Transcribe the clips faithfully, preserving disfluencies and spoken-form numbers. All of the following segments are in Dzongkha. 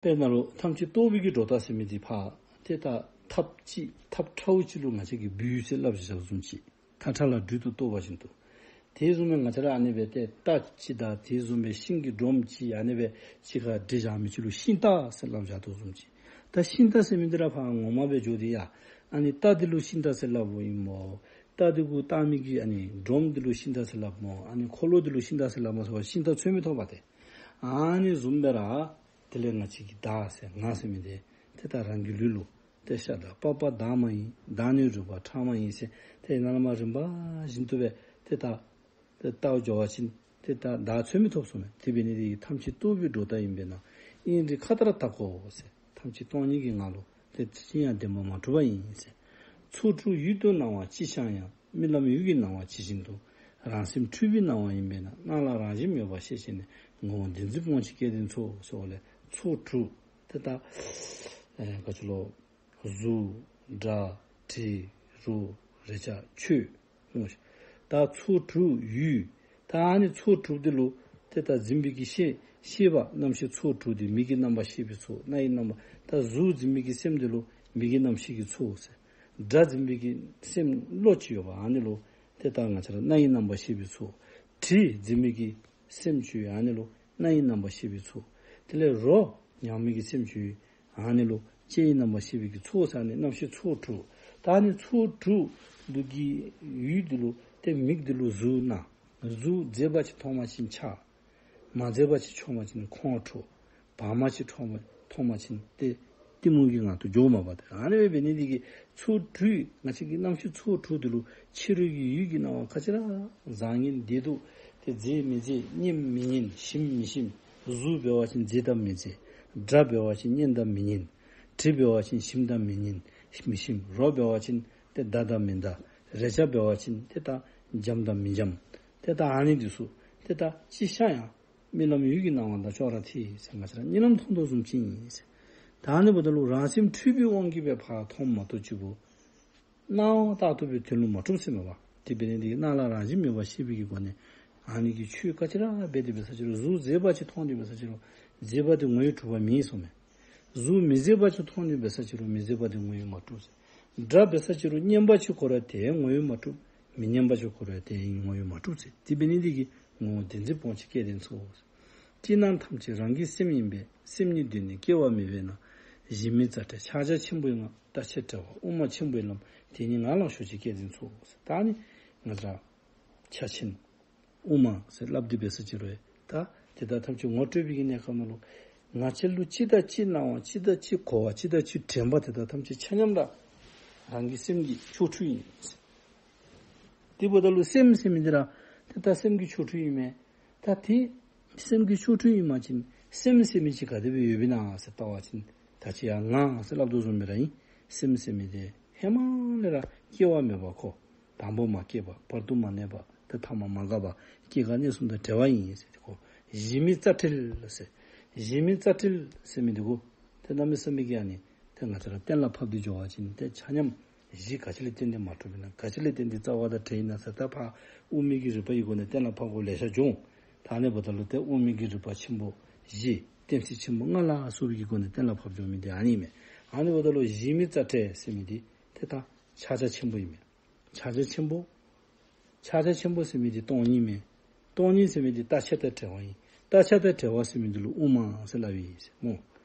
དཔེར་ན་ལུ་ཐམས་ཅད་རྟོགས་པའི་གི་སྒྲོ་བཏགས་ཟེར་མི་འདི་ཕར་ཏེ་ད་ཐགཔ་ཅིག་ཐགཔ་ཁྲ་བོ་ཅིག་ལུ་ང་བཅས་ཀྱིས་སྦུལ་ཟེར་སླབ་བཞག་བཟུམ་ཅིག། ཐག་ཁྲ་ལ་སྦྲུལ་དུ་གཏོགས་པ་བཞིན་དུ། དེ་བཟུམ་སྦེ་ང་བཅས་ར་ཨ་ནི་སྦེ་ཏེ་རྟ་ཅིག་དང་དེ་བཟུམ་སྦེ་ཤིང་གི་སྒྲོམ་ཅིག་ཨ་ནི་སྦེ་གཅིག་ཁར་སྒྲིལ་བཞག་མི་ཅིག་ལུ་ཤིང་རྟ་ཟེར་སླབ་བཞག་དོ་བཟུམ་ཅིག། ད་ཤིང་རྟ་ཟེར་མི་འདི་ར་ཕར་ངོ་མ་སྦེ་འགྱོ་སྟེ་ཡ་ཨ་ནི་རྟ་འདི་ལུ་ཤིང་རྟ་ཟེར་སླབ་འོང་ཨིན་སྨོ། རྟ་འདི་གུ་བཏགས་མི་གི་ཨ་ནི་སྒྲོམ་འདི་ལུ་ཤིང་རྟ་ཟེར་སླབ་སྨོ། ཨ་ནི་འཁོར་ལོ་འདི་ལུ་ཤིང་རྟ་ཟེར་སླབ་སྨོ་ཟེར་བ་ཤིང་རྟ་ཚུད་མི་ཐོབ་པ་ཏེ། ཨ་ནི་བཟུམ་སྦེ་ར་དེ་ལས་ང་བཅས་ཀྱི་བདག་ཟེར་ང་ཟེར་མི་འདི་ཏེ་ད་རང་གི་ལུས་ལུ་ཏེ་ཤ་དང་པགས་པ་དྭངས་མ་ཡིན། དྭངས་ནི་རུས་པ་ཕྲ་མ་ཡིན་ཟེར་ཏེ་ནཱ་ལས་མར་རིམ་པ་བཞིན་དུ་སྦེ་ཏེ་ད་ཏེ་བལྟ་འགྱོ་བ་ཅིན་ཏེ་ད་བདག་ཚུད་མི་ཐོབ་གསུངས་མས། དེ་འབད་ནི་འདི་གིས་ཐམས་ཅད་རྟོགས་པའི་སྒྲོ་བཏགས་ཡིན་པས་ན། དབྱིངས་རིག་མཁའ་ལྟར་དག་གོ་ཟེར། ཐམས་ཅད་སྟོང་ཉིད་ཀྱི་ངང་ལུ་ཏེ་ཅི་ཡང་བདེན་པར་མ་གྲུབ་པ་ཡིན་ཟེར། ཚོགས་དྲུག་ཡུལ་དུ་སྣང་བ་ཅི་འཆར་ཡང་། རྨི་ལམ་ཡུལ་གྱི་སྣང་བ་ཇི་བཞིན་དུ། རང་སེམས་འཁྲུལ་པའི་སྣང་བ་ཡིན་པས་ན། སྣང་ལ་རང་བཞིན་མེད་པར་ཤེས་བྱས་ནས། ངོ་བོ་བདེན་འཛིན་སྤོང་ཕྱིར་སྐལ་ལྡན་ཚོགས་ཟེར་བ་ལས་ཚོགས་དྲུག་ཏེ་ད་ཨེ་ག་ཅི་ལོ། གཟུགས། སྒྲ། དྲི། རོ། རེག་བྱ། ཆོས། ད་ཚོགས་དྲུག་ཡུལ། ད་ཨ་ནི་ཚོགས་དྲུག་འདི་ལུ་ཏེ་ད་འཛིན་པའི་གི་ཤེས་ཤེས་པ་རྣམ་ཤེས་ཚོགས་དྲུག་འདི་མིག་གི་རྣམ་པར་ཤེས་པའི་ཚོགས། རྣ་ཡི་རྣམ་པར། ད་གཟུགས་འཛིན་པའི་གི་སེམས་འདི་ལུ་མིག་གི་རྣམ་ཤེས་ཀྱི་ཚོགས་ཟེར། སྒྲ་འཛིན་པའི་གི་སེམས་གློ་ཅིག་ཡོད་པ་ཨ་ནི་ལུ་ཏེ་ད་ང་བཅས་ར་རྣ་ཡི་རྣམ་པར་ཤེས་པའི་ཚོགས། དྲི་འཛིན་པའི་གི་སེམས་ཅིག་ཡོད་ཨ་ནི་ལུ་རྣ་ཡི་རྣམ་པར་ཤེས་པའི་ཚོགས། དེ་ལས་རོ་མྱང་མི་གི་སེམས་ཅིག་ཡོད་ཨ་ནི་ལུ་ལྕེ་ཡི་རྣམ་པར་ཤེས་པའི་གི་ཚོགས་ཟེར་ཨ་ནི་རྣམ་ཤེས་ཚོགས་དྲུག། ད་ཨ་ནི་ཚོགས་དྲུག་འདི་གི་ཡུལ་འདི་ལུ་ཏེ་མིག་འདི་ལུ་གཟུགས་སྣང་། གཟུགས་མཛེས་པ་ཅིག་མཐོང་བ་ཅིན་འཆར། མ་མཛེས་པ་ཅིག་མཐོང་བ་ཅིན་ཁོང་ཁྲོ། བར་མ་ཅིག་མཐོང་བ་མཐོང་བ་ཅིན་ཏེ་གཏི་མུག་གི་ངང་དུ་འགྱོཝ་མས་པ་ཏེ། ཨ་ནི་སྦེ་འབད་ནི་འདི་གིས་ཚོགས་དྲུག་ང་བཅས་ཀྱི་རྣམ་ཤེས་ཚོགས་དྲུག་འདི་ལུ་ཕྱི་རོལ་གྱི་ཡུལ་གྱི་སྣང་བ་ག་ཅི་ར་བཟང་ངན་བདེ་སྡུག་ཏེ་མཛེས་མི་མཛེས་སྙན་མི་སྙན་ཞིམ་མི་ཞིམ། གཟུགས་འབད་བ་ཅིན་མཛེས་དང་མི་མཛེས། སྒྲ་འབད་བ་ཅིན་སྙན་དང་མི་སྙན། དྲི་འབད་བ་ཅིན་ཞིམ་དང་མི་སྙན་མི་ཞིམ། རོ་འབད་བ་ཅིན་ཏེ་བདའ་དང་མི་བདའ། རེག་བྱ་འབད་བ་ཅིན་ཏེ་ད་འཇམ་དང་མི་འཇམ། ཏེ་ད་ཨ་ནི་འདི་ཚུ་ཏེ་ད་ཅི་འཆར་ཡང་རྨི་ལམ་ཡུལ་གྱི་སྣང་བ་དང་ཅོག་ར་འཐད་ཟེར། ང་བཅས་ར་རྨི་ལམ་མཐོང་དོ་བཟུམ་ཅིག་ཨིན་ཟེར། ད་ཨ་ནི་འབདཝ་ད་ལུ་རང་སེམས་འཁྲུལ་པའི་དབང་གིས་སྦེ་ཕར་མཐོངམ་མ་གཏོགས་ཅིག་གུ་སྣང་བ་རྟག་ཏུ་སྦེ་དོན་ལུ་མ་གྲུབ་ཟེར་མས་པ། དེ་འབད་ནི་འདི་གིས་སྣང་ལ་རང་བཞིན་མེད་པར་ཤེས་པའི་གི་སྒོ་ནས་ཨ་ནི་གི་ཆོས་ག་ཅི་ར་འབད་དེ་འབད་ས་ཅི་རུང་གཟུགས་མཛེས་པ་ཅིག་མཐོང་སྟེ་འབད་ས་ཅི་རུང་མཛེས་པ་དེ་ངོ་བོས་གྲུབ་པ་མེན་གསུངས་མས། གཟུགས་མི་མཛེས་པ་ཅིག་མཐོང་སྟེ་འབད་ས་ཅི་རུང་མི་མཛེས་པ་དེ་ངོ་བོས་མ་གྲུབ་ཟེར། སྒྲ་འབད་ས་ཅི་རུང་སྙན་པ་ཅིག་གོ་རུང་དེ་ངོ་བོས་མ་གྲུབ། མི་སྙན་པ་ཅིག་གོ་རུང་དེ་ངོ་བོས་མ་གྲུབ་ཟེར། དེ་འབད་ནི་འདི་གིས་ངོ་བོ་བདེན་འཛིན་སྤོང་ཕྱིར་སྐལ་ལྡན་ཚོགས། ཅི་སྣང་ཐམས་ཅད་རང་གི་སེམས་ཡིན་པས། སེམས་ཉིད་དེ་ནི་སྐྱེ་བ་མེད་པས་ན། གཞི་མེད་རྩ་བྲལ་ཕྱག་རྒྱ་ཆེན་པོའི་ངང་། རྟག་ཆད་བྲལ་བ་དབུ་མ་ཆེན་པོའི་ལམ། དེ་ཉིད་ངང་ལ་ཞོག་ཅིག་སྐལ་ལྡན་ཚོགས། ད་ཨ་ནི་ང་བཅས་ར་ཕྱག་ཆེན་དབུ་མ་ཟེར་སླབ་སྟེ་འབད་ས་ཅི་རུང་ད་དེ་དག་ཐམས་ཅད་ངོ་སྤྲོད་པའི་གི་གནས་སྐབས་ནང་ལུ་ང་བཅས་ལུ་ཅི་དང་ཅི་སྣང་བ་ཅི་དང་ཅི་གོ་བ་ཅི་དང་ཅི་དྲན་པ་དེ་དག་ཐམས་ཅད་ཆ་མཉམ་ར་རང་གི་སེམས་ཀྱི་ཆོ་འཕྲུལ་ཨིན། དེ་འབདཝ་ད་ལུ་སེམས་ཟེར་མི་འདི་ར་ཏེ་ད་སེམས་ཀྱི་ཆོ་འཕྲུལ་ཨིན་མས། ད་དེ་སེམས་ཀྱི་ཆོ་འཕྲུལ་ཨིན་པ་ཅིན་སེམས་ཟེར་མི་ཅིག་ག་དེ་སྦེ་ཡོདཔ་ཨིན་ན་ཟེར་བལྟ་བ་ཅིན་ད་ཅི་ཡང་ང་ཟེར་སླབ་དོ་བཟུམ་སྦེ་ར་ཨིན། སེམས་ཟེར་མི་འདི་ཧེ་མ་ལས་ར་སྐྱེ་བ་མེད་པ་ཁོ། དང་པོ་མ་སྐྱེས་པ། བར་དུ་མ་གནས་པ། ཏེ་ཐ་མ་མ་འགགས་པ། སྐྱེ་འགག་གནས་གསུམ་དང་བྲལ་བ་ཨིན་ཟེར་དེ་ཁོ། གཞི་མེད་རྩ་བྲལ་ཟེར། གཞི་མེད་རྩ་བྲལ་ཟེར་མི་འདི་ཁོ་ཏེ་གནམ་མེད་ས་མེད་ཀྱི་ཨ་ནི་ཏེ་ང་བཅས་ར་གཏན་ལ་ཕབ་སྟེ་འགྱོ་བ་ཅིན་ཏེ་ཆ་མཉམ་གཞི་ག་ཅི་ལས་བརྟེན་ཏེ་མ་གྲུབ་ཨིན་ན། ག་ཅི་ལས་བརྟེན་ཏེ་རྩ་བ་དང་བྲལ་ཨིན་ན་ཟེར་ད་ཕར་དབུ་མའི་གི་རིགས་པ་གི་སྒོ་ནས་གཏན་ལ་ཕབ་དགོཔ་ལེ་ཤ་འབྱུང་། ད་ཨ་ནི་འབདཝ་ད་ལུ་ཏེ་དབུ་མའི་གི་རིགས་པ་ཆེན་པོ་བཞི་གཏན་ཚིགས་ཆེན་པོ་ལྔ་ལ་སོགས་པའི་གི་སྒོ་ནས་གཏན་ལ་ཕབ་འགྱོ་མི་འདི་ཨ་ནི་ཨིན་མས། ཨ་ནི་འབདཝ་ད་ལུ་གཞི་མེད་རྩ་བྲལ་ཟེར་མི་འདི་ཏེ་ད་ཕྱག་རྒྱ་ཆེན་པོ་ཨིན་མས། ཕྱག་རྒྱ་ཆེན་པོ། ཕྱག་རྒྱ་ཆེན་པོ་ཟེར་མི་འདི་སྟོང་ཉིད་མས། སྟོང་ཉིད་ཟེར་མི་འདི་རྟག་ཆད་དང་བྲལ་བ་ཨིན། རྟག་ཆད་དང་བྲལ་བ་ཟེར་མི་འདི་ལུ་དབུ་མ་ཟེར་སླབ་ཨིན་ཟེར་སྨོ།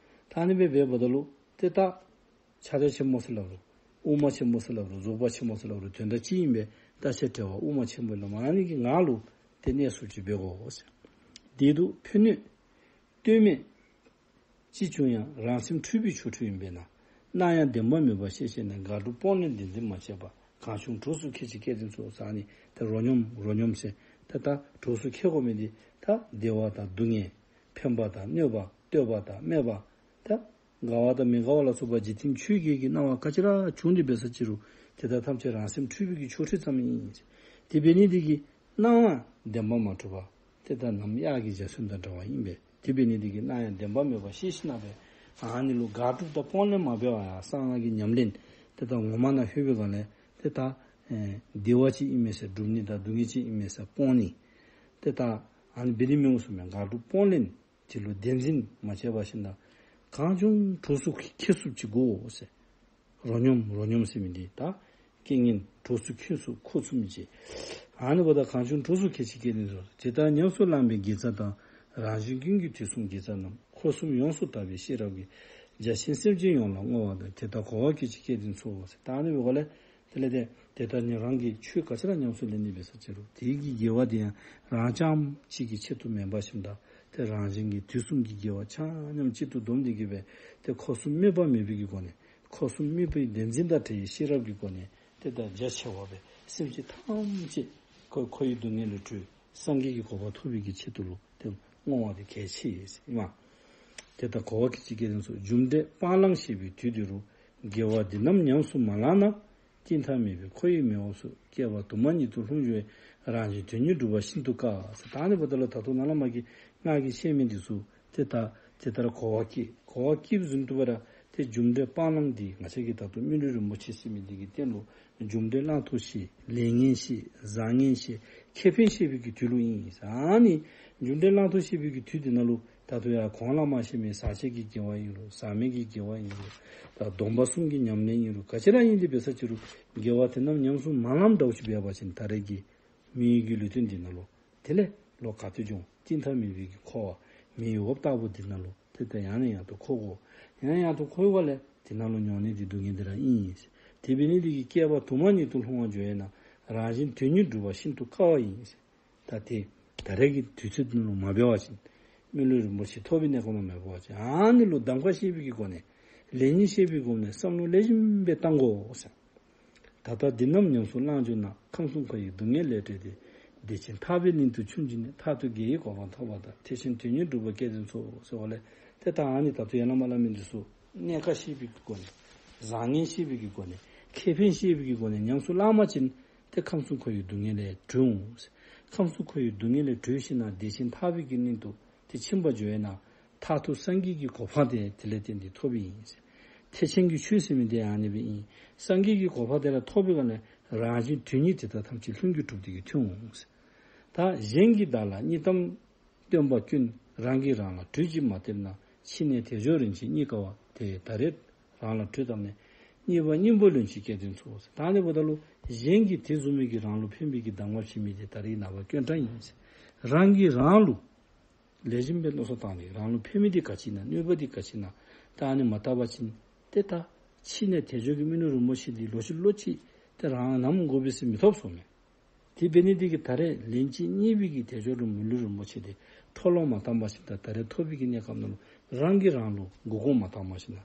ད་ཨ་ནི་སྦེ་འབདཝ་ད་ལུ་ཏེ་ད་ཕྱག་རྒྱ་ཆེན་པོ་ཟེར་སླབ་རུང་དབུ་མ་ཆེན་པོ་ཟེར་སླབ་རུང་རྫོགས་པ་ཆེན་པོ་ཟེར་སླབ་རུང་དོན་དག་གཅིག་ཨིན་པས། རྟག་ཆད་བྲལ་བ་དབུ་མ་ཆེན་པོའི་ལམ་ཨ་ནི་གི་ངང་ལུ་ཏེ་གནས་སུ་ཅིག་འབད་དགོ་ཟེར། བདེ་སྡུག་ཕན་གནོད་ལྟོས་མེད་ཅི་བྱུང་ཡང་། རང་སེམས་འཁྲུལ་པའི་ཆོ་འཕྲུལ་ཡིན་པས་ན། སྣང་ཡང་བདེན་པ་མེད་པར་ཤེས་བྱས་ནས། དགག་སྒྲུབ་སྤོང་ལེན་བདེན་འཛིན་མ་བྱས་པ། གང་བྱུང་གྲོགས་སུ་འཁྱེར་ཅིག་སྐལ་ལྡན་ཚོགས། ཟེར་ཨ་ནི་ད་རོ་སྙོམས་རོ་སྙོམས་ཟེར་ད་ད་གྲོགས་སུ་འཁྱེར་དགོ་མི་འདི་ད་བདེ་བ་དང་སྡུག་བསྔལ་ཕན་པ་དང་གནོད་པ་བསྟོད་པ་དང་སྨད་པ་ད་དགའ་བ་དང་མི་དགའ་བ་ལ་སོགས་པ་འཇིག་རྟེན་ཆོས་བརྒྱད་ཀྱི་སྣང་བ་ག་ཅི་ར་བྱུང་སྟེ་འབད་ས་ཅི་རུང་དེ་དག་ཐམས་ཅད་རང་སེམས་འཁྲུལ་པའི་གི་ཆོ་འཕྲུལ་ཙམ་ཨིན། དེ་འབད་ནི་འདི་གིས་སྣང་བ་བདེན་པ་མ་གྲུབ་པ་དེ་ད་ནམ་གཡག་གི་འཇའ་ཚོན་དང་འདྲ་བ་ཨིན་པས། དེ་འབད་ནི་འདི་གིས་སྣང་ཡང་བདེན་པ་མེད་པར་ཤེས་ཤིང་ན་སྦེ་ཨ་ནི་ལུ་དགག་སྒྲུབ་དང་སྤོང་ལེན་མ་འབད་བར་ཡང་གསང་སྔགས་ཀྱི་ཉམས་ལེན་དེ་ད་ངོ་མ་ནང་ལྷོད་པའི་སྒང་ལས་དེ་ད་ཨེ་བདེ་བ་ཅིག་ཨིན་མས་ཟེར་སྒྲུབ་ནི་དང་སྡུག་བསྔལ་ཅིག་ཨིན་མས་ཟེར་སྤོང་ནི་དེ་ད་ཨ་ནི་འབད་ནི་མི་འོང་གསུངས་མས། དགག་སྒྲུབ་སྤོང་ལེན་དེ་ལུ་བདེན་འཛིན་མ་བྱས་པ་ཞིག་ན་ གང་བྱུང་གྲོགས་སུ་འཁྱེར་ཚུགསཔ་ཅིག་དགོ་ཟེར། རོ་སྙོམས་རོ་སྙོམས་ཟེར་མི་འདི་ད་རྐྱེན་ངན་གྲོགས་སུ་འཁྱེར་ཚུགས་འཁོར་ཚུགས་མི་ཅིག། ཨ་ནི་འབདཝ་ད་གང་བྱུང་གྲོགས་སུ་འཁྱེར་ཅིག་སྐྱེས་ཏེ་འཚོ། དེ་ལྟར་ཉམས་སུ་བླངས་པའི་དགེ་རྩ་དང་། རང་གཞན་ཀུན་གྱི་དུས་གསུམ་དགེ་རྩ་རྣམས། འཁོར་གསུམ་ཡོངས་སུ་དག་པའི་ཤེས་རབ་ཀྱིས། རྒྱ་ཆེན་སེམས་ཅན་ཡོངས་ལ་བསྔོ་བ་དང་། དེ་ལྟར་གོ་བ་སྐྱེས་ཅིག་སྐྱེས་ཏེ་འཚོ་ཟེར། ད་ཨ་ནི་འབདཝ་ལས་དེ་ལས་ཏེ་དེ་ལྟར་ཉན་རང་གིས་ཆོས་ག་ཅི་ར་ཉམས་སུ་ལེན་ནི་འབད་ས་ཅི་རུང་དེ་གི་དགེ་བ་དེ་ཡང་རང་རྐྱངམ་གཅིག་གི་ཆེད་དུ་མེན་པར་ཞིནམ་ད་ཏེ་རང་གཞན་གྱི་དུས་གསུམ་གྱི་དགེ་བ་ཆ་མཉམ་གཅིག་ཏུ་བསྡོམས་ཏེ་གི་སྦེ་ཏེ་འཁོར་གསུམ་དམིགས་པ་མེད་པའི་གི་སྒོ་ནས་འཁོར་གསུམ་དམིགས་པའི་བདེན་འཛིན་དང་བྲལ་བའི་ཤེས་རབ་ཀྱི་སྒོ་ནས་ཏེ་ད་རྒྱ་ཆེ་བ་སྦེ་སེམས་ཅན་ཐམས་ཅད་འཁོར་འཁོར་བའི་སྡུག་བསྔལ་ལས་གྲོལ་སངས་རྒྱས་ཀྱི་གོ་འཕང་ཐོབ་པའི་གི་ཆེད་དུ་ལུ་ཏེ་བསྔོ་བ་དེ་གལ་ཆེ་ཟེར་ཨིན་མས། དེ་ལྟར་གོ་བ་སྐྱེས་ཅིག་སྐྱེས་ཏེ་འཚོ། རྒྱུ་འབྲས་སྤང་བླང་བྱེད་པའི་དུས་དེ་རུ། དགེ་བ་འདི་རྣམས་ཉམས་སུ་མ་བླངས་ན། སྐྱིད་མཐའ་མེད་པའི་འཁོར་བའི་མི་འོབས་སུ། བསྐལ་པ་དུ་མ་ཉིད་དུ་ལྷུང་འགྱུར་བའི། རང་གཞན་དོན་གཉིས་སྒྲུབ་པ་ཤིན་ཏུ་དཀའ་ཟེར། ད་ཨ་ནི་འབདཝ་ད་ལུ་ད་ལྟོ་ནཱ་ལས་མར་གྱི་ང་གིས་བཤད་མི་འདི་ཚུ་ཏེ་ད་དེ་ལྟར་གོ་བ་སྐྱེས། གོ་བ་སྐྱེས་བཟུམ་དུ་སྦེ་ར་ཏེ་རྒྱུ་འབྲས་སྤང་བླང་འདི་ང་བཅས་ཀྱིས་ད་ལྟོ་མི་ལུས་རིན་པོ་ཆེ་ཟེར་མི་འདི་གི་སྟེང་ལུ་རྒྱུ་འབྲས་བླང་དོར་བཤད། ལས་ངན་བཤད། བཟང་ངན་བཤད། ཁེ་ཕན་བཤད་པའི་གི་དུས་ལུ་ཨིན། ཨ་ནི་རྒྱུ་འབྲས་བླང་དོར་བཤད་པའི་གི་དུས་འདི་ནང་ལུ་ད་ལྟོ་ཡང་གོང་ལས་མར་བཤད་མི་ཟག་བཅས་ཀྱི་དགེ་བ་ཨིན་རུང་ཟག་མེད་ཀྱི་དགེ་བ་ཨིན་རུང་ད་སྡོམ་པ་གསུམ་གྱི་ཉམས་ལེན་ཨིན་རུང་ག་ཅི་ར་ཨིན་དེ་འབད་ས་ཅི་རུང་དགེ་བ་དེ་རྣམས་ཉམས་སུ་མ་བླངསམ་འདྲཝ་ཅིག་འབད་བ་ཅིན་ད་རེས་ཀྱི་མིའི་གི་ལུས་རྟེན་འདི་ནང་ལུ་དེ་ལས་ལོག་ག་ཏེ་འགྱོ་འོང་། སྐྱིད་མཐའ་མེད་པའི་གི་འཁོར་བ་མིའི་འོབས་ལྟ་བུ་འདི་ནང་ལུ་ཏེ་ད་ཡང་ནས་ཡང་དུ་འཁོར་དགོ། ཡང་ནས་ཡང་དུ་འཁོར་བ་ལས་དེ་ནང་ལུ་མྱོང་ནི་འདི་སྡུག་བསྔལ་འདི་ར་ཨིན། དེ་འབད་ནི་འདི་གིས་བསྐལ་པ་དུ་མ་ཉིད་དུ་ལྷུང་བར་འགྱུར་བས་ན། རང་གཞན་དོན་གཉིས་སྒྲུབ་པ་ཤིན་ཏུ་དཀའ་བ་ཡིན། ད་ཏེ་ད་རེས་ཀྱི་དུས་ཚོད་ནང་ལུ་མ་འབད་བ་ཅིན་མི་ལུས་རིན་པོ་ཆེ་ཐོབ་པའི་གནས་སྐབས་ནང་མ་འབད་བ་ཅིན་ཨ་ནི་ལུ་གདམ་ཁ་བཤད་པའི་གི་སྒོ་ནས་ལེགས་ཉེས་བཤད་པའི་སྒོ་ནས་བསམ་བློ་ལེགས་ཤོམ་སྦེ་བཏང་དགོ་ཟེར། ད་ལྟ་འདི་རྣམས་ཉམས་སུ་བླངས་གྱུར་ན། ཁམས་གསུམ་འཁོར་བའི་སྡུག་བསྔལ་ལས་གྲོལ་ཏེ། བདེ་ཆེན་ཐར་པའི་གླིང་དུ་ཆུན་འགྱུར་ནས། མཐར་ཐུག་དགེ་བའི་གོ་འཕང་ཐོབ་པ་དང་། ཐེག་ཆེན་དོན་གཉིས་སྒྲུབ་པ་སྐྱེས་ཏེ་འཚོ་ཟེར་བ་ལས་ཏེ་ད་ཨ་ནི་ད་ལྟོ་ཡར་ལས་མར་སླབ་མི་འདི་ཚུ་གནད་ཁག་ཤེས་པའི་གི་སྒོ་ནས་བཟང་ངན་ཤེས་པའི་གི་སྒོ་ནས་ཁེ་ཕན་ཤེས་པའི་གི་སྒོ་ནས་ཉམས་སུ་བླངས་པ་ཅིན་ཏེ་ཁམས་གསུམ་འཁོར་བའི་སྡུག་བསྔལ་ལས་གྲོལ་འོང་ཟེར། ཁམས་གསུམ་འཁོར་བའི་སྡུག་བསྔལ་ལས་གྲོལ་ཞིནམ་ལས་བདེ་ཆེན་ཐར་པའི་གི་གླིང་དུ་ཏེ་ཕྱིན་པར་འགྱུར་བས་ན། མཐར་ཐུག་སངས་རྒྱས་ཀྱི་གོ་འཕང་དེ་དེ་ལས་བརྟེན་ཏེ་ཐོབ་ཨིན་ཟེར། ཐེག་ཆེན་གྱི་ཆོས་ཟེར་མི་དེ་ཨ་ནི་སྦེ་ཨིན། སངས་རྒྱས་ཀྱི་གོ་འཕང་དེ་ལ་ཐོབ་པའི་སྒང་ལས་རང་གཞན་དོན་གཉིས་དེ་དག་ཐམས་ཅད་ལྷུན་གྱིས་གྲུབ་སྟེ་གི་ཐོན་འོང་ཟེར། ད་གཞན་གྱིས་བདག་ལ་གཉིས་གཏམ་སྟོན་པ་ཀུན། རང་གིས་རང་ལ་གྲོས་ཅིག་མ་བསྟེན་ན། ཕྱི་ནས་དལ་འབྱོར་རིན་ཆེན་རྙེད་དཀའ་བ། དེ་ད་རེས་རང་ལ་གྲོས་བཏབ་ནས། རྙེད་པ་སྙིང་པོ་ལོན་ཅིག་སྐྱེས་དོན་ཚོགས། ད་ཨ་ནི་འབདཝ་ད་ལུ་གཞན་གྱིས་དེ་བཟུམ་མའི་གི་རང་ལུ་ཕན་པའི་གི་གདམས་ངག་བྱིན་མི་དེ་ད་རེས་ནངས་པ་དཀོན་དྲགས་ཨིན་ཟེར། རང་གིས་རང་ལུ་ལེགས་ཤོམ་སྦེ་མནོ་བསམ་བཏང་སྟེ་རང་ལུ་ཕན་མི་དེ་ག་ཅི་ཨིན་ན་གནོད་པ་དེ་ག་ཅི་ཨིན་ན་ད་ཨ་ནི་མ་བལྟ་བ་ཅིན་ཏེ་ད་ཕྱི་ནས་དལ་འབྱོར་གྱི་མི་ལུས་རིན་པོ་ཆེ་དེ་ལོག་ཅི་ལོག་ཅི་ཏེ་རང་ནམ་དགོ་པས་ཟེར་མི་ཐོབ་སོང་མས། དེ་འབད་ནི་དེ་གིས་ད་རེས་ལན་གཅིག་རྙེད་པའི་གི་དལ་འབྱོར་རིན་མི་ལུས་རིན་པོ་ཆེ་དེ་འཕྲོ་བརླག་མ་བཏང་པ་ཅིན་ད་ད་རེས་ཐོབ་པའི་གི་གནས་སྐབས་ནང་ལུ་རང་གིས་རང་ལུ་མགུ་སྐོར་མ་བཏང་པ་ཅིན་ན་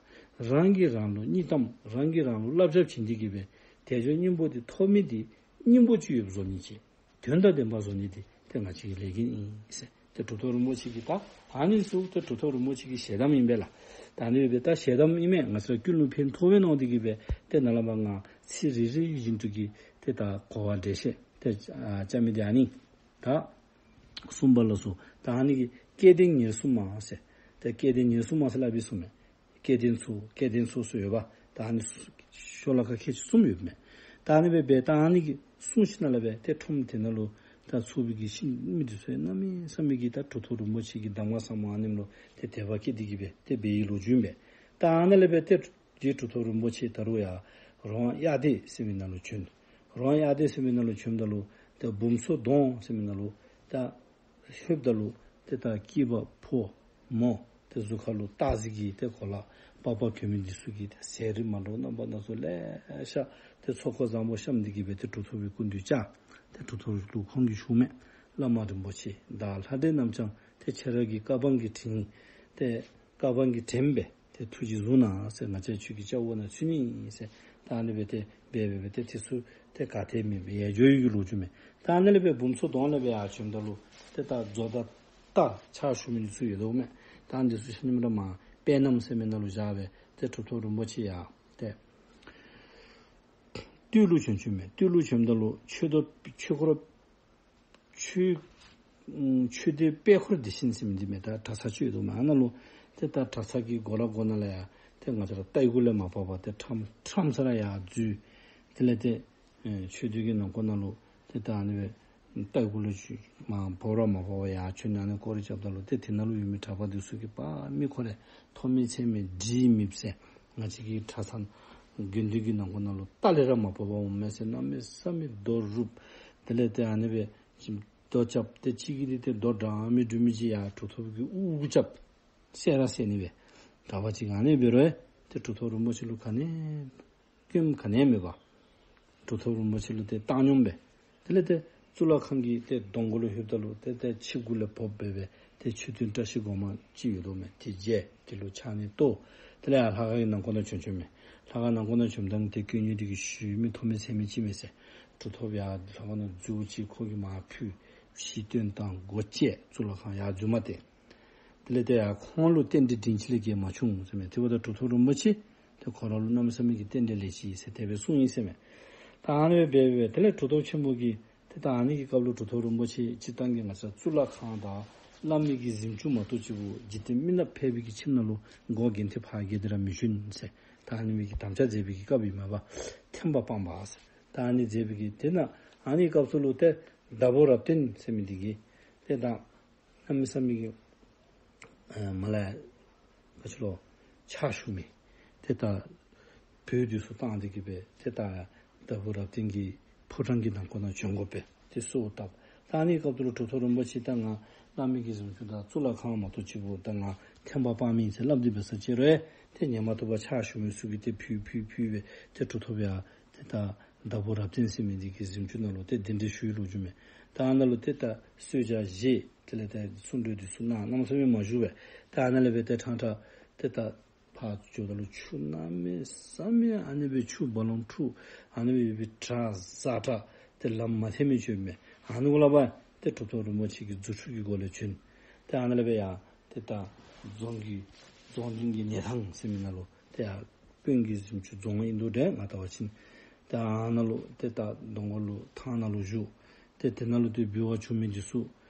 རང་གིས་རང་ལུ་གཉིས་གཏམ་རང་གིས་རང་ལུ་བསླབ་བྱ་བྱིན་ཏེ་གི་སྦེ་དལ་འབྱོར་སྙིང་པོ་དེ་ཐོབ་མི་དེ་སྙིང་པོ་ཅིག་ཡོདཔ་བཟོ་ནི་ཅིག་དོན་དང་ལྡན་པ་བཟོ་ནི་དེ་ཏེ་ང་བཅས་ཀྱི་ལས་འགན་ཨིན་ཟེར། ཏེ་གྲུབ་ཐོབ་རིན་པོ་ཆེ་གི་ད་ཨ་ནི་ཚུ་ཏེ་གྲུབ་ཐོབ་རིན་པོ་ཆེ་གི་ཞལ་གདམས་ཨིན་པས་ལགས། ད་ཨ་ནི་སྦེ་ད་ཞལ་གདམས་ཨིན་མས། ང་བཅས་ར་ཀུན་ལུ་ཕན་ཐོགས་པས་མནོ་སྟེ་གི་སྦེ་ཏེ་ནཱ་ལས་མར་ང་ཚིག་རེ་རེ་བཞིན་དུ་གི་ཏེ་ད་གོ་བ་འགྲེལ་བཤད་ཏེ་ཨ་རྐྱབ་མི་དེ་ཨ་ནི། ད་གསུམ་པ་ལ་སོགས་ད་ཨ་ནི་གི་སྐལ་ལྡན་ཉེར་གསུམ་མ་ཟེར། ཏེ་སྐལ་ལྡན་ཉེར་གསུམ་མ་ཟེར་སླབ་པའི་གསུམ་མས། སྐལ་ལྡན་ཚོགས་སྐལ་ལྡན་ཚོགས་ཟེར་ཡོདཔ་ད་ཨ་ནི་ཤོ་ལོ་ཀ་ཁལ་གཅིག་གསུམ་ཡོདཔ་མས། ད་ཨ་ནི་སྦེ་འབད་ད་ཨ་ནི་གི་གསུངས་ཞིནམ་ལས་སྦེ་ཏེ་ཁྲོམ་དེ་ནང་ལུ་ད་ཚོགས་པའི་གི་ཤིང་མི་དེ་ཚུ་གནམ་མེད་ས་མེད་ཀྱི་ད་གྲུབ་ཐོབ་རིན་པོ་ཆེ་གི་གདམས་ངག་ཟབ་མོ་ཨ་ནེམ་ལུ་ཏེ་དད་པ་སྐྱེས་ཏེ་གི་སྦེ་ཏེ་འབད་བའི་ལོ་རྒྱུས་ཨིན་པས། ད་ཨ་ནཱ་ལས་སྦེ་ཏེ་རྗེ་གྲུབ་ཐོབ་རིན་པོ་ཆེ་ད་རུང་ཡར་རོང་གཡག་སྡེ་ཟེར་མི་ནང་ལུ་བྱོན། རོང་གཡག་སྡེ་ཟེར་མི་ནང་ལུ་བྱོནམ་ད་ལུ་ཏེ་འབུམ་ཚོགས་གདོང་ཟེར་མི་ནང་ལུ་ད་ལྷོདཔ་ད་ལུ་ཏེ་ད་སྐྱེས་པ་ཕོ་མོ་ཏེ་གཟུགས་ཁ་ལུ་སྟག་གཟིག་གི་ཏེ་གོ་ལ་པགས་པ་གྱོན་མི་འདི་ཚུ་གིས་ཏེ་ཟས་རིགས་མ་འདྲཝ་རྣམ་པ་སྣ་ཚོགས་ལེ་ཤ་ཏེ་ཚོགས་འཁོར་བཟང་པོ་བཤམས་ཏེ་གི་སྦེ་ཏེ་གྲུབ་ཐོབ་པའི་སྐུ་མདུན་བཅར། ཏེ་གྲུབ་ཐོབ་ལུ་ཁོང་གིས་ཞུཝ་མས། བླ་མ་རིན་པོ་ཆེ་བདག་ལྷ་འདྲེ་རྣམས་ཀྱང་ཏེ་ཁྱེད་རང་གི་བཀའ་དབང་གིས་དྲན་ཏེ་བཀའ་དབང་གིས་དྲན་སྦེ་ཏེ་ཐུགས་རྗེས་བཟུང་གནང་ཟེར། ང་བཅས་ཁྱོད་ཀྱི་སྐྱབས་འོག་ནང་ཚུད་ནི་ཨིན་ཟེར། ད་ཨ་ནི་སྦེ་ཏེ་འབད་འབད་སྦེ་ཏེ་དེ་ཚུ་ཏེ་ག་ཏེ་མེད་པའི་ཡལ་འགྱོ་ཡི་གི་ལོ་རྒྱུས་མས། ད་ཨ་ནི་ལས་སྦེ་འབུམ་ཚོགས་གདོང་ལས་སྦེ་ཡར་བྱོནམ་ད་ལུ་ཏེ་ད་རྫོགས་ཟླ་སྟག་ཕྱག་ཞུ་མི་འདི་ཚུ་ཡོདཔ་མས། ད་ཨ་ནི་འདི་ཚུ་ཤུལ་མ་ར་མར་དཔལ་གནམ་ཟེར་མི་ནང་ལུ་བཞག་སྦེ་ཏེ་གྲུབ་ཐོབ་རིན་པོ་ཆེ་ཡར་ཏེ་སྟོད་ལུ་བྱོན་བྱོནམ་མས། སྟོད་ལུ་བྱོནམ་ད་ལུ་ཆོས་རྡོ་ཆོས་འཁོར་ཆོས་ཨམ་ཆོས་སྡེ་དཔལ་འཁོར་བདེ་ཆེན་ཟེར་མི་འདི་མས། ད་གྲྭ་ཚང་ཅིག་ཡོདཔ་མས། ཨ་ནཱ་ལུ་ཏེ་ད་གྲྭ་ཚང་གི་སྒོ་ར་སྒོ་ནང་ལས་ཡར་ཏེ་ང་བཅས་ར་རྟའི་གུ་ལས་མ་བབས་པར་ཏེ་ཁྲམ་ཁྲམ་ས་ར་ཡར་འཛུལ། དེ་ལས་ཏེ་ཨེ་ཆོས་སྡེ་གི་ནང་འཁོད་ནང་ལུ་ཏེ་ད་ཨ་ནི་སྦེ་ ལྟག་གུ་ལུ་ཅིག་མར་བོར་བ་མ་བོར་བར་ཡར་བྱོན་ཨ་ནི་སྐོར་ར་རྐྱབ་ད་ལུ་ཏེ་དེ་ནང་ལུ་ཡོད་མི་གྲྭ་པ་འདི་ཚུ་གིས་པ་མི་ཁོ་ར་ཐོགས་མེད་མཚན་མེད་འདྲིས་མེདཔ་ཟེར། ང་བཅས་ཀྱི་གྲྭ་ཚང་དགེ་འདུན་གྱི་ནང་འཁོད་ནང་ལུ་རྟ་ལས་ར་མ་བབས་པར་འོང་མས་ཟེར། གནམ་མེད་ས་མེད་རྡོ་རུབ། དེ་ལས་ཏེ་ཨ་ནི་སྦེ་རྡོ་རྐྱབ། ཏེ་གཅིག་གིས་འདི་ཏེ་རྡོ་འདྲ་མི་འདྲ་མི་ཅིག་ཡར་གྲུབ་ཐོབ་ཀྱི་དབུ་གུ་རྐྱབ། བསད་ར་བསད་ནི་སྦེ། གྲྭ་པ་ཅིག་ཨ་ནི་འབད་རུང་ཏེ་གྲུབ་ཐོབ་རིན་པོ་ཆེ་ལུ་ག་ནི་སྐྱོན་ག་ནི་མེད་པར་གྲུབ་ཐོབ་རིན་པོ་ཆེ་ལུ་ཏེ་བཏང་སྙོམས་སྦེ། དེ་ལས་ཏེ་གཙུག་ལག་ཁང་གི་ཏེ་གདོང་གུ་ལུ་ལྷོདཔ་ད་ལུ་ཏེ་ཏེ་ཕྱི་གུ་ལས་བབས་སྦེ་སྦེ་ཏེ་མཆོད་རྟེན་བཀྲ་ཤིས་སྒོ་མང་ཅིག་ཡོད་དོ་མས། དེ་མཇལ། དེ་ལུ་ཕྱག་ནི་བསྟོད། དེ་ལས་ཡར་ལྷ་ཁང་གི་ནང་འཁོད་ནང་བྱོན་བྱོནམ་མས། ལྷ་ཁང་ནང་འཁོད་ནང་བྱོནམ་ད་ཏེ་དཀོན་གཉེར་འདི་གིས་ཞུ་མི་ཐོགས་མེད་མཚན་མེད་ཅིག་མས་ཟེར། གྲུབ་ཐོབ་ཡར་ལྷ་ཁང་ནང་འཛུལ་ཅི། ཁོ་གིས་མར་ཕུལ། ཕྱི་བཏོན་བཏང་སྒོ་བཅད། གཙུག་ལག་ཁང་ཡར་འཛུལ་མ་སྟེར། དེ་ལས་ཏེ་ཡར་ཁོང་ལུ་རྟེན་འབྲེལ་དྲིན་ཅན་ལས་བརྒལ་མ་བྱུང་ཟེར་མས། དེ་འབདཝ་ད་གྲུབ་ཐོབ་རིན་པོ་ཆེ་ཏེ་ཁོ་ར་ལུ་གནམ་མེད་ས་མེད་ཀྱི་རྟེན་འབྲེལ་ལེགས་ཅི་ཟེར་དེ་སྦེ་གསུངས་ཡི་ཟེར་མས། ད་ཨ་ནི་སྦེ་འབད་འབད་དེ་ལས་གྲུབ་ཐོབ་ཆེན་པོ་གིས་ཏེ་ད་ཨ་ནི་གི་སྐབས་ལུ་གྲུབ་ཐོབ་རིན་པོ་ཆེ་སྤྱིར་བཏང་གི་ང་བཅས་གཙུག་ལག་ཁང་དང་བླ་མའི་གི་གཟིམ་ཅུང་མ་གཏོགས་ཅིག་པུ་འཇིག་རྟེན་མི་ནག་ཕལ་པའི་གི་ཁྱིམ་ནང་ལུ་སྒོ་རྒྱན་ཏེ་ཕར་བརྒལ་ཏེ་ར་མི་བྱོན་ཟེར། ད་ཨ་ནི་སྦེ་གི་དམ་བཅའ་མཛད་པའི་གི་སྐབས་ཨིན་མས་པ། ཐེམ་པ་སྤངས་པ་ཟེར། ད་ཨ་ནི་མཛད་པའི་གི་དེ་ནང་ཨ་ནི་སྐབས་སུ་ལུ་ཏེ་བདག་པོ་རབ་བརྟན་ཟེར་མི་འདི་གིས་ཏེ་ད་གནམ་མེད་ས་མེད་ཀྱི་ཨ་མ་ལ་ག་ཅི་ལོ་ཕྱག་ཞུ་མི་ཏེ་ད་བོད་འདི་ཚུ་བཏང་སྟེ་གི་སྦེ་ཏེ་ད་བདག་པོ་རབ་བརྟན་གྱི་ཕོ་བྲང་གི་ནང་འཁོད་ནང་བྱོན་དགོ་པས། ཏེ་གསོལཝ་བཏབ། ད་ཨ་ནི་སྐབས་སུ་ལུ་གྲུབ་ཐོབ་རིན་པོ་ཆེ་ད་ང་བླ་མའི་གི་གཟིམ་ཅུང་དང་གཙུག་ལག་ཁང་མ་གཏོགས་ཅིག་པུ་ད་ང་ཐེམ་པ་སྤངས་མི་ཨིན་ཟེར་སླབ་སྟེ་འབད་ས་ཅིག་རུང་ཏེ་ཉན་མ་བཏུབ་པར་ཕྱག་ཞུ་མི་ཚུ་གིས་ཏེ་ཕུལ་ཕུལ་ཕུལ་སྦེ་ཏེ་གྲུབ་ཐོབ་ཡང་ཏེ་ད་བདག་པོ་རབ་བརྟན་ཟེར་མི་འདི་གི་གཟིམ་ཅུང་ནང་ལུ་ཏེ་གདན་འདྲེན་ཞུ་བའི་ལོ་རྒྱུས་མས། ད་ཨ་ནཱ་ལུ་ཏེ་ད་གསོལ་ཇ་བཞེས། དེ་ལས་ཏེ་གསུང་གྲོས་འདི་ཚུ་གནང་། གནམ་མེད་ས་མེད་མ་བཞུགས་པས། ད་ཨ་ནཱ་ལས་སྦེ་ཏེ་ཕྲང་ཕྲང་ཏེ་ད་ཕར་འགྱོཝ་ད་ལུ་ཆུ་གནམ་མེད་ས་མེད་ཨ་ནི་སྦེ་ཆུ་རྦ་ཀློང་འཁྲུགས། ཨ་ནི་སྦེ་སྦེ་དྲག་ཟ་དྲག་ཏེ་ལམ་མ་མཐུནམ་སྦེ་བྱོནམ་མས། ཨ་ནི་གུ་ལས་འབད་ཏེ་གྲུབ་ཐོབ་རིན་པོ་ཆེ་གིས་རྫུ་འཕྲུལ་གྱི་སྒོ་ལས་བྱོན། ཏེ་ཨ་ནཱ་ལས་སྦེ་ཡར་ཏེ་ད་རྫོང་གི་རྫོང་འཛིན་གྱི་གནས་ཐང་ཟེར་མི་ནང་ལུ་ཏེ་ཡར་དཔོན་གྱི་གཟིམ་ཅུང་རྫོང་ཨིན་འདུག་ཏེ་ང་བལྟ་བ་ཅིན། ཏེ་ཨ་ནཱ་ལུ་ཏེ་ད་གདོང་ཁ་ལུ་ཐང་ནང་ལུ་བཞུགས། ཏེ་དེ་ནང་ལུ་ཏེ་འབུལ་བ་བྱུང་མི་འདི་ཚུ་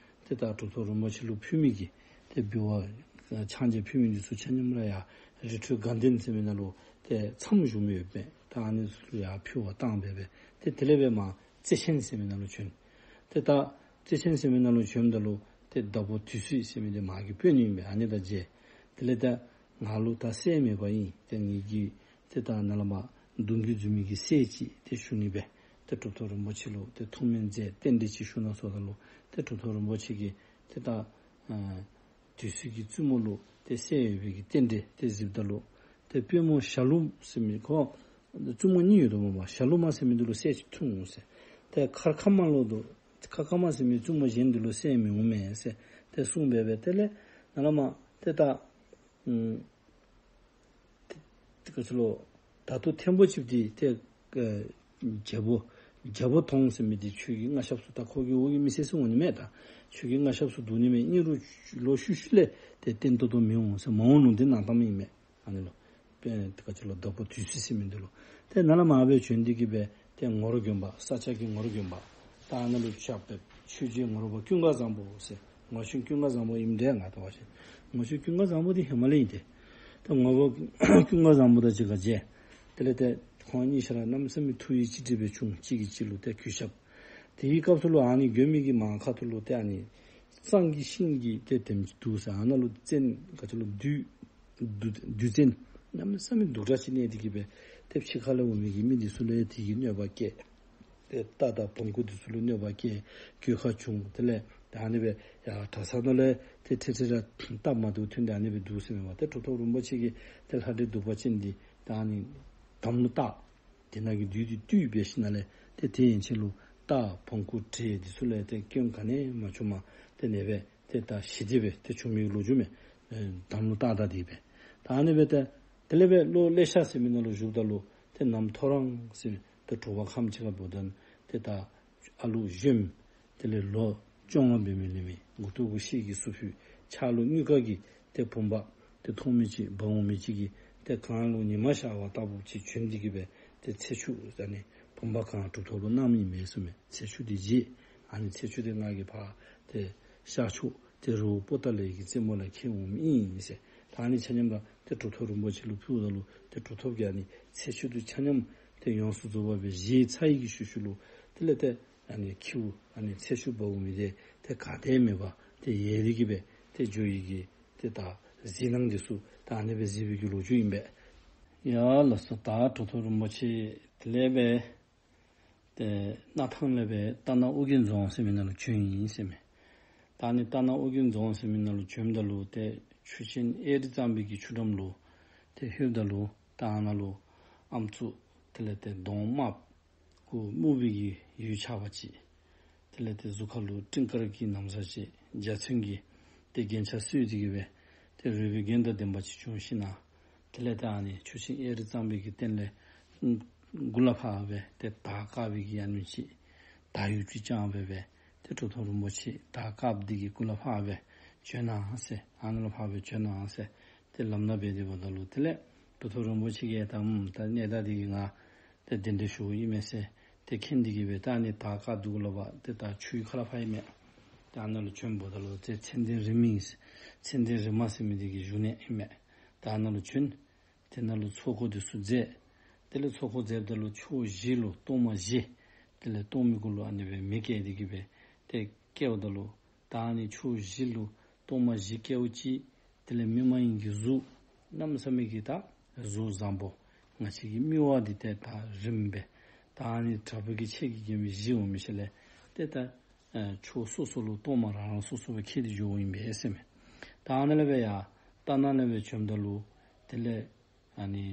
ཏེ་ད་གྲུབ་ཐོབ་རིན་པོ་ཆེ་ལུ་ཕུལ་མི་གི་ཏེ་འབུལ་བ་ཕྱག་མཇལ་ཕུལ་མི་འདི་ཚུ་ཆ་མཉམ་ར་ཡར་རི་ཁྲོད་དགའ་ལྡན་ཟེར་མི་ནང་ལུ་ཏེ་མཚམས་བཞུགས་མི་ཡོདཔ་མས། ད་ཨ་ནི་ཚུ་ལུ་ཡར་ཕུལ་བ་བཏང་སྦེ་སྦེ་ཏེ་དེ་ལས་སྦེ་མར་བརྩེ་ཆེན་ཟེར་མི་ནང་ལུ་བྱོན། ཏེ་ད་བརྩེ་ཆེན་ཟེར་མི་ནང་ལུ་བྱོནམ་ད་ལུ་ཏེ་བདག་པོ་དུས་ཚོད་ཟེར་མི་འདི་མ་གི་དཔོན་ཨིན་པས། ཨ་ནི་དང་མཇལ། དེ་ལས་ད་ང་ལུ་ད་སྲས་མེད་པ་ཨིན། ཏེ་ངེ་གི་ཏེ་ད་ནཱ་ལས་མར་གདུང་བརྒྱུད་འཛིན་མི་གི་སྲས་ཅིག་ཏེ་ཞུ་ནི་སྦེ་ཏེ་གྲུབ་ཐོབ་རིན་པོ་ཆེ་ལུ་ཏེ་ཐུགས་སྨོན་མཛད། རྟེན་འབྲེལ་ཅིག་ཞུ་གནང་ཟེརཝ་ད་ལུ་ཏེ་གྲུབ་ཐོབ་རིན་པོ་ཆེ་གིས་ཏེ་ད་ཨ་དུས་ཚོད་ཀྱི་བཙུན་མོ་ལུ་ཏེ་སྲས་ཡོད་པའི་གི་རྟེན་འབྲེལ་ཏེ་གཟིགསཔ་ད་ལུ་ཏེ་དཔོན་མོ་ཞྭ་ལུ་མ་ཟེར་མི་ཁོ་བཙུན་མོ་གཉིས་ཡོད་དོ་མས་པ། ཞྭ་ལུ་མ་ཟེར་མི་འདི་ལུ་སྲས་ཅིག་ཐུག་འོང་ཟེར། ཏེ་མཁར་ཁ་མ་ལུ་འདུག། མཁར་ཁ་མ་ཟེར་མི་བཙུན་མོ་གཞན་འདི་ལུ་སྲས་མི་འོང་མས་ཟེར་ཏེ་གསུངས་སྦེ་སྦེ་དེ་ལས་ནཱ་ལས་མར་ཏེ་ད་ཨུམ་ཏེ་ཏེ་ག་ཅི་ལོ། ད་ལྟོ་ཐེམ་པོ་ཅིག་འདི་ཏེ་ཨེ་རྒྱལ་པོ་རྒྱལ་པོ་དོང་ཟེར་མི་འདི་ཁྱོད་ཀྱི་མངའ་ཞབས་སུ་ད་ཁོ་གི་འོག་གི་མི་སེར་ཟེར་འོང་ནི་མས། ད་ཁྱོད་ཀྱི་མངའ་ཞབས་སུ་འདུག་ནི་མས། ཨིན་རུང་ལོག་ཤུལ་ཤུལ་ལས་ཏེ་བརྟན་ཏོག་ཏོ་མི་འོང་ཟེར་མ་འོངས་ལུང་བསྟན་གནང་བཏངམ་ཨིན་མས། ཨ་ནི་ལུ་དཔོན་ཏེ་ག་ཅི་ལོ་བདག་པོ་དུས་ཚོད་ཟེར་མི་འདི་ལུ། ཏེ་ནཱ་ལས་མར་སྦེ་བྱོན་ཏེ་གི་སྦེ་ཏེ་ངོར་དགོན་པ་ས་སྐྱ་གི་ངོར་དགོན་པ་ད་ཨ་ནཱ་ལུ་ཕྱག་ཕེབས། ཆོས་རྗེ་ངོར་པ་ཀུན་དགའ་བཟང་པོ་ཟེར། ངོར་ཆེན་ཀུན་དགའ་བཟང་པོ་ཨིནམ་འདྲས་ང་བལྟ་བ་ཅིན། ངོར་ཆེན་ཀུན་དགའ་བཟང་པོ་འདི་ཧེ་མ་ལས་ཨིན་ཏེ། ཏེ་ངོར་པ་ཀུན་དགའ་བཟང་པོ་དང་གཅིག་ཁར་མཇལ། དེ་ལས་ཏེ་ཁོང་གཉིས་ཆ་ར་གནམ་མེད་ས་མེད་ཐུགས་ཡིད་གཅིག་འདྲེས་སྦེ་བྱུང་། གཅིག་གིས་གཅིག་ལུ་ཏེ་གུས་ཞབས། དེའི་སྐབས་སུ་ལུ་ཨ་ནི་དགོན་པའི་གི་མར་ཁ་ཐུག་ལུ་ཏེ་ཨ་ནི་བསང་གི་ཤིང་གི་ཏེ་དེམ་ཅིག་འདུག་ཟེར། ཨ་ནཱ་ལུ་བཙན་ག་ཅི་ལོ་བདུད་བདུད་བཙན་གནམ་མེད་ས་མེད་སྡུག་དྲགས་ཅིག་གནས་ཏེ་གི་སྦེ་ཏེ་ཕྱི་ཁ་ལས་འོང་མི་གི་མི་འདི་ཚུ་ལུ་ཡང་དེ་གིས་གནོད་པ་བཀལ། ཏེ་རྟ་དང་བོང་ཀུ་འདི་ཚུ་ལུ་གནོད་པ་བཀལ། གོད་ཁ་བྱུང་། དེ་ལས་ད་ཨ་ནི་སྦེ་ཡར་གྲྭ་ཚང་ནང་ལས་ཏེ་འཕྲལ་འཕྲལ་ར་སྟབས་མ་བདེཝ་ཐོན་ཏེ་ཨ་ནི་སྦེ་འདུག་ཟེར་མས་པ། ཏེ་གྲུབ་ཐོབ་རིན་པོ་ཆེ་གིས་ཏེ་ལྷ་འདྲེ་གདུག་པ་ཅན་འདི་ད་ཨ་ནི་དམ་ལུ་བཏགས། དེ་ནང་གི་བདུད་འདི་བཏུལ་འབད་ཞིནམ་ལས་ཏེ་དེ་ཡན་ཆད་ལུ་རྟ་བོང་ཀུ་འདྲེ་འདི་ཚུ་ལུ་ཏེ་སྐྱོན་ག་ནི་མ་བྱུངམ་ཏེ་ཨ་ནི་སྦེ་ཏེ་ད་ཞི་བདེ་སྦེ་ཏེ་བྱུང་མི་ལོ་རྒྱུས་མས། ཨེ་དམ་ལུ་བཏགས་ད་དེ་སྦེ། ད་ཨ་ནི་སྦེ་ཏེ་དེ་ལས་སྦེ་ལོ་ལེ་ཤ་ཟེར་མི་ནང་ལུ་བཞུགསཔ་ད་ལུ་ཏེ་ནམ་ཐོ་རངས་ཟེར་ཏེ་དྲོ་པ་ཁམས་ཅིག་ཁར་འབདཝ་ད་ཏེ་ད་ཨ་ལུ་གཞོནམ་དེ་ལས་ལོ་བཅོ་ལྔ་འབད་མི་ལས་མི་མགུ་ཏོ་གུ་ཤེལ་གྱི་གཟུགས་ཕུད། ཕྱག་ལུ་དངུལ་དཀར་གྱི་ཏེ་བུམ་པ་ཏེ་མཐོང་མི་ཅིག་འབག་འོང་མི་ཅིག་གིས་ཏེ་གངས་ལུ་ཉི་མ་ཤར་བ་ལྟ་བུ་ཅིག་བྱོན་ཏེ་གི་སྦེ་ཏེ་ཚེ་ཆུ་ཨ་ནི་བུམ་པ་གང་གྲུབ་ཐོབ་ལུ་གནངམ་ཨིན་མས་ཟེར་མས། ཚེ་ཆུ་འདི་བཞེས། ཨ་ནི་ཚེ་ཆུ་འདི་ང་གིས་ཕར་ཏེ་ཤར་ཕྱོགས་ཏེ་རི་བོ་པོ་ཏ་ལའི་གི་རྩེ་མོ་ལས་ཁྱེར་འོངམ་ཨིན་ཟེར། ད་ཨ་ནི་ཆ་མཉམ་ར་ཏེ་གྲུབ་ཐོབ་རིན་པོ་ཆེ་ལུ་ཕུལཝ་ད་ལུ་ཏེ་གྲུབ་ཐོབ་ཀྱིས་ཨ་ནི་ཚེ་ཆུ་འདི་ཆ་མཉམ་ཏེ་ཡོངས་སུ་རྫོགས་པ་སྦེ་བཞེས་ཚར་བའི་གི་ཤུལ་ཤུལ་ལུ་དེ་ལས་ཏེ་ ཨ་ནི་ཁྱེའུ་ཨ་ནི་ཚེ་ཤུལ་འབག་འོང་མི་འདི་ཏེ་ག་ཏེ་མེད་པར་ཏེ་ཡལ་ཏེ་གི་སྦེ་ཏེ་འགྱོ་ཡི་གི་ཏེ་ད་གཟིགས་སྣང་འདི་ཚུ་ད་ཨ་ནི་སྦེ་གཟིགས་པའི་གི་ལོ་རྒྱུས་ཨིན་པས། ཡ་ལགས་སོ། ད་གྲུབ་ཐོབ་རིན་པོ་ཆེ་དེ་ལས་སྦེ་ཏེ་སྣར་ཐང་ལས་སྦེ་རྟ་ནག་ཨོ་རྒྱན་རྫོང་ཟེར་མི་ནང་ལུ་བྱོན་ཡི་ཟེར་མས། ད་ཨ་ནི་རྟ་ནག་ཨོ་རྒྱན་རྫོང་ཟེར་མི་ནང་ལུ་བྱོནམ་ད་ལུ་ཏེ་ཆུ་ཆེན་ཨེ་རི་གཙང་པའི་གི་ཆུ་འགྲམ་ལུ་ཏེ་ལྷོདཔ་ད་ལུ་ད་ཨ་ནཱ་ལུ་ཨམ་སྲུ་དེ་ལས་ཏེ་གདོང་དམརཔོ་སྐུ་སྨུག་པའི་གི་གཡུ་ཆགས་པ་ཅིག། དེ་ལས་ཏེ་གཟུགས་ཁ་ལུ་སྤྲིན་དཀར་གྱི་ན་བཟའ་ཅིག། འཇའ་ཚོན་གྱི་ཏེ་རྒྱན་ཆ་གསོལ་ཏེ་གི་སྦེ་ཏེ་རོལ་པའི་རྒྱན་དང་ལྡན་པ་ཅིག་བྱོན་ཞིན་ན། དེ་ལས་ཏེ་ཨ་ནི་ཆུ་ཆེན་ཨེ་རི་གཙང་པའི་གི་སྟེང་ལས་མགུ་ལས་ཕར་སྦེ་ཏེ་དར་དཀར་པོའི་གི་ཨ་ནི་ཅིག་དར་ཡུག་ཅིག་བརྐྱངས་སྦེ་སྦེ་ཏེ་གྲུབ་ཐོབ་རིན་པོ་ཆེ་དར་དཀརཔོ་འདི་གི་མགུ་ལས་ཕར་སྦེ་བྱོན་གནང་ཟེར། ཨ་ནཱ་ལུ་ཕར་སྦེ་བྱོན་གནང་ཟེར་ཏེ་ལམ་སྣ་འབད་དེ་འབདཝ་ད་ལུ་དེ་ལས་གྲུབ་ཐོབ་རིན་པོ་ཆེ་གིས་ད་ཨམ་ད་གནས་བདག་འདི་གིས་ང་ཏེ་གདན་འདྲེན་ཞུཝ་ཨིན་མས་ཟེར་ཏེ་མཁྱེན་ཏེ་གི་སྦེ་ད་ཨ་ནི་དར་དཀརཔོ་འདི་གུ་ལས་ཕར་ཏེ་ད་ཆུའི་ཁ་ལས་ཕར་ཨིན་མས། ད་ཨ་ནཱ་ལུ་བྱོནམ་ད་ལུ་ཏེ་ཚེ་བརྟན་རི་མི་ཚེ་བརྟན་རི་མ་ཟེར་མི་འདི་གི་བཞུགས་གནས་ཨིན་མས། ད་ཨ་ནཱ་ལུ་བྱོན། དེ་ནང་ལུ་ཚོགས་འཁོར་འདི་ཚུ་མཛད། དེ་ལས་ཚོགས་འཁོར་མཛདཔ་ད་ལུ་ཕྱོགས་བཞི་ལུ་གཏོར་མ་བཞི། དེ་ལས་གཏོར་མའི་གུ་ལུ་ཨ་ནི་སྦེ་མེ་བཀལ་ཏེ་གི་སྦེ་ཏེ་བཀལཝ་ད་ལུ་ད་ཨ་ནི་ཕྱོགས་བཞི་ལུ་གཏོར་མ་བཞི་བཀལཝ་ཅིག། དེ་ལས་མི་མ་ཡིན་གྱི་གཟུགས་གནམ་མེད་ས་མེད་ཀྱི་ད་གཟུགས་བཟང་པོ་ང་བཅས་ཀྱི་མིག་དབང་འདི་ཏེ་ད་རིངམ་སྦེ་ད་ཨ་ནི་དྲག་པོའི་གི་ཆས་ཀྱིས་བརྒྱན་མི་བཞི་འོང་མི་ཅིག་ལས་ཏེ་ད་ཨེ་ཕྱོགས་སོ་སོ་ལུ་གཏོར་མ་རང་རང་སོ་སོ་སྦེ་འཁྱིད་དེ་འགྱོཝ་ཨིན་པས་ཟེར་མས། ད་ཨ་ནཱ་ལས་སྦེ་ཡར་རྟ་ནག་ལས་སྦེ་བྱོནམ་ད་ལུ་དེ་ལས་ཨ་ནི་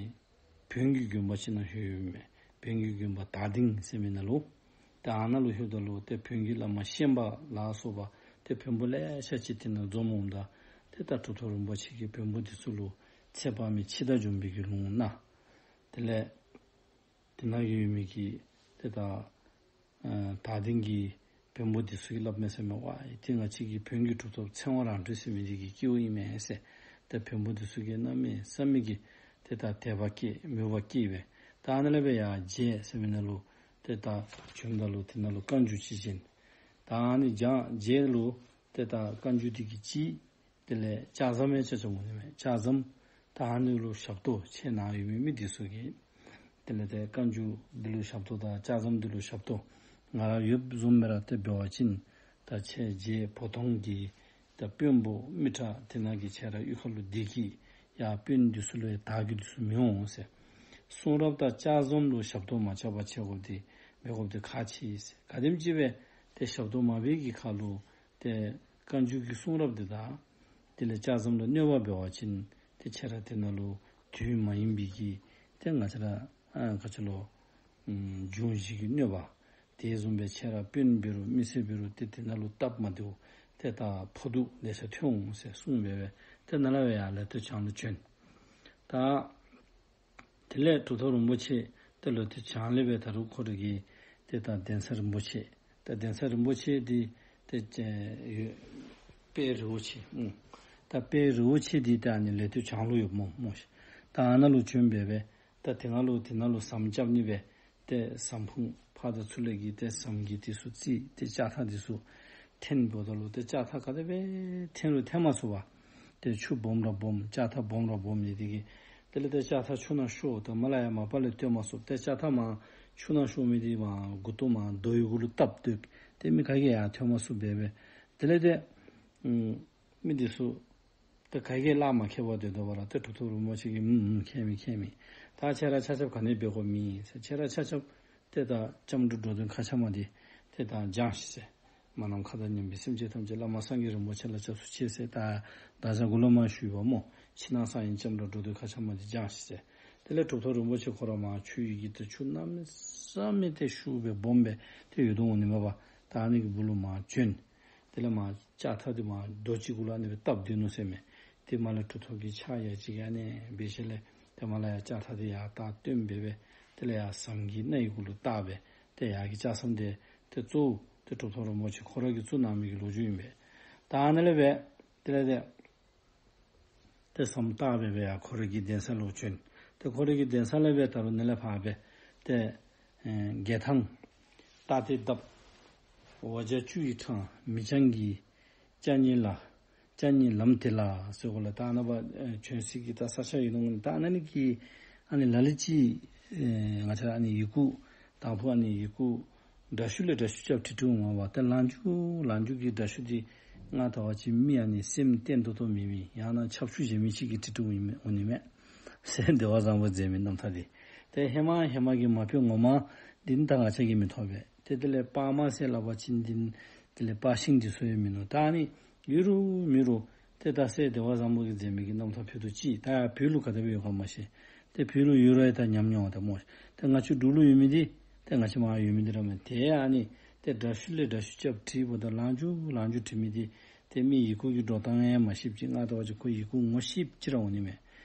བོན་གྱི་དགོན་པ་ཅིག་ནང་ལྷོད་ཡོདཔ་མས། བོན་གྱི་དགོན་པ་དར་སྡིང་ཟེར་མི་ནང་ལུ། ད་ཨ་ནཱ་ལུ་ལྷོདཔ་ད་ལུ་ཏེ་བོན་གྱི་བླ་མ་ཤན་པ་ལ་སོགས་པ་ཏེ་བོན་པོ་ལེ་ཤ་ཅིག་དེ་ནང་འཛོམས་འོངམ་ད་ཏེ་ད་གྲུབ་ཐོབ་རིན་པོ་ཆེ་གིས་བོན་པོ་འདི་ཚུ་ལུ་ཚེ་དཔག་མེད་འཆི་བདག་འཇོམས་པའི་གི་ལུང་གནང་། དེ་ལས་དེ་ནང་ཡོད་མི་གི་ཏེ་ད་ཨ་དར་སྡིང་གི་བོན་པོ་འདི་ཚུ་གིས་སླབ་མས་ཟེར་མས། ཝའི་ཏེ་ང་བཅས་ཀྱི་བོན་གྱི་གྲུབ་ཐོབ་ཚེ་དབང་རང་གྲོལ་ཟེར་མི་འདི་གི་སྐྱེ་བོ་ཨིན་མས་ཟེར། ཏེ་བོན་པོ་འདི་ཚུ་གིས་གནམ་མེད་ས་མེད་ཀྱི་ཏེ་ད་དད་པ་སྐྱེས་མོས་པ་སྐྱེས་སྦེ་ད་ཨ་ནཱ་ལས་སྦེ་ཡར་རྗེ་ཟེར་མི་ནང་ལུ་ཏེ་ད་བྱོནམ་ད་ལུ་དེ་ནང་ལུ་བཀའ་འགྱུར་ཅིག་བྱིན། ད་ཨ་ནི་རྗེ་རྗེ་ལུ་ཏེ་ད་བཀའ་འགྱུར་འདི་གི་ཅིག། དེ་ལས་ལྕགས་ཟམ་ཡང་ཅ་ཅ་འོང་ནི་མས། ལྕགས་ཟམ་ད་ཨ་ནི་ལུ་ཞབས་ཏོག་ཁྱེད་ནཱ་ཡོད་མི་མི་འདི་ཚུ་གིས་དེ་ལས་ཏེ་བཀའ་འགྱུར་འདི་ལུ་ཞབས་ཏོག་དང་ལྕགས་ཟམ་འདི་ལུ་ཞབས་ཏོག་ང་ར་ཡོདཔ་བཟུམ་སྦེ་ར་ཏེ་འབད་བ་ཅིན་ད་ཁྱེད་རྗེ་བོ་དོང་གི་ད་དཔོན་པོ་མི་དྲག་དེ་ནང་གི་ཁྱེད་ར་གཡུས་ཁ་ལུ་བདེ་སྐྱིད་ཡར་དཔོན་འདི་ཚུ་ལུ་ཡང་བདག་གི་འདི་ཚུ་མི་འོང་ཟེར། གསུང་རབ་དང་ལྕགས་ཟམ་ལུ་ཞབས་ཏོག་མ་རྐྱབ་པར་བྱེད་དགོཔ་འདི་འབད་དགོཔ་འདི་ཁག་ཆེ་ཟེར། ག་དེམ་ཅིག་སྦེ་ཏེ་ཞབས་ཏོག་མ་འབད་གི་ཁར་ལུ་ཏེ་བཀའ་འགྱུར་གྱི་གསུང་རབ་འདི་དང་དེ་ལས་ལྕགས་ཟམ་ལུ་གནོད་པ་འབད་བ་ཅིན་ཏེ་ཁྱེད་ར་དེ་ནང་ལུ་དུས་མ་ཡིན་པའི་གི་ཏེ་ང་བཅས་ར་ཨ་ག་ཅི་ལོ་ཨམ་འབྱུང་བཞི་གི་གནོད་པ་དེ་བཟུམ་སྦེ་ཁྱེད་ར་དཔོན་འབད་རུང་མི་སེར་འབད་རུང་ཏེ་དེ་ནང་ལུ་སྟབས་མ་བདེཝ་ཏེ་ད་ཕོག་ཐུག་ལེ་ཤ་ཐོན་འོང་ཟེར་གསུངས་སྦེ་སྦེ་ཏེ་ནཱ་ལས་སྦེ་ཡར་ལེ་ཏོ་བྱང་ལུ་བྱོན། ད་དེ་ལས་གྲུབ་ཐོབ་རིན་པོ་ཆེ་ཏེ་ལེ་ཏོ་བྱང་ལས་སྦེ་ད་རུང་ཁོ་ར་གི་ཏེ་ད་གདན་ས་རིན་པོ་ཆེ་ད་གདན་ས་རིན་པོ་ཆེ་འདི་ཏེ་ཡོད་དཔལ་རི་བོ་ཆེ་སྨོ། ད་དཔལ་རི་བོ་ཆེ་འདི་ད་ཨ་ནི་ལེ་ཏོ་བྱང་ལུ་ཡོདཔ་སྨོ་སྨོ་ཤིག། ད་ཨ་ནཱ་ལུ་བྱོན་སྦེ་སྦེ་ད་དེ་ནང་ལུ་དེ་ནང་ལུ་ཟམ་རྐྱབ་ནི་སྦེ་ཏེ་ཟམ་ཕུང་ཕར་དང་ཚུར་ལས་ཀྱི་ཏེ་ཟམ་གྱི་འདི་ཚུ་རྩིས་ཏེ་ལྕགས་ཐག་འདི་ཚུ་འཐེན་འབདཝ་ད་ལུ་ཏེ་ལྕགས་ཐག་ག་དེ་སྦེ་འཐེན་རུང་འཐེན་མ་ཚུགས་པར་ཏེ་ཆུ་སྦོམ་ར་སྦོམ་ལྕགས་ཐག་སྦོམ་ར་སྦོམ་ཨིན་ཏེ་གི་དེ་ལས་ཏེ་ལྕགས་ཐག་ཆུ་ནང་ཤོར་ཏེ་མར་ལས་ཡར་མ་པ་ལས་བཏོན་མ་ཚུགས། ཏེ་ལྕགས་ཐག་མར་ཆུ་ནང་ཤོར་མི་འདི་མར་མགུ་ཏོ་མར་རྡོ་ཡི་གུ་ལུ་བཏབ་སྟེ་ཏེ་མི་ག་གིས་ཡང་ཐོན་མ་ཚུགས་པས་པས། དེ་ལས་ཏེ་ཨམ་མི་འདི་ཚུ་ཏེ་ག་གིས་གླགས་མ་ཁེལ་བར་སྡོད་དོ་བ་ར་ཏེ་གྲུབ་ཐོབ་རིན་པོ་ཆེ་གིས་ཨམ་ཨམ་ཁེལ་མི་ཁེལ་མི། ད་ཁྱེད་ར་ཆ་ཁྱབ་ག་ནི་འབད་དགོཔ་མེད་ཟེར། ཁྱེད་ར་ཆ་ཁྱབ་ཏེ་ད་ལྕམ་དྲལ་འགྲོ་དོན་མཁའ་ཁྱབ་མ་འདི་ཏེ་ད་བྱང་ཤིག་ཟེར། མ་ནམ་མཁའ་དང་མཉམ་པའི་སེམས་ཅན་ཐམས་ཅད་བླ་མ་སངས་རྒྱས་རིན་པོ་ཆེ་ལ་སྐྱབས་སུ་མཆི་ཟེར། ད་ད་ཅི་གོང་ལུ་མར་ཞུ་ཡི་པ་སྨོ། ཕྱི་ནང་གསང་བའི་ལྕམ་དྲལ་འགྲོ་དོན་མཁའ་ཁྱབ་མ་འདི་བྱང་ཤིག་ཟེར། དེ་ལས་གྲུབ་ཐོབ་རིན་པོ་ཆེ་ཁོ་ར་མར་ཆུ་ཡི་གི་ཏེ་ཆུ་གནམ་མེད་ས་མེད་ཏེ་ཤུགས་སྦེ་སྦོམ་སྦེ་ཏེ་ཡོད་དོ་འོང་ནི་མས་པ། ད་ཨ་ནི་གི་སྦུག་ལུ་མར་བྱོན། དེ་ལས་མར་ལྕགས་ཐག་འདི་མར་རྡོ་ཅིག་གུ་ལུ་ཨ་ནི་སྦེ་བཏབ་སྡོད་ནུག་ཟེར་མས། ཏེ་མར་ལས་གྲུབ་ཐོབ་ཀྱིས་ཕྱག་ཡ་གཅིག་གིས་ཨ་ནི་སྦེ་ཞལ་ལས་ཏེ་མར་ལས་ཡར་ལྕགས་ཐག་འདི་ཡར་བཏགས་བཏོན་སྦེ་སྦེ་དེ་ལས་ཡར་ཟམ་གྱི་སྣེ་ཡི་གུ་ལུ་བཏགས་སྦེ་ཏེ་ཡར་གྱི་ལྕགས་ཟམ་འདི་ཏེ་གཙོ་བོ་ཏེ་གྲུབ་ཐོབ་རིན་པོ་ཆེ་ཁོ་ར་གིས་བཙུགས་གནང་མི་གི་ལོ་རྒྱུས་ཨིན་པས། ད་ཨ་ནི་ལས་སྦེ་དེ་ལས་ཏེ་ཏེ་ཟམ་བཏགས་སྦེ་སྦེ་ཡར་ཁོ་ར་གི་གདན་ས་ལུ་བྱོན། ཏེ་ཁོ་ར་གི་གདན་ས་ལས་སྦེ་ད་རུང་ནཱ་ལས་ཕར་སྦེ་ཏེ་ཨེ་རྒྱལ་ཐང་རྟ་དེ་བརྡབ། འོ་བརྒྱ་བཅུ་ཡི་འཕྲང་མི་འགྱངས་ཀྱི། ལྕགས་རྙིང་ལ་ལྕགས་རྙིང་ལམ་དེ་ལ་ཟེར་གོ་ལགས། ད་ཨ་ནཱ་བ་ཨེ་བྱོན་སའི་གི་ད་ས་ཆ་ཡོད་ནུག། ད་ཨ་ནཱ་ནི་གི་ཨ་ནི་ལ་ལུ་ཅིག་ཨེ་ང་བཅས་ཨ་ནི་ཡི་གུ་དང་ཕུ་ཨ་ནི་ཡི་གུ་ དྲག་ཤུལ་ལས་དྲག་ཤུལ་རྐྱབ་ཁྲིད་ཁྲིད་འོང་བ་ཏེ་ལང་ཅུག་ལང་ཅུག་གི་དྲག་ཤུལ་འདི་ང་བལྟ་བ་ཅིན་མི་ཨ་ནི་སེམས་བརྟན་ཏོག་ཏོ་མེད་མི་ཡང་ན་ཆབ་ཆུ་བཞེས་མི་ཅིག་གིས་ཁྲིད་ཁྲིད་འོང་ནི་མས་ཟེར་བདེ་བ་བཟང་པོ་མཛད་མི་རྣམ་ཐར་འདི། ཏེ་ཧེ་མ་ཧེ་མ་གི་མ་དཔེ་ངོ་མ་འདི་ནི་ད་ང་བཅས་ཀྱིས་མི་ཐོབ་པས། ཏེ་དེ་ལས་སྤར་མ་ཟེར་སླབ་པ་ཅིན་འདི་ནི་དེ་ལས་སྤར་ཤིང་འདི་ཚུ་ཡང་མིན་ནུག། ད་ཨ་ནི་ཡོད་རུང་མེད་རུང་ཏེ་ད་སྲས་བདེ་བ་བཟང་པོ་གིས་མཛད་མི་གི་རྣམ་ཐར་བོད་དུ་ཅིག་ད་ཡར་བོད་ལུ་ག་དེ་སྦེ་ཡོད་ག་མ་ཤེས། ཏེ་བོད་ལུ་ཡོད་རུང་ཡང་ད་ཉམས་མྱོང་ད་སྨོ། ཏེ་ང་བཅས་འབྲུག་ལུ་ཡོད་མི་འདི་ཏེ་ང་བཅས་མར་ཡོད་མི་འདི་ར་མེན། ཏེ་ཨ་ནི་ཏེ་དྲག་ཤུལ་ལས་དྲག་ཤུལ་རྐྱབ་ཁྲིད་འབདཝ་ད་ལང་ཅུག་ལང་ཅུག་ཁྲིད་མི་འདི་ཏེ་མི་ཡི་གུ་གི་འགྲོ་སྟངས་ཡང་མ་ཤེསཔ་ཅིག། ང་བལྟ་བ་ཅིན་ཁོ་ཡི་གུ་ངོ་ཤེསཔ་ཅིག་ར་འོང་ནི་མས།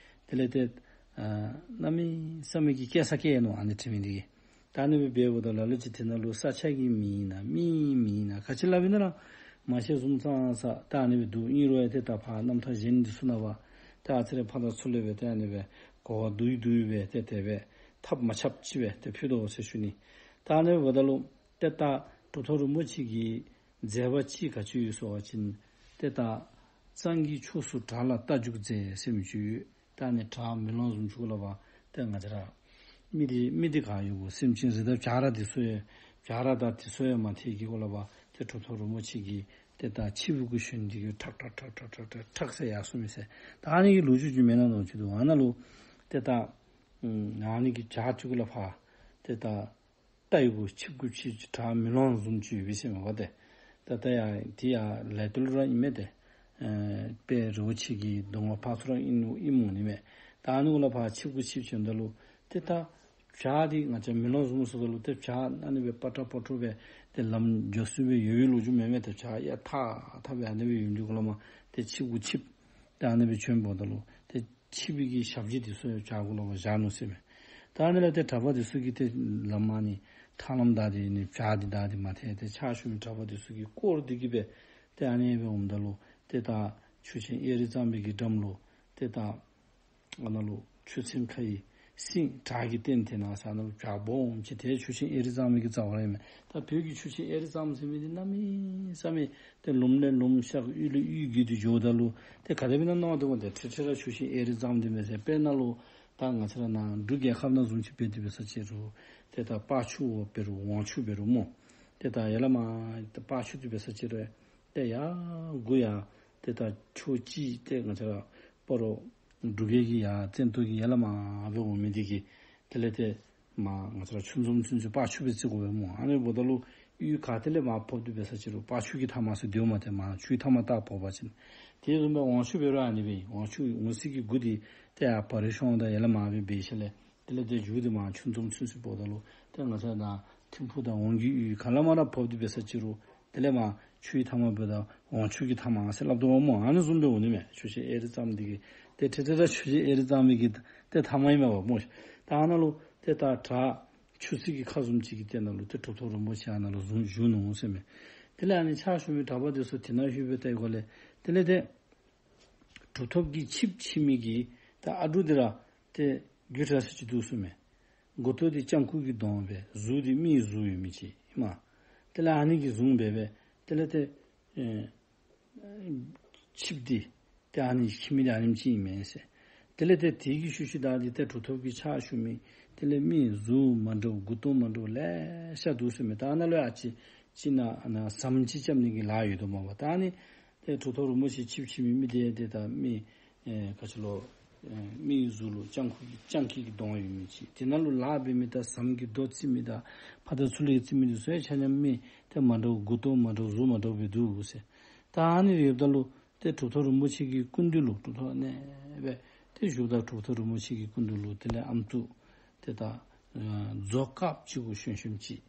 དེ་ལས་ཏེ་ཨ་གནམ་མེད་ས་མེད་ཀྱི་སྐྱེ་ས་སྐྱེ་ནུག་ཨ་ནི་ཁྲིད་མི་འདི་གིས། ད་ཨ་ནི་སྦེ་འབདཝ་ད་ལ་ལུ་ཅིག་དེ་ནང་ལུ་ས་ཆ་གི་མིང་ཨིན་ན་མི་མིང་ཨིན་ན་ག་ཅི་སླབ་ཨིན་ན་ར་མ་ཤེས་བཟུམ་ཙང་ཙང་ད་ཨ་ནི་སྦེ་འདུག། ཨིན་རུང་ཡང་ཏེ་ད་ཕར་རྣམ་ཐར་གཞན་འདི་ཚུ་ནང་ཕར་ཏེ་ཨ་ཙི་རེ་ཕར་དང་ཚུར་ལས་སྦེ་ཏེ་ཨ་ནི་སྦེ་གོ་བ་བསྡུས་བསྡུས་སྦེ་ཏེ་དེ་སྦེ་ཐབས་མ་ཆགཔ་ཅིག་སྦེ་ཏེ་ཕུལ་དོ་ཟེར་ཞུ་ནི། ད་ཨ་ནི་སྦེ་འབདཝ་ད་ལུ་ཏེ་ད་གྲུབ་ཐོབ་རིན་པོ་ཆེ་གི་མཛད་པ་ཅིག་ག་ཅི་ཡོད་ཟེར་བ་ཅིན་ཏེ་ད་གཙང་གི་ཕྱོགས་སུ་བྲག་ལ་རྟ་རྒྱུག་མཛད་ཟེར་མི་ཅིག་ཡོད། ད་ཨ་ནི་བྲག་མེ་ལོང་བཟུམ་ཅིག་གུ་ལུ་ཕར་ཏེ་ང་བཅས་ར་མི་འདི་མི་འདི་ག་ཡོད་གོ་སེམས་ཅན་རི་དང་བྱ་ར་འདི་ཚུ་ཡང་བྱ་ར་དང་འདི་ཚུ་ཡང་མ་ཐལ་གྱི་གུ་ལུ་ཕར་ཏེ་གྲུབ་ཐོབ་རིན་པོ་ཆེ་གི་ཏེ་ད་ཆིབས་གུ་ཞོན་ཏེ་གི་ཁྲག་ཁྲག་ཁྲག་ཁྲག་ཁྲག་ཁྲག་ཟེར་ཡར་སོང་མི་ཟེར། ད་ཨ་ནི་གི་ལོ་རྒྱུས་ཅིག་མེན་ན་མནོ་ཅིག་འདུག། ཨ་ནཱ་ལུ་ཏེ་ད་ཨ་ནི་གི་བྱག་ཅིག་གུ་ལུ་ཕར་ཏེ་ད་རྟ་ཡི་གུ་ཆིབས་གུ་ཆིབས་བྲག་མེ་ལོང་བཟུམ་ཅིག་ཡོད་པས་ཟེར་མས་པ་ཏེ། ད་ད་ཡ་དེ་ཡ་ལས་དུ་ལུ་ར་ཨིན་མས་ཏེ། ཨེ་དཔལ་རི་བོ་ཆེ་གི་གདོང་པ་ཕར་ཚུར་ར་ཨིན་ཨིནམ་འོང་ནི་མས། ད་ཨ་ནི་གུ་ལུ་ཕར་ཆིབས་གུ་ཆིབས་བྱོནམ་ད་ལུ་ཏེ་ད་བྱག་འདི་ང་བཅས་མེ་ལོང་བཟུམ་སོང་ད་ལུ་ཏེ་བྱག་ཨ་ནི་སྦེ་སྤ་ཊ་སྤ་ཊོ་སྦེ་ཏེ་ལམ་འགྱོ་སྲོལ་སྦེ་ཡོད་པའི་ལོ་རྒྱུས་མེན་མས། ཏེ་བྱག་ཡ་ཐག་ཐག་སྦེ་ཨ་ནི་སྦེ་ཡོད་མི་འདི་གུ་ལུ་མར་ཏེ་ཆིབས་གུ་ཆིབས་ཏེ་ཨ་ནི་སྦེ་བྱོནམ་ད་ལུ་ཏེ་ཆིབས་ཀྱི་ཞབས་རྗེས་འདི་ཚུ་ཡང་བྱག་གུ་ལུ་བཞག་ནུག་ཟེར་མས། ད་ཨ་ནི་ལས་ཏེ་གྲྭ་པ་འདི་ཚུ་གིས་ཏེ་ལམ་ཨ་ནི་ཐང་ལམ་བདའ་སྟེ་ནི་བྱག་འདི་བདའ་སྟེ་མར་ཏེ་ཏེ་ཕྱག་ཞུ་མི་གྲྭ་པ་འདི་ཚུ་གིས་སྐོར་འདི་གིས་སྦེ་ཏེ་ཨ་ནི་སྦེ་འོངམ་ད་ལུ་ཏེ་ད་ཆུ་ཆེན་གཡས་རི་གཙང་པའི་གི་འགྲམ་ལུ་ཏེ་ད་ཨ་ནཱ་ལུ་ཆུ་ཚན་ཁ་ཡི་སེང་བྲག་གི་སྟེང་དེ་ནང་ས་ནང་ལུ་བྱག་སྦོམ་ཅིག་ཏེ་ཆུ་ཆེན་གཡས་རི་གཙང་པའི་གི་རྩ་བར་ཨིན་མས། ད་བོད་ཀྱི་ཆུ་ཆེན་གཡས་རི་གཙང་ཟེར་མི་འདི་གནམ་མེད་ས་མེད་ཏེ་ལུངམ་ལས་ལུངམ་ཤར་གཡུས་ལས་གཡུས་བརྒྱུད་དེ་འགྱོཝ་ད་ལུ་ཏེ་ག་དེ་སྦེ་ཨིན་ན་མནོ་སྟེ་འོང་། ཏེ་ཁྲི་ཁྲི་ར་ཆུ་ཆེན་གཡས་རི་གཙང་འདི་མས་ཟེར། དཔེར་ན་ལུ་ད་ང་བཅས་ར་ནཱ་འབྲུག་རྒྱལ་ཁབ་ནང་བཟུམ་ཅིག་འབད་དེ་འབད་ས་ཅིག་རུང་ཏེ་ད་སྤ་ཆུ་འབད་རུང་ཝང་ཆུ་འབད་རུང་སྨོ། ཏེ་ད་ཡར་ལས་མར་ཏེ་སྤ་ཆུ་འདི་འབད་ས་ཅིག་རུང་ཏེ་ཡར་མགུ་ཡར་ཏེ་ད་ཕྱོགས་གཅིག་ཏེ་ང་བཅས་ར་སྤ་རོ་འབྲུག་རྒྱལ་གྱི་ཡར་བཙན་ཏོ་གི་ཡར་ལས་མར་སྦེ་འོང་མི་འདི་གིས་དེ་ལས་ཏེ་མར་ང་བཅས་ར་ཆུ་འཛོམས་ཚུན་ཚོད་སྤ་ཆུ་སྦེ་བརྩི་དགོ་པས་སྨོ། ཨ་ནི་འབདཝ་ད་ལུ་གཡུས་ག་ཏེ་ལས་མར་ཕབ་སྟེ་འབད་ས་ཅིག་རུང་སྤ་ཆུ་གི་མཐའ་མར་ཟེར་འདུག་མས། ཏེ་མར་ཆུའི་མཐའ་མར་ལྟ་ཕབ་པ་ཅིན་དེ་བཟུམ་སྦེ་ཝང་ཆུ་འབད་རུང་ཨ་ནི་སྦེ་ཝང་ཆུ་ཝང་སི་གི་མགུ་འདི་ཏེ་ཡར་བ་རི་ཤོང་དང་ཡར་ལས་མར་སྦེ་འབད་ཞིནམ་ལས་དེ་ལས་ཏེ་མཇུག་འདི་མར་ཆུ་འཛོམས་ཚུན་ཚོད་འབདཝ་ད་ལུ་ཏེ་ང་བཅས་ནཱ་ཐིམ་ཕུག་དང་ཝང་གི་གཡུས་ག་ལས་མར་ར་ཕབ་སྟེ་འབད་ས་ཅིག་རུང་དེ་ལས་མར་ཆུའི་མཐའ་མར་འབདཝ་ད་ཝང་ཆུ་གི་མཐའ་མར་ཟེར་སླབ་དོ་བ་སྨོ། ཨ་ནི་བཟུམ་སྦེ་འོང་ནི་མས། ཆུ་ཆེན་གཡས་རི་གཙང་འདི་གིས་ཏེ་ཁྲི་ཁྲི་ར་ཆུ་ཆེན་གཡས་རི་གཙང་མི་གི་ཏེ་མཐའ་མར་ཨིན་མས་པ་སྨོ། ད་ཨ་ནཱ་ལུ་ཏེ་ད་བྲག་ཆུ་ཚིགས་ཀྱི་ཁ་བཟུམ་ཅིག་གི་སྟེང་ནང་ལུ་ཏེ་གྲུབ་ཐོབ་རིན་པོ་ཆེ་ཨ་ནཱ་ལུ་བཞུགས་བཞུགས་ནུག་ཟེར་མས། དེ་ལས་ཨ་ནི་ཕྱག་ཞུ་མི་གྲྭ་པ་འདི་ཚུ་དེ་ནང་བཞུགས་པའི་ལྟ་བའི་སྒོ་ལས་དེ་ལས་ཏེ་གྲུབ་ཐོབ་ཀྱི་ཆིབས་ཕྱི་མི་གི་ད་ཨ་འབྲུག་འདི་ར་ཏེ་རྒྱུ་འབྲས་ཅིག་འདུག་ཟེར་མས། མགུ་ཏོ་འདི་སྤྱང་ཁུ་གི་གདོང་སྦེ་གཟུགས་འདི་མིའི་གཟུགས་ཡོད་མི་ཅིག་ཨིན་མས། དེ་ལས་ཨ་ནི་གིས་བཟུང་སྦེ་སྦེ་དེ་ལས་ཏེ་ཨེ་ཆིབས་འདི་ཏེ་ཨ་ནི་ཁྱིམ་འདི་ཨ་ནེམ་ཅིག་ཨིན་མས་ཟེར། དེ་ལས་ཏེ་དེ་གི་ཤུལ་ཤུལ་བདའ་སྟེ་ཏེ་གྲུབ་ཐོབ་ཀྱི་ཕྱག་ཞུ་མི་དེ་ལས་མིའི་གཟུགས་མ་འདྲཝ་མགུ་ཏོ་མ་འདྲཝ་ལེ་ཤ་འདུག་ཟེར་མས། ད་ཨ་ནཱ་ལུ་ཡང་ཅིག་ཅིག་ནཱ་ཨ་ནཱ་ཟམ་ཅིག་རྐྱབ་ནི་གི་ལཱ་ཡོད་དོ་མས་པ། ད་ཨ་ནི་ཏེ་གྲུབ་ཐོབ་རིན་པོ་ཆེ་ཆིབས་ཕྱི་མི་མི་དེ་ཏེ་ད་མི་ཨེ་ག་ཅི་ལོ་ཨེ་མིའི་གཟུགས་ལུ་སྤྱང་ཁུ་གི་སྤྱང་ཀི་གི་གདོང་ཡོད་མི་ཅིག། དེ་ནང་ལུ་ལཱ་འབད་མི་དང་ཟམ་གྱི་རྡོ་བརྩི་མི་དང་ཕར་དང་ཚུར་ལས་བརྩི་མི་འདི་ཚུ་ཡང་ཆ་མཉམ་མི་ཏེ་མ་འདྲཝ་མགུ་ཏོ་མ་འདྲཝ་གཟུགས་མ་འདྲཝ་སྦེ་འདུག་ཟེར། ད་ཨ་ནི་ཡོདཔ་ད་ལུ་ཏེ་གྲུབ་ཐོབ་རིན་པོ་ཆེ་གི་སྐུ་མདུན་ལུ་གྲུབ་ཐོབ་ཨ་ནེ་སྦེ་ཏེ་བཞུགསཔ་ད་གྲུབ་ཐོབ་རིན་པོ་ཆེ་གི་སྐུ་མདུན་ལུ་དེ་ལས་ཨམ་སྲུ་ཏེ་ད་ཨ་མཛོ་དཀརཔོ་ཅིག་གུ་ཞོན་ཞོནམ་ཅིག།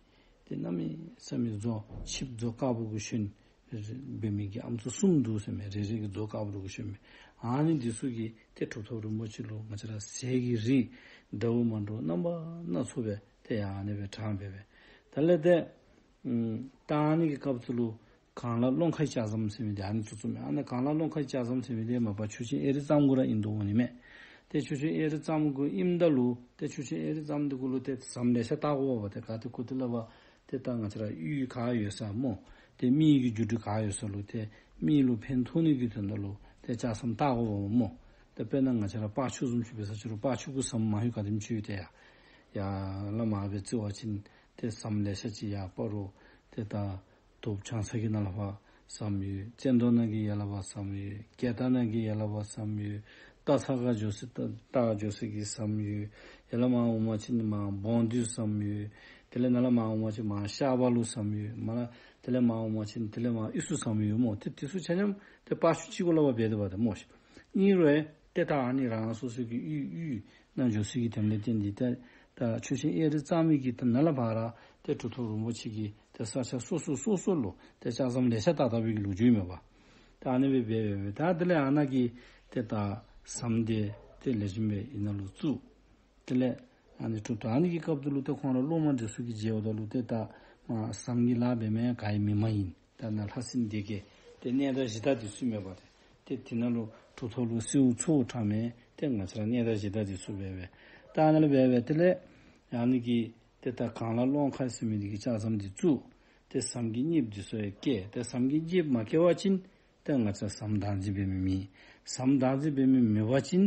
ཏེ་གནམ་མེད་ས་མེད་མཛོ་ཆིབས་མཛོ་དཀརཔོ་གུ་ཞོན་འབད་མི་གི་ཨམ་སྲུ་གསུམ་འདུག་ཟེར་མས། རེ་རེ་གིས་མཛོ་དཀརཔོ་གུ་ཞོན་མི་ཨ་ནི་འདི་ཚུ་གིས་ཏེ་གྲུབ་ཐོབ་རིན་པོ་ཆེ་ལུ་ང་བཅས་ར་ཟས་ཀྱི་རིགས་འདྲཝ་མ་འདྲཝ་རྣམ་པ་སྣ་ཚོགས་སྦེ་ཏེ་ཡང་ཨ་ནི་སྦེ་དྲངས་སྦེ་སྦེ་དེ་ལས་ཏེ་ཨམ་ད་ཨ་ནི་གི་སྐབས་སུ་ལུ་གངས་ལ་ཀློང་ཁའི་ལྕགས་ཟམ་ཟེར་མི་འདི་ཨ་ནི་ཚུ་ཚུ་མས། ཨ་ནི་གངས་ལ་ཀློང་ཁའི་ལྕགས་ཟམ་ཟེར་མི་འདི་མ་པ་ཆུ་ཆེན་གཡས་རི་རྩེ་མོ་གུ་ར་ཨིན་དོ་འོང་ནི་མས། ཏེ་ཆུ་ཆེན་གཡས་རི་རྩེ་མོ་གུ་ཨིནམ་ད་ལུ་ཏེ་ཆུ་ཆེན་གཡས་རི་རྩེ་མོ་འདི་གུ་ལུ་ཏེ་ཟམ་ལེ་ཤ་བཏགས་དགོཔ་འབད་ཏེ་ག་ཏེ་གུ་ཏེ་སླབ་པ་ཏེ་ད་ང་བཅས་ར་གཡུས་ག་ཡོད་ས་སྨོ། ཏེ་མི་གི་རྒྱུ་འགྲུལ་ག་ཡོད་ས་ལུ་ཏེ་མི་ལུ་ཕན་ཐོགས་ནི་གི་དོན་དག་ལུ་ཏེ་ལྕགས་ཟམ་བཏགས་དགོཔ་སྨོ། ཏེ་དཔེར་ན་ང་བཅས་ར་སྤ་ཆུ་བཟུམ་ཅིག་འབད་ས་ཅིག་རུང་སྤ་ཆུ་གུ་ཟམ་མ་ལྷོད་ག་དེམ་ཅིག་ཡོད་ཏེ་ཡ་ཡར་ལས་མར་སྦེ་བརྩི་བ་ཅིན་ ཏེ་ཟམ་ལེ་ཤ་ཅིག་ཡར་སྤར་རུང་ཏེ་ད་དོབ་ཆང་ས་གི་ནང་ལས་ཕར་ཟམ་ཡོད། བཙན་དོང་ནང་གི་ཡར་ལས་ཕར་ཟམ་ཡོད། རྒྱལ་རྟགས་ནང་གི་ཡར་ལས་ཕར་ཟམ་ཡོད། སྟག་ཚང་ཁ་འགྱོ་ས་ད་ལྟ་འགྱོ་ས་གི་ཟམ་ཡོད། ཡར་ལས་མར་འོང་པ་ཅིན་མར་བོང་སྡུད་ཟམ་ཡོད། དེ་ལས་ནཱ་ལས་མར་འོང་པ་ཅིན་མར་ཤར་བ་ལུ་ཟམ་ཡོད། མར་ལས་དེ་ལས་མར་འོང་པ་ཅིན་དེ་ལས་མར་དབུས་སུ་ཟམ་ཡོད་སྨོ། ཏེ་དེ་ཚུ་ཆ་མཉམ་ཏེ་པར་ཤུ་ཅིག་གུ་ལས་ཕར་འབད་དོ་བ་ད་སྨོ་ཤིག། ཨིན་རུང་ཏེ་ད་ཨ་ནི་རང་སོ་སོ་གི་གཡུས་གཡུས་ནང་འགྱོ་ས་གི་དེ་ལས་བརྟེན་ཏེ་ད་ད་ཆོས་ཆེན་གཡས་རུ་གཙང་པའི་གི་ད་ནཱ་ལས་ཕར་ར་ཏེ་གྲུབ་ཐོབ་རིན་པོ་ཆེ་གིས་ཏེ་ས་ཆ་སོ་སོ་སོ་སོ་ལུ་ཏེ་ལྕགས་ཟམ་ལེ་ཤ་བཏགས་བཏགས་པའི་གི་ལོ་རྒྱུས་མས་པ། ད་ཨ་ནི་སྦེ་འབད་འབད་འབད་ད་དེ་ལས་ཨ་ནཱ་གི་ཏེ་ད་ཟམ་དེ་ཏེ་ལེགས་ཤོམ་སྦེ་ཨ་ནཱ་ལུ་བཙུགས། དེ་ལས་ཨ་ནི་གྲུབ་ཐོབ་ཨ་ནི་གི་སྐབས་དེ་ལུ་ཏེ་ཁོང་ར་སློབ་མ་འདི་ཚུ་གིས་མཇལཝ་ད་ལུ་ཏེ་ད་མར་ཟམ་གྱི་ལཱ་འབད་མི་ག་ཡང་མི་མ་ཡིན། ད་ནཱ་ལྷ་སྲིན་སྡེ་བརྒྱད་ཏེ་གནས་བདག་གཞི་བདག་འདི་ཚུ་མས་པ་ཏེ། ཏེ་དེ་ནང་ལུ་གྲུབ་ཐོབ་ལུ་གསོལཝ་ཚོགས་དྲང་མི་ཏེ་ང་བཅས་ར་གནས་བདག་གཞི་བདག་འདི་ཚུ་སྦེ་སྦེ། ད་ཨ་ནཱ་ལུ་སྦེ་སྦེ་དེ་ལས་ཨ་ནི་གི་ཏེ་ད་གངས་ལ་ཀློང་ཁ་ཟེར་མི་འདི་གི་ལྕགས་ཟམ་འདི་བཙུགས། ཏེ་ཟམ་གྱི་གཉེརཔ་འདི་ཚུ་ཡང་བཀལ། ཏེ་ཟམ་གྱི་གཉེརཔ་མ་བཀལ་བ་ཅིན་ཏེ་ང་བཅས་ཟམ་བདག་འཛིན་འབད་མི་མེད། ཟམ་བདག་འཛིན་འབད་མི་མེད་པ་ཅིན་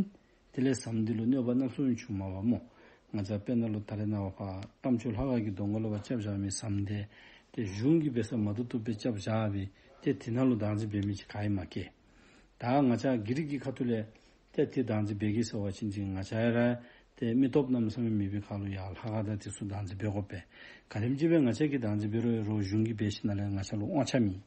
དེ་ལས་ཟམ་འདི་ལུ་གནོད་པ་སྣ་ཚོགས་བྱུངམ་མས་པ་སྨོ། ང་བཅས་དཔེར་ན་ལུ་ད་རེས་ནངས་པ་ཕར་རྟ་མཆོག་ལྷ་ཁང་གི་གདོང་ཁ་ལུ་ཕར་རྐྱབ་བཞག་མི་ཟམ་དེ་ཏེ་གཞུང་གིས་འབད་ས་མ་བཏུབ་བཏུབ་སྦེ་རྐྱབ་བཞག་པས། ཏེ་དེ་ནང་ལུ་བདག་འཛིན་འབད་མི་ཅིག་ག་ཡང་མ་བཀལ། ད་ང་བཅས་གྷི་རིག་གི་ཁ་ཐུག་ལས་ཏེ་དེ་བདག་འཛིན་འབད་གེ་ཟེར་བ་ཅིན་ཅིག་ང་བཅས་ར་ཏེ་མི་སྟོབས་གནམ་མེད་ས་མེད་མེད་པའི་ཁར་ལུ་ཡར་ལྷ་ཁང་དང་དེ་ཚུ་བདག་འཛིན་འབད་དགོ་པས། ག་དེམ་ཅིག་སྦེ་ང་བཅས་ཀྱིས་བདག་འཛིན་འབད་རུང་རོགས་གཞུང་གིས་འབད་ཞིནམ་ལས་ང་བཅས་ལུ་དབང་ཆ་མེད།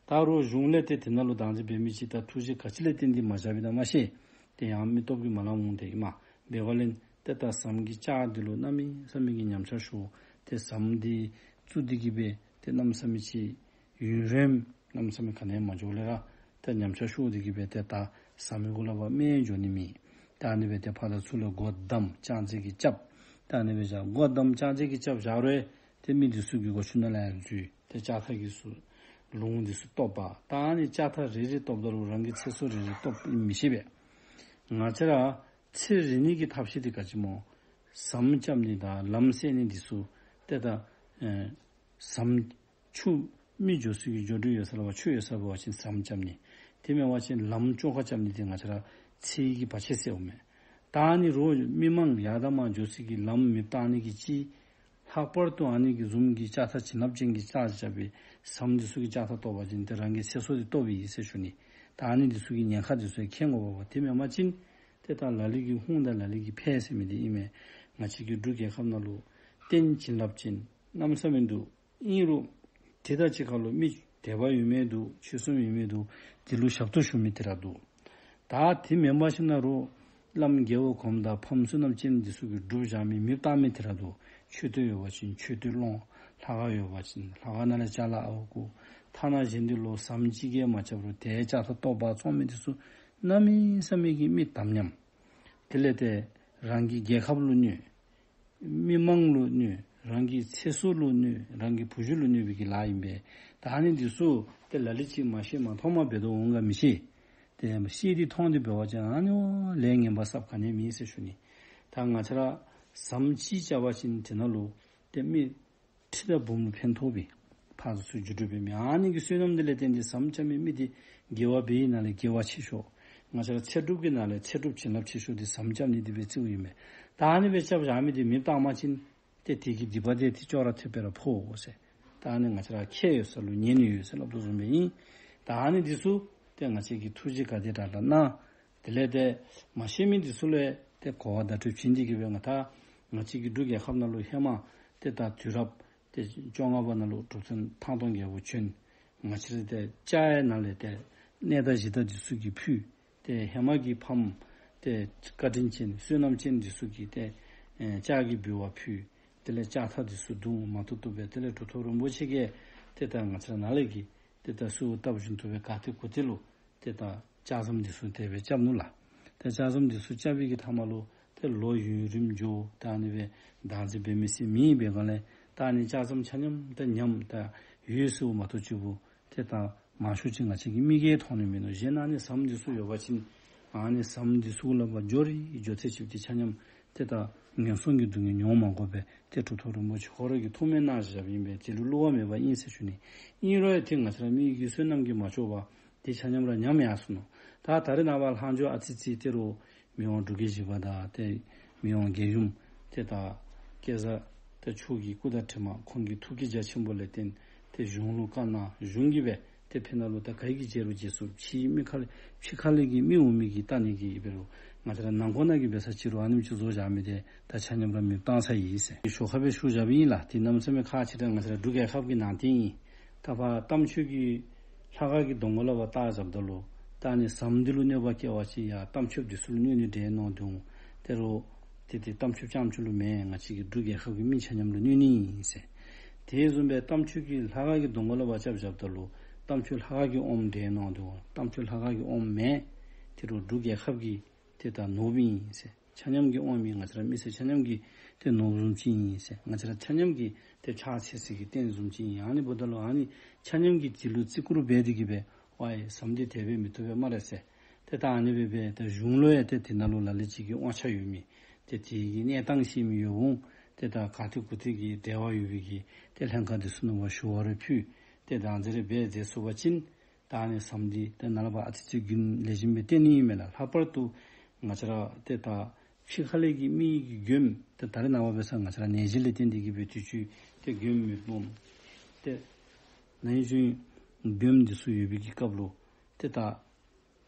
ད་རོགས་གཞུང་ལས་ཏེ་དེ་ནང་ལུ་བདག་འཛིན་འབད་མི་ཅིག་ད་ཐུགས་རྗེ་ག་ཅི་ལས་བརྟེན་ཏེ་མ་བཞག་པས་ན་མ་ཤེས། དེ་ཡང་མི་སྟོབས་ཀྱིས་མ་ལངམ་འོང་དེ་ཨིན་མས། འབདཝ་ལས་ཏེ་ད་ཟམ་གྱི་ལྕགས་འདི་ལུ་གནམ་མེད་ས་མེད་ཀྱི་ཉམས་ཆག་ཤོར། ཏེ་ཟམ་འདི་བཙུགས་ཏེ་གི་སྦེ་ཏེ་གནམ་མེད་ས་མེད་ཅིག་ཡུན་རིངམོ་གནམ་མེད་ས་མེད་ག་ནི་ཡང་མ་འགྱོཝ་ལས་ར་ཏེ་ཉམས་ཆག་ཤོར་ཏེ་གི་སྦེ་ཏེ་ད་ཟམ་གྱི་གུ་ལས་ཕར་སྨད་འགྱོ་ནི་མེད། ད་ཨ་ནི་སྦེ་ཏེ་ཕར་དང་ཚུར་ལུ་སྒོ་བསྡམས་ལྕགས་རྫས་ཀྱིས་རྐྱབ། ད་ཨ་ནི་སྦེ་བཞག། སྒོ་བསྡམས་ལྕགས་རྫས་ཀྱིས་རྐྱབ་བཞག་རུང་ཏེ་མི་འདི་ཚུ་གིས་སྒོ་ཕྱི་ནང་ལས་ཡར་འཛུལ། ཏེ་ལྕགས་ཐག་གི་ཚུ་ལུང་འདི་ཚུ་བཏོག་པ། ད་ཨ་ནི་ལྕགས་ཐག་རེ་རེ་བཏོགཔ་ད་ལུ་རང་གི་ཚེ་སྲོག་རེ་རེ་བཏོགཔ་ཨིན་མི་ཤེས་པས། ང་བཅས་ར་ཚེ་རིང་ནི་གི་ཐབས་ཤེས་འདི་ག་ཅི་སྨོ། ཟམ་རྐྱབ་ནི་དང་ལམ་སེལ་ནི་འདི་ཚུ་ཏེ་ད་ཨེ་ཟམ་ཆུ་མི་འགྱོ་ས་གི་འགྱོ་འགྲུལ་ཡོད་ས་ལུ་ཕར་ཆུ་ཡོད་ས་འབད་བ་ཅིན་ཟམ་རྐྱབ་ནི། དེ་མེན་པ་ཅིན་ལམ་བཅོ་ཁ་རྐྱབ་ནི་འདི་ང་བཅས་ར་ཚེ་གི་བར་ཆད་སེལཝ་མས། ད་ཨ་ནི་རོགས་མི་མང་ཡར་དང་མར་འགྱོ་ས་གི་ལམ་མེདཔ་བཏང་ནི་གི་ཅིག། ལྷག་པར་དུ་ཨ་ནི་གི་བཟུམ་གྱི་ལྕགས་ཐག་བྱིན་རླབས་ཅན་གྱི་ལྕགས་རྐྱབ་པའི་ཟམ་འདི་ཚུ་གི་ལྕགས་ཐག་བཏོག་པ་ཅིན་ཏེ་རང་གི་ཚེ་སྲོག་འདི་བཏོགཔ་ཨིན་ཟེར་ཞུ་ནི། ད་ཨ་ནི་འདི་ཚུ་གི་ཉེན་ཁ་འདི་ཚུ་མཁྱེན་དགོ་པས། དེ་མེན་པ་ཅིན་ཏེ་ད་ལ་ལུ་གིས་ཧུང་དང་ལ་ལུ་གིས་ཕན་ཟེར་མི་འདི་ཨིན་མས། ང་བཅས་ཀྱི་འབྲུག་རྒྱལ་ཁབ་ནང་ལུ་རྟེན་བྱིན་རླབས་ཅན་གནམ་མེད་ས་མེད་འདུག། ཨིན་རུང་དེ་དང་གཅིག་ཁར་ལུ་མི་དད་པ་ཡོད་མི་འདུག། ཆོས་སྲུང་ཡོད་མི་འདུག། དེ་ལུ་ཞབས་ཏོག་ཞུ་མི་དེ་ར་འདུག། ད་དེ་མེན་པར་ཞིན་ན་རོགས་བླམ་རྒྱལ་བ་གོངམ་དང་ཕམ་བསོད་ནམས་ཅན་འདི་ཚུ་གིས་སྒྲུབ་བཞག་མི་མེདཔ་བཏང་མི་དེ་ར་འདུག། མཆོད་རྟེན་ཡོད་པ་ཅིན་མཆོད་རྟེན་སློང་། ལྷ་ཁང་ཡོད་པ་ཅིན་ལྷ་ཁང་ནང་ལས་ཅ་ལ་ཨརཝ་བརྐུ། ཐ་ན་གཞན་འདི་ལུ་ཟམ་ཅིག་གིས་མ་རྐྱབ་རུང་དེ་ལྕགས་ཐག་བཏོག་པར་བཙོང་མི་འདི་ཚུ་གནམ་མེད་ས་མེད་ཀྱི་མི་དམ་ཉམས། དེ་ལས་ཏེ་རང་གི་རྒྱལ་ཁབ་ལུ་གནོད། མི་མང་ལུ་གནོད། རང་གི་ཚེ་སྲོག་ལུ་གནོད། རང་གི་བུ་གཞི་ལུ་གནོད་པའི་གི་ལཱ་ཨིན་པས། ད་ཨ་ནི་འདི་ཚུ་ཏེ་ལ་ལུ་ཅིག་མ་ཤེས་མ་མཐོང་མ་འབད་དོ་འོང་ག་མི་ཤེས། ཏེ་ཤེས་ཏེ་མཐོང་སྟེ་འབད་བ་ཅིན་ཨ་ནི་བ་ལས་ངན་པ་བསགཔ་ག་ནི་ཡང་མེད་ཟེར་ཞུ་ནི། ད་ང་བཅས་ར་ཟམ་ཅིག་རྐྱབ་པ་ཅིན་དེ་ནང་ལུ་ཏེ་མི་ཁྲི་དང་འབུམ་ལུ་ཕན་ཐོགས་པའི་ཕར་ཚུར་འགྱོ་འགྲུལ་འབད་མི་ཨ་ནི་གི་བསོད་ནམས་འདི་ལས་བརྟེན་ཏེ་ཟམ་རྐྱབ་མི་མི་འདི་དགེ་བ་འབད་བའི་ནང་ལས་དགེ་བ་ཆེ་ཤོས། ང་བཅས་ར་ཚེ་སྒྲུབ་ཀྱི་ནང་ལས་ཚེ་སྒྲུབ་བྱིན་རླབས་ཆེ་ཤོས་འདི་ཟམ་རྐྱབ་ནི་འདི་སྦེ་བརྩིཝ་ཨིན་མས། ད་ཨ་ནི་སྦེ་རྐྱབ་བཞག་མི་འདི་མེདཔ་བཏང་པ་ཅིན་ཏེ་དེ་གི་སྡིག་པ་འདི་ཏེ་ཅོག་ར་འཐདཔ་སྦེ་ར་ཕོག་འོང་ཟེར། ད་ཨ་ནི་ང་བཅས་ར་ཁྱད་ཡོད་ས་ལུ་ཉེན་ཡོད་ཟེར་སླབ་དོ་བཟུམ་སྦེ་ཨིན། ད་ཨ་ནི་འདི་ཚུ་ཏེ་ང་བཅས་ཀྱིས་ཐུགས་རྗེ་ག་དེ་དྲག་དྲག་གནང་། དེ་ལས་ཏེ་མ་ཤེས་མི་འདི་ཚུ་ལུ་ཏེ་གོ་བ་བརྡ་སྤྲོད་བྱིན་ཏེ་གི་སྦེ་ང་ད་ང་བཅས་ཀྱི་འབྲུག་རྒྱལ་ཁབ་ནང་ལུ་ཧེ་མ་ཏེ་ད་དུས་རབས་ཏེ་བཅོ་ལྔ་པ་ནང་ལུ་གྲུབ་ཐོབ་ཐང་སྟོང་རྒྱལ་པོ་བྱོན། ང་བཅས་ར་ཏེ་ལྕགས་ཡང་ནང་ལས་ཏེ་གནས་བདག་གཞི་བདག་འདི་ཚུ་གིས་ཕུལ། ཏེ་ཧེ་མ་གི་ཕམ་ཏེ་བཀའ་དྲིན་ཅན་བསོད་ནམས་ཅན་འདི་ཚུ་གིས་ཏེ་ཨེ་ལྕགས་ཀྱི་འབུལ་བ་ཕུལ། དེ་ལས་ལྕགས་ཐག་འདི་ཚུ་བརྡུང་མ་བཏུབ་བཏུབ་སྦེ་དེ་ལས་གྲུབ་ཐོབ་རིན་པོ་ཆེ་གིས་ཏེ་ད་ང་བཅས་ར་ནཱ་ལས་ཀྱི་ཏེ་ད་གསོལཝ་བཏབ་བཞིན་དུ་སྦེ་ག་ཏེ་གུ་ཏེ་ལུ་ཏེ་ད་ལྕགས་ཟམ་འདི་ཚུ་དེ་སྦེ་རྐྱབ་ནུག་ལགས། ཏེ་ལྕགས་ཟམ་འདི་ཚུ་རྐྱབ་པའི་གི་མཐའ་མ་ལུ་ཏེ་ལོ་ཡུན་རིངམོ་འགྱོ་ད་ཨ་ནི་སྦེ་བདག་འཛིན་འབད་མི་ཅིག་མེད་པའི་སྒང་ལས་ད་ཨ་ནི་ལྕགས་ཟམ་ཆ་མཉམ་ད་ཉམས་ད་ཡོད་ཟེརཝ་མ་གཏོགས་ཅིག་པོ་ཏེ་ད་མང་ཤོས་ཅིག་ང་བཅས་ཀྱི་མིག་གིས་མཐོང་ནི་མིན་ནུག། གཞན་ཨ་ནི་ཟམ་འདི་ཚུ་ཡོད་པ་ཅིན་ཨ་ནི་ཟམ་འདི་ཚུ་ལས་ཕར་འགྱོ་རེ་འགྱོ་ཚད་ཅིག་ཏེ་ཆ་མཉམ་ཏེ་ད་ངན་སོང་གི་སྡུག་བསྔལ་མྱོང་མ་དགོ་པས། ཏེ་གྲུབ་ཐོབ་རིན་པོ་ཆེ་ཁོ་ར་གིས་ཐུགས་སྨོན་གནང་བཞག་པ་ཨིན་པས། དེ་ལུ་བསླུ་བ་མེད་པ་ཨིན་ཟེར་ཞུ་ནི། ཨིན་རུང་ཡང་ཏེ་ང་བཅས་ར་མི་གི་བསོད་ནམས་ཀྱིས་མ་ལྕོགས་པར་ཏེ་ཆ་མཉམ་ར་ཉམས་ཡར་སོ་ནུག། ད་ད་རེས་ནངས་པ་ལྷག་འཕྲོ་ཨ་ཙི་ཙི་ཏེ་རུང་མི་དབང་འབྲུག་རྒྱལ་བཞི་པ་དང་ཏེ་མི་དབང་རྒྱལ་ཡུམ་ཏེ་ད་སྐལ་བཟང་ ཏེ་མཆོག་གི་སྐུ་དང་གྲིབ་མ་ཁོང་གི་ཐུགས་ཀྱི་རྒྱ་ཆེན་པོ་ལས་བརྟེན་ཏེ་གཞུང་ལུ་བཀའ་གནང་། གཞུང་གིས་སྦེ་ཏེ་ཕི་ནང་ལུ་ད་ག་གིས་མཇལ་རུང་མཇལ་ཚུགས། ཕྱི་མི་ཁ་ལས་ཕྱི་ཁ་ལས་ཀྱི་མི་འོང་མི་གིས་བལྟ་ནི་གི་འབད་རུང་ང་བཅས་ར་ནང་འཁོད་ནང་གི་འབད་ས་ཅིག་རུང་ཨ་ནེམ་ཅིག་བཟོ་བཞག་མི་འདི་ད་ཆ་མཉམ་ར་མེདཔ་བཏང་ཚར་ཡི་ཟེར་ཞོར་ཁར་སྦེ་ཞུ་བཞགཔ་ཨིན་ལགས། དེ་གནམ་མེད་ས་མེད་ཁག་ཆེ་དྲགས་ང་བཅས་ར་འབྲུག་རྒྱལ་ཁབ་ཀྱི་ནང་རྟེན་ཨིན། ད་ཕར་རྟ་མཆོག་གི་ལྷ་ཁང་གི་གདོང་ཁ་ལུ་ཕར་བལྟ་བཞགཔ་ད་ལུ་ད་ཨ་ནི་ཟམ་འདི་ལུ་གནོད་པ་བཀལ་བ་ཅིན་ཡར་རྟ་མཆོག་འདི་ཚུ་ལུ་གནོད་ནི་འདྲས་མནོ་སྟེ་འོང་། དེ་རུང་ཏེ་ཏེ་རྟ་མཆོག་རྐྱངམ་ཅིག་ལུ་མེན། ང་བཅས་ཀྱི་འབྲུག་རྒྱལ་ཁབ་ཀྱི་མི་ཆ་མཉམ་ལུ་གནོད་ནི་ཨིན་ཟེར། དེ་བཟུམ་སྦེ་རྟ་མཆོག་གི་ལྷ་ཁང་གི་གདོང་ཁ་ལུ་ཕར་རྐྱབ་བཞགཔ་ད་ལུ་རྟ་མཆོག་ལྷ་ཁང་གི་དབང་འདྲས་མནོ་སྟེ་འོང་། རྟ་མཆོག་ལྷ་ཁང་གི་དབང་མེན། དེ་རུང་འབྲུག་རྒྱལ་ཁབ་ཀྱི་ཏེ་ད་ནོར་བུ་ཨིན་ཟེར། ཆ་མཉམ་གྱི་དབང་མེན། ང་བཅས་ར་མི་སེར་ཆ་མཉམ་གྱི་ཏེ་ནོར་བུ་བཟུམ་ཅིག་ཨིན་ཟེར། ང་བཅས་ར་ཆ་མཉམ་གྱི་ཏེ་ཕྱག་འཚལ་སའི་གི་རྟེན་བཟུམ་ཅིག་ཨིན། ཨ་ནི་འབདཝ་ད་ལུ་ཨ་ནི་ཆ་མཉམ་གྱིས་དེ་ལུ་བརྩི་བཀུར་འབད་དེ་གིས་སྦེ་ཝའི་ཟམ་འདི་དེ་སྦེ་མི་བཏུབ་པས་སྨ་རེ་ཟེར། ཏེ་ད་ཨ་ནི་སྦེ་སྦེ་ཏེ་གཞུང་ལུ་ཡང་ཏེ་དེ་ནང་ལུ་ལ་ལུ་ཅིག་གིས་དབང་ཆ་ཡོད་མི་ཏེ་དེ་གི་གནས་སྟངས་ཤེས་མི་ཡོདཔ་འོང་། ཏེ་ད་ག་ཏེ་གུ་ཏེ་གི་འབྲེལ་བ་ཡོད་པའི་གི་ཏེ་ལྷན་ཁག་འདི་ཚུ་ནང་ཕར་ཞུ་བ་རེ་ཕུལ། ཏེ་ད་ཨ་ཙི་རེ་སྦེ་མཛད་ཚུགས་པ་ཅིན་ད་ཨ་ནི་ཟམ་འདི་ཏེ་ནཱ་ལས་ཕར་ཨ་ཙི་ཅིག་རྒྱུན་ལེགས་ཤོམ་སྦེ་བཏོན་ནི་ཨིན་མས་ལགས། ལྷག་པར་དུ་ང་བཅས་ར་ཏེ་ད་ཕྱི་ཁ་ལས་ཀྱི་མི་གི་མགྱོནམ་ཏེ་ད་རེས་ནངས་པ་འབད་ས་ང་བཅས་ར་ནད་གཞི་ལས་བརྟེན་ཏེ་གིས་སྦེ་དུས་ཅི་ཏེ་མགྱོནམ་མེདཔ་འོང་། ཏེ་ནད་གཞི་མགྱོནམ་འདི་ཚུ་ཡོད་པའི་གི་སྐབས་ལུ་ཏེ་ད་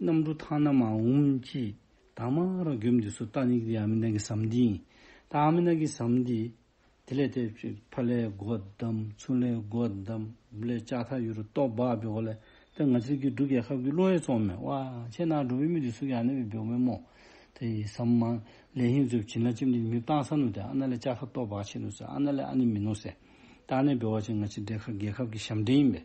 གནམ་གྲུ་ཐང་ནང་མར་འོངམ་ཅིག་དང་པ་ར་མགྱོནམ་འདི་ཚུ་བལྟ་ནི་གི་ཨ་མི་ནང་གི་ཟམ་འདི་ཨིན། ད་ཨ་མི་ནང་གི་ཟམ་འདི་དེ་ལས་ཏེ་ཕར་ལས་སྒོ་བསྡམ་ཚུར་ལས་སྒོ་བསྡམ་ལས་ལྕགས་ཐག་ཡོད་རུང་བཏོག་འབག་འབདཝ་ལས་ཏེ་ང་བཅས་ཀྱི་འབྲུག་རྒྱལ་ཁབ་ཀྱི་བློ་ཡང་བཙོགཔ་མས། ཝའི་ཁྱེད་ནཱ་འབྲུག་པའི་མི་འདི་ཚུ་གིས་ཨ་ནི་སྦེ་འབདཝ་མས་སྨོ། ཏེ་ཟམ་མ་ལས་ཧིང་བཟོ་བྱིན་རླབས་ཅན་འདི་མེདཔ་བཏང་ཚར་ནུག། ཏེ་ཨ་ནཱ་ལས་ལྕགས་ཐག་བཏོག་འབག་ཆི་ནུག་ཟེར། ཨ་ནཱ་ལས་ཨ་ནི་མིན་ནུག་ཟེར། ད་ཨ་ནི་འབད་བ་ཅིན་ང་བཅས་རྒྱལ་ཁབ་རྒྱལ་ཁབ་ཀྱི་ཞབས་འདྲེན་ཨིན་པས།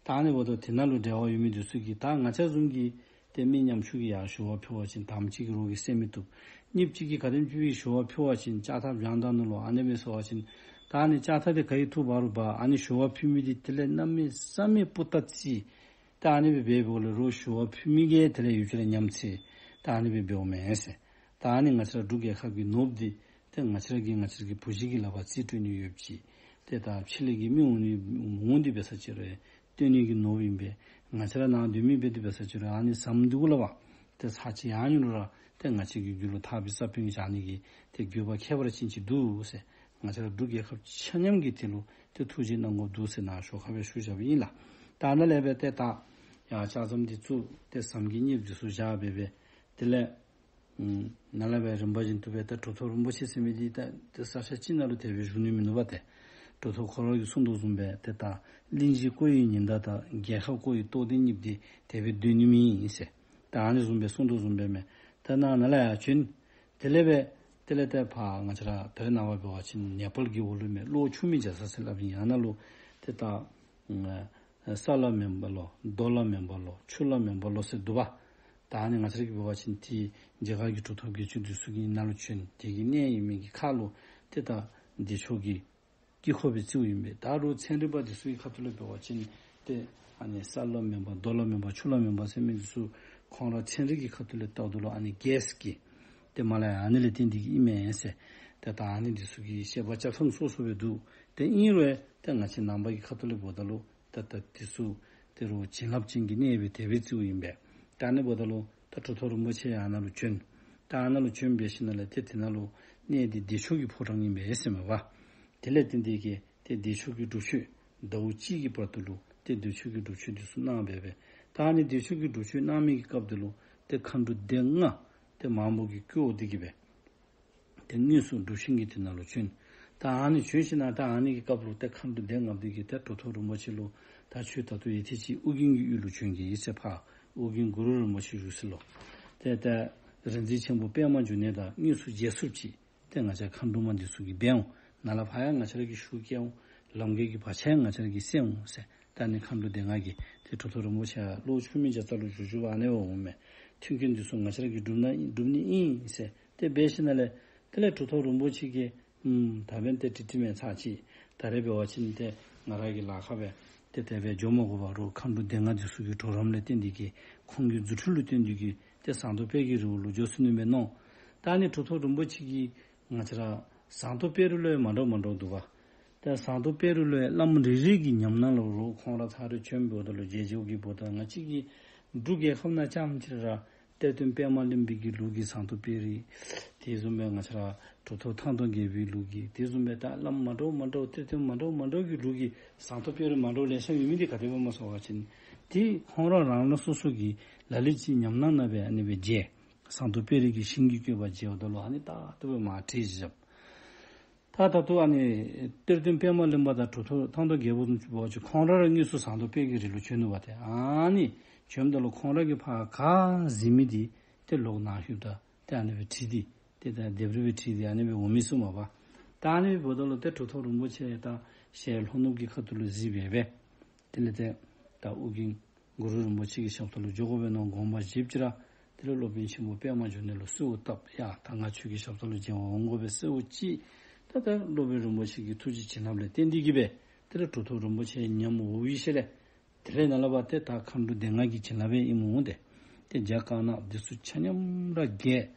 ད་ཨ་ནི་འབདཝ་ད་དེ་ནང་ལུ་འབྲེལ་བ་ཡོད་མི་འདི་ཚུ་གིས་ད་ང་བཅས་བཟུམ་གྱི་ཏེ་མི་ཉམ་ཆུང་གིས་ཡར་ཞུ་བ་ཕུལ་བ་ཅིན་དང་པ་ཅིག་གིས་རོགས་ཀྱིས་སེལ་མི་བཏུབ། གཉིས་པ་ཅིག་གིས་ག་དེམ་ཅིག་སྦེ་ཞུ་བ་ཕུལ་བ་ཅིན་ལྕགས་ཐག་བཞག་ད་ནུག་ལོ་ཨ་ནི་སྦེ་ཟེར་བ་ཅིན་ད་ཨ་ནི་ལྕགས་ཐག་འདི་ག་གིས་འཐུ་འབག་རུང་འབག། ཨ་ནི་ཞུ་བ་ཕུལ་མི་འདི་དེ་ལས་གནམ་མེད་ས་མེད་སྤུ་ལྟ་རྩི། ད་ཨ་ནི་སྦེ་འབདཝ་ལས་རོགས་ཞུ་བ་ཕུལ་མི་གིས་དེ་ལས་ཡུདཔ་ཅིག་ར་ཉམས་ཚེ་ད་ཨ་ནི་སྦེ་འབདཝ་མས་ཟེར། ད་ཨ་ནི་ང་བཅས་ར་འབྲུག་རྒྱལ་ཁབ་ཀྱི་ནོར་བུ་འདི་ཏེ་ང་བཅས་ར་གིས་ང་བཅས་ར་གི་བུ་གཞི་གི་ལག་པར་རྩིས་སྤྲོད་ནི་ཡོདཔ་ཅིག། ཏེ་ད་ཕྱི་ལས་ཀྱི་མི་འོང་ནི་འོང་སྟེ་འབད་ས་ཅིག་རུང་སྟོན་ནི་གི་ནོར་བུ་ཨིན་པས། ང་བཅས་ར་ནཱ་སྡོད་མི་འབད་དེ་འབད་ས་ཅིག་རུང་ཨ་ནི་ཟམ་འདི་གུ་ལས་ཕར་ཏེ་ཚར་གཅིག་ཡར་འགྱོ་རུང་ར་ཏེ་ང་བཅས་ཀྱི་རྒྱུད་ལུ་ཐར་པའི་ས་བོན་བཞག་ནི་གི་ཏེ་དགོས་པ་ཁྱད་པར་ཅན་ཅིག་འདུག་ཟེར། ང་བཅས་ར་འབྲུག་རྒྱལ་ཁབ་ཆ་མཉམ་གྱིས་དེ་ལུ་ཏེ་ཐུགས་རྗེ་གནང་དགོཔ་འདུག་ཟེར་ནཱ་ཞོར་ཁར་སྦེ་ཞུ་བཞགཔ་ཨིན་ལགས། ད་ནཱ་ལས་སྦེ་ཏེ་ད་ཡར་ལྕགས་ཟམ་འདི་བཙུགས། ཏེ་ཟམ་གྱི་གཉེར་པ་འདི་ཚུ་བཞག་སྦེ་སྦེ་དེ་ལས་ཨུམ་ནཱ་ལས་སྦེ་རིམ་པ་བཞིན་དུ་སྦེ་ད་གྲུབ་ཐོབ་རིན་པོ་ཆེ་ཟེར་མི་འདི་ད་ད་ས་ཆ་གཅིག་ནང་ལུ་དེ་སྦེ་བཞུགས་ནི་མིན་ནུག་པ། ཏེ་གྲུབ་ཐོབ་ཁོ་ར་གིས་གསུངས་དོ་བཟུམ་སྦེ་ཏེ་ད་གླིང་བཞི་བསྐོར་བའི་ཉི་ཟླ་ལྟར་རྒྱལ་ཁབ་བསྐོར་བའི་རྟོགས་ལྡན་གཉིས་པོ་འདི་དེ་སྦེ་སྡོད་ནི་མེད་ཟེར། ད་ཨ་ནི་བཟུམ་སྦེ་གསུངས་དོ་བཟུམ་སྦེ་མས། ད་ནཱ་ནཱ་ལས་ཡར་བྱོན། དེ་ལས་སྦེ་དེ་ལས་ཏེ་ཕར་ང་བཅས་ར་ད་རེས་ནངས་པ་འབད་བ་ཅིན་ནེ་པཱལ་གྱི་འོག་ལུ་མས། གློག་འཁྱུག་མི་རྒྱ་ཚ་ཟེར་སླབ་ཨིན། ཨ་ནཱ་ལུ་ཏེ་ད་ཨ་ས་ལ་མེན་པ་ལོ་རྡོ་ལ་མེན་པ་ལོ་ཆུ་ལ་མེན་པ་ལོ་ཟེར་འདུག་པ། ད་ཨ་ནི་ང་བཅས་ར་གིས་འབད་བ་ཅིན་ཏེ་རྒྱ་གར་གྱི་གྲུབ་ཐོབ་དགེ་བཅུ་འདི་ཚུ་གིས་ནཱ་ལུ་བྱོན། དེ་གི་གནས་ཡོད་མི་གི་ཁ་ལུ་ཏེ་ད་བདེ་མཆོག་གི་དཀྱིལ་འཁོར་སྦེ་བརྩིཝ་ཨིན་པས། ད་རུང་ཚན་རིག་པ་འདི་ཚུ་གི་ཁ་ཐུག་ལས་འབད་བ་ཅིན་ཏེ་ཨ་ནི་ས་ལ་མེན་པ་རྡོ་ལ་མེན་པ་ཆུ་ལ་མེན་པ་ཟེར་མི་འདི་ཚུ་ཁོང་ར་ཚན་རིག་གི་ཁ་ཐུག་ལས་བལྟཝ་ད་ལུ་ཨ་ནི་གེསི་གི་ཏེ་མ་ལ་ཡ་ཨ་ནི་ལས་བརྟེན་ཏེ་གིས་ཨིན་མས་ཟེར། ཏེ་ད་ཨ་ནི་འདི་ཚུ་གི་བཤད་པ་རྐྱབ་ཐངས་སོ་སོ་སྦེ་འདུག། ཏེ་ཨིན་རུང་ཏེ་ང་བཅས་ནང་པ་གི་ཁ་ཐུག་ལས་འབདཝ་ད་ལུ་ད་ད་འདི་ཚུ་ཏེ་རུང་བྱིན་རླབས་ཅན་གྱི་གནས་སྦེ་དེ་སྦེ་བརྩིཝ་ཨིན་པས། ད་ཨ་ནི་འབདཝ་ད་ལུ་ད་གྲུབ་ཐོབ་རིན་པོ་ཆེ་ཡང་ནཱ་ལུ་བྱོན། ད་ཨ་ནཱ་ལུ་བྱོན་འབད་ཞིནམ་ལས་ཏེ་དེ་ནང་ལུ་གནས་འདི་བདེ་མཆོག་གི་ཕོ་བྲང་ཨིན་པས་ཟེར་མས་པ། དེ་ལས་བརྟེན་ཏེ་གིས་ཏེ་བདེ་མཆོག་གི་སྒྲུབ་མཆོད་ཟླཝ་གཅིག་གི་བར་དུ་ལུ་ཏེ་བདེ་མཆོག་གི་སྒྲུབ་མཆོད་འདི་ཚུ་གནང་སྦེ་སྦེ། ད་ཨ་ནི་བདེ་མཆོག་གི་སྒྲུབ་མཆོད་གནང་མི་གི་སྐབས་འདི་ལུ་ཏེ་མཁའ་འགྲོ་སྡེ་ལྔ་ཏེ་མང་པོ་གིས་བསྐོར་ཏེ་གིས་སྦེ་ཏེ་དངོས་སུ་སྒྲུབ་ཆེན་གྱི་དེ་ནང་ལུ་བྱོན། ད་ཨ་ནི་བྱོན་ཞིནམ་ད་ཨ་ནི་གི་སྐབས་ལུ་ཏེ་མཁའ་འགྲོ་སྡེ་ལྔ་པོ་འདི་གིས་ཏེ་གྲུབ་ཐོབ་རིན་པོ་ཆེ་ལུ་ད་ཁྱོད་ད་ལྟོ་ཡུད་ཐེངས་ཅིག་ཨོ་རྒྱན་གྱི་ཡུལ་ལུ་བྱོན་གེ་ཟེར། ཕར་ཨོ་རྒྱན་གུ་རུ་རིན་པོ་ཆེ་བཞུགས་ས་ལུ། ཏེ་ད་རིག་འཛིན་ཆེན་པོ་པདྨ་འབྱུང་གནས་དང་དངོས་སུ་མཇལ་ཚུགསཔ་ཅིག་ཏེ་ང་བཅས་མཁའ་འགྲོ་མ་འདི་ཚུ་གིས་འབད་འོང་། ནཱ་ལས་ཕར་ཡང་ང་བཅས་ར་གིས་ཞུ་བསྐྱལ་འོང་། ལམ་འགག་གི་བར་ཆད་ཡང་ང་བཅས་ར་གིས་སེལ་འོང་ཟེར། ད་ཨ་ནི་མཁའ་འགྲོ་སྡེ་ལྔ་གིས་ཏེ་གྲུབ་ཐོབ་རིན་པོ་ཆེ་གློག་འཁྱུག་མི་རྒྱ་ཚ་ལུ་བཞུགས་བཞུགས་པ་ཨ་ནི་འབད་འོང་མས། མཐུན་རྐྱེན་འདི་ཚུ་ང་བཅས་ར་གིས་སྒྲུབ་ན་སྒྲུབ་ནི་ཨིན་ཟེར། ཏེ་འབད་ཞིནམ་ལས་དེ་ལས་གྲུབ་ཐོབ་རིན་པོ་ཆེ་གིས་ཨུམ་ད་འབདན་ཏེ་ཏིག་ཏིག་མེན་ཚར་གཅིག། ད་རེས་འབད་བ་ཅིན་ཏེ་ང་ར་གི་ལཱ་ཁག་སྦེ་ཏེ་དེ་སྦེ་འགྱོ་མ་དགོ་པ་རུང་མཁའ་འགྲོ་སྡེ་ལྔ་འདི་ཚུ་གི་གྲོགས་རམ་ལས་བརྟེན་ཏེ་གིས་ཁོང་གི་རྫུ་འཕྲུལ་ལུ་བརྟེན་ཏེ་གིས་ཏེ་ཟངས་མདོག་དཔལ་གྱི་རི་བོ་ལུ་འགྱོ་ཚུགས་ནི་མས་མནོ། ད་ཨ་ནི་གྲུབ་ཐོབ་རིན་པོ་ཆེ་གིས་ང་བཅས་ར་ཟངས་མདོག་དཔལ་རི་ལུ་ཡང་མ་འདྲཝ་མ་འདྲཝ་འདུག་པ། ད་ཟངས་མདོག་དཔལ་རི་ལུ་ཡང་བླམ་རེ་རེ་གི་ཉམས་སྣང་ལུ་རོགས་ཁོང་ར་ཚར་རེ་བྱོན་འབདཝ་ད་ལུ་མཇལ་མཇལཝ་གི་འབདཝ་ད་ང་བཅས་ཀྱི་འབྲུག་རྒྱལ་ཁབ་ནང་རྐྱངམ་གཅིག་ར་ གཏེར་སྟོན་པདྨ་གླིང་པའི་གི་ལུགས་ཀྱི་ཟངས་མདོག་དཔལ་རི། དེ་བཟུམ་སྦེ་ང་བཅས་ར་གྲུབ་ཐོབ་ཐང་སྟོང་རྒྱལ་པོའི་ལུགས་ཀྱི། དེ་བཟུམ་སྦེ་ད་བླམ་མ་འདྲཝ་མ་འདྲཝ་གཏེར་སྟོན་མ་འདྲཝ་མ་འདྲཝ་གི་ལུགས་ཀྱི་ཟངས་མདོག་དཔལ་རི་མ་འདྲཝ་ལེ་ཤ་ཡོད་མི་འདི་ག་དེ་སྦེ་སྨོ་ཟེར་བ་ཅིན། དེ་ཁོང་ར་རང་རང་སོ་སོ་གི་ལ་ལུ་ཅིག་ཉམས་སྣང་ནང་སྦེ་ཨ་ནི་སྦེ་མཇལ། ཟངས་མདོག་དཔལ་རི་གི་ཤིང་གི་བཀོད་པ་མཇལཝ་ད་ལུ་ཨ་ནི་ད་ལྟོ་སྦེ་མར་བྲིས་བཞགཔ། ད་ད་ལྟོ་ཨ་ནི་གཏེར་སྟོན་པདྨ་གླིང་པ་དང་གྲུབ་ཐོབ་ཐང་སྟོང་རྒྱལ་པོ་བཟུམ་ཅིག་འབད་བ་ཅིན་ཁོང་ར་ར་དངོས་སུ་ཟངས་མདོག་དཔལ་གྱི་རི་ལུ་བྱོན་ནུག་པ་ཏེ། ཨ་ནི་བྱོནམ་ད་ལུ་ཁོང་ར་གིས་ཕར་ག་གཟིགས་མི་འདི་ཏེ་ལོག་ནཱ་ལྷོདཔ་ད་ཏེ་ཨ་ནི་སྦེ་བྲིས་ཏེ་ཏེ་ད་ལྡེབས་རིས་སྦེ་བྲིས་ཏེ་ཨ་ནི་སྦེ་འོང་མི་ཚུགས་མས་པ། ད་ཨ་ནི་འབདཝ་ད་ལུ་ཏེ་གྲུབ་ཐོབ་རིན་པོ་ཆེ་ད་ཞལ་ལྷོ་ནུབ་ཀྱི་ཁ་ཐུག་ལུ་གཟིགས་སྦེ་སྦེ། དེ་ལས་ཏེ་ད་ཨོ་རྒྱན་གུ་རུ་རིན་པོ་ཆེ་གི་ཞབས་ཏོག་ལུ་འགྱོ་དགོ་པས་མནོ་དགོངས་པ་བཞེསཔ་ཅིག་ར། དེ་ལས་སློབ་དཔོན་ཆེན་པོ་པདྨ་འབྱུང་གནས་ལུ་གསོལཝ་བཏབ། ཡ་ད་ང་ཁྱོད་ཀྱི་ཞབས་ཏོག་ལུ་མཇལ་བར་འོང་དགོ་པས་ཟེརཝ་ཅིག། ད་ད་སློབ་དཔོན་རིན་པོ་ཆེ་གི་ཐུགས་རྗེ་བྱིན་རླབས་ལས་བརྟེན་ཏེ་གིས་སྦེ་དེ་ལས་གྲུབ་ཐོབ་རིན་པོ་ཆེ་ཉམས་འོང་བའི་ཤུལ་ལས། དེ་ལས་ནཱ་ལས་ཕར་ཏེ་ད་མཁའ་འགྲོ་སྡེ་ལྔ་གི་བྱིན་རླབས་ཨིནམ་འོང་སྟེ། ཏེ་རྒྱ་དཀར་ནག་འདི་ཚུ་ཆ་མཉམ་ར་རྒྱས།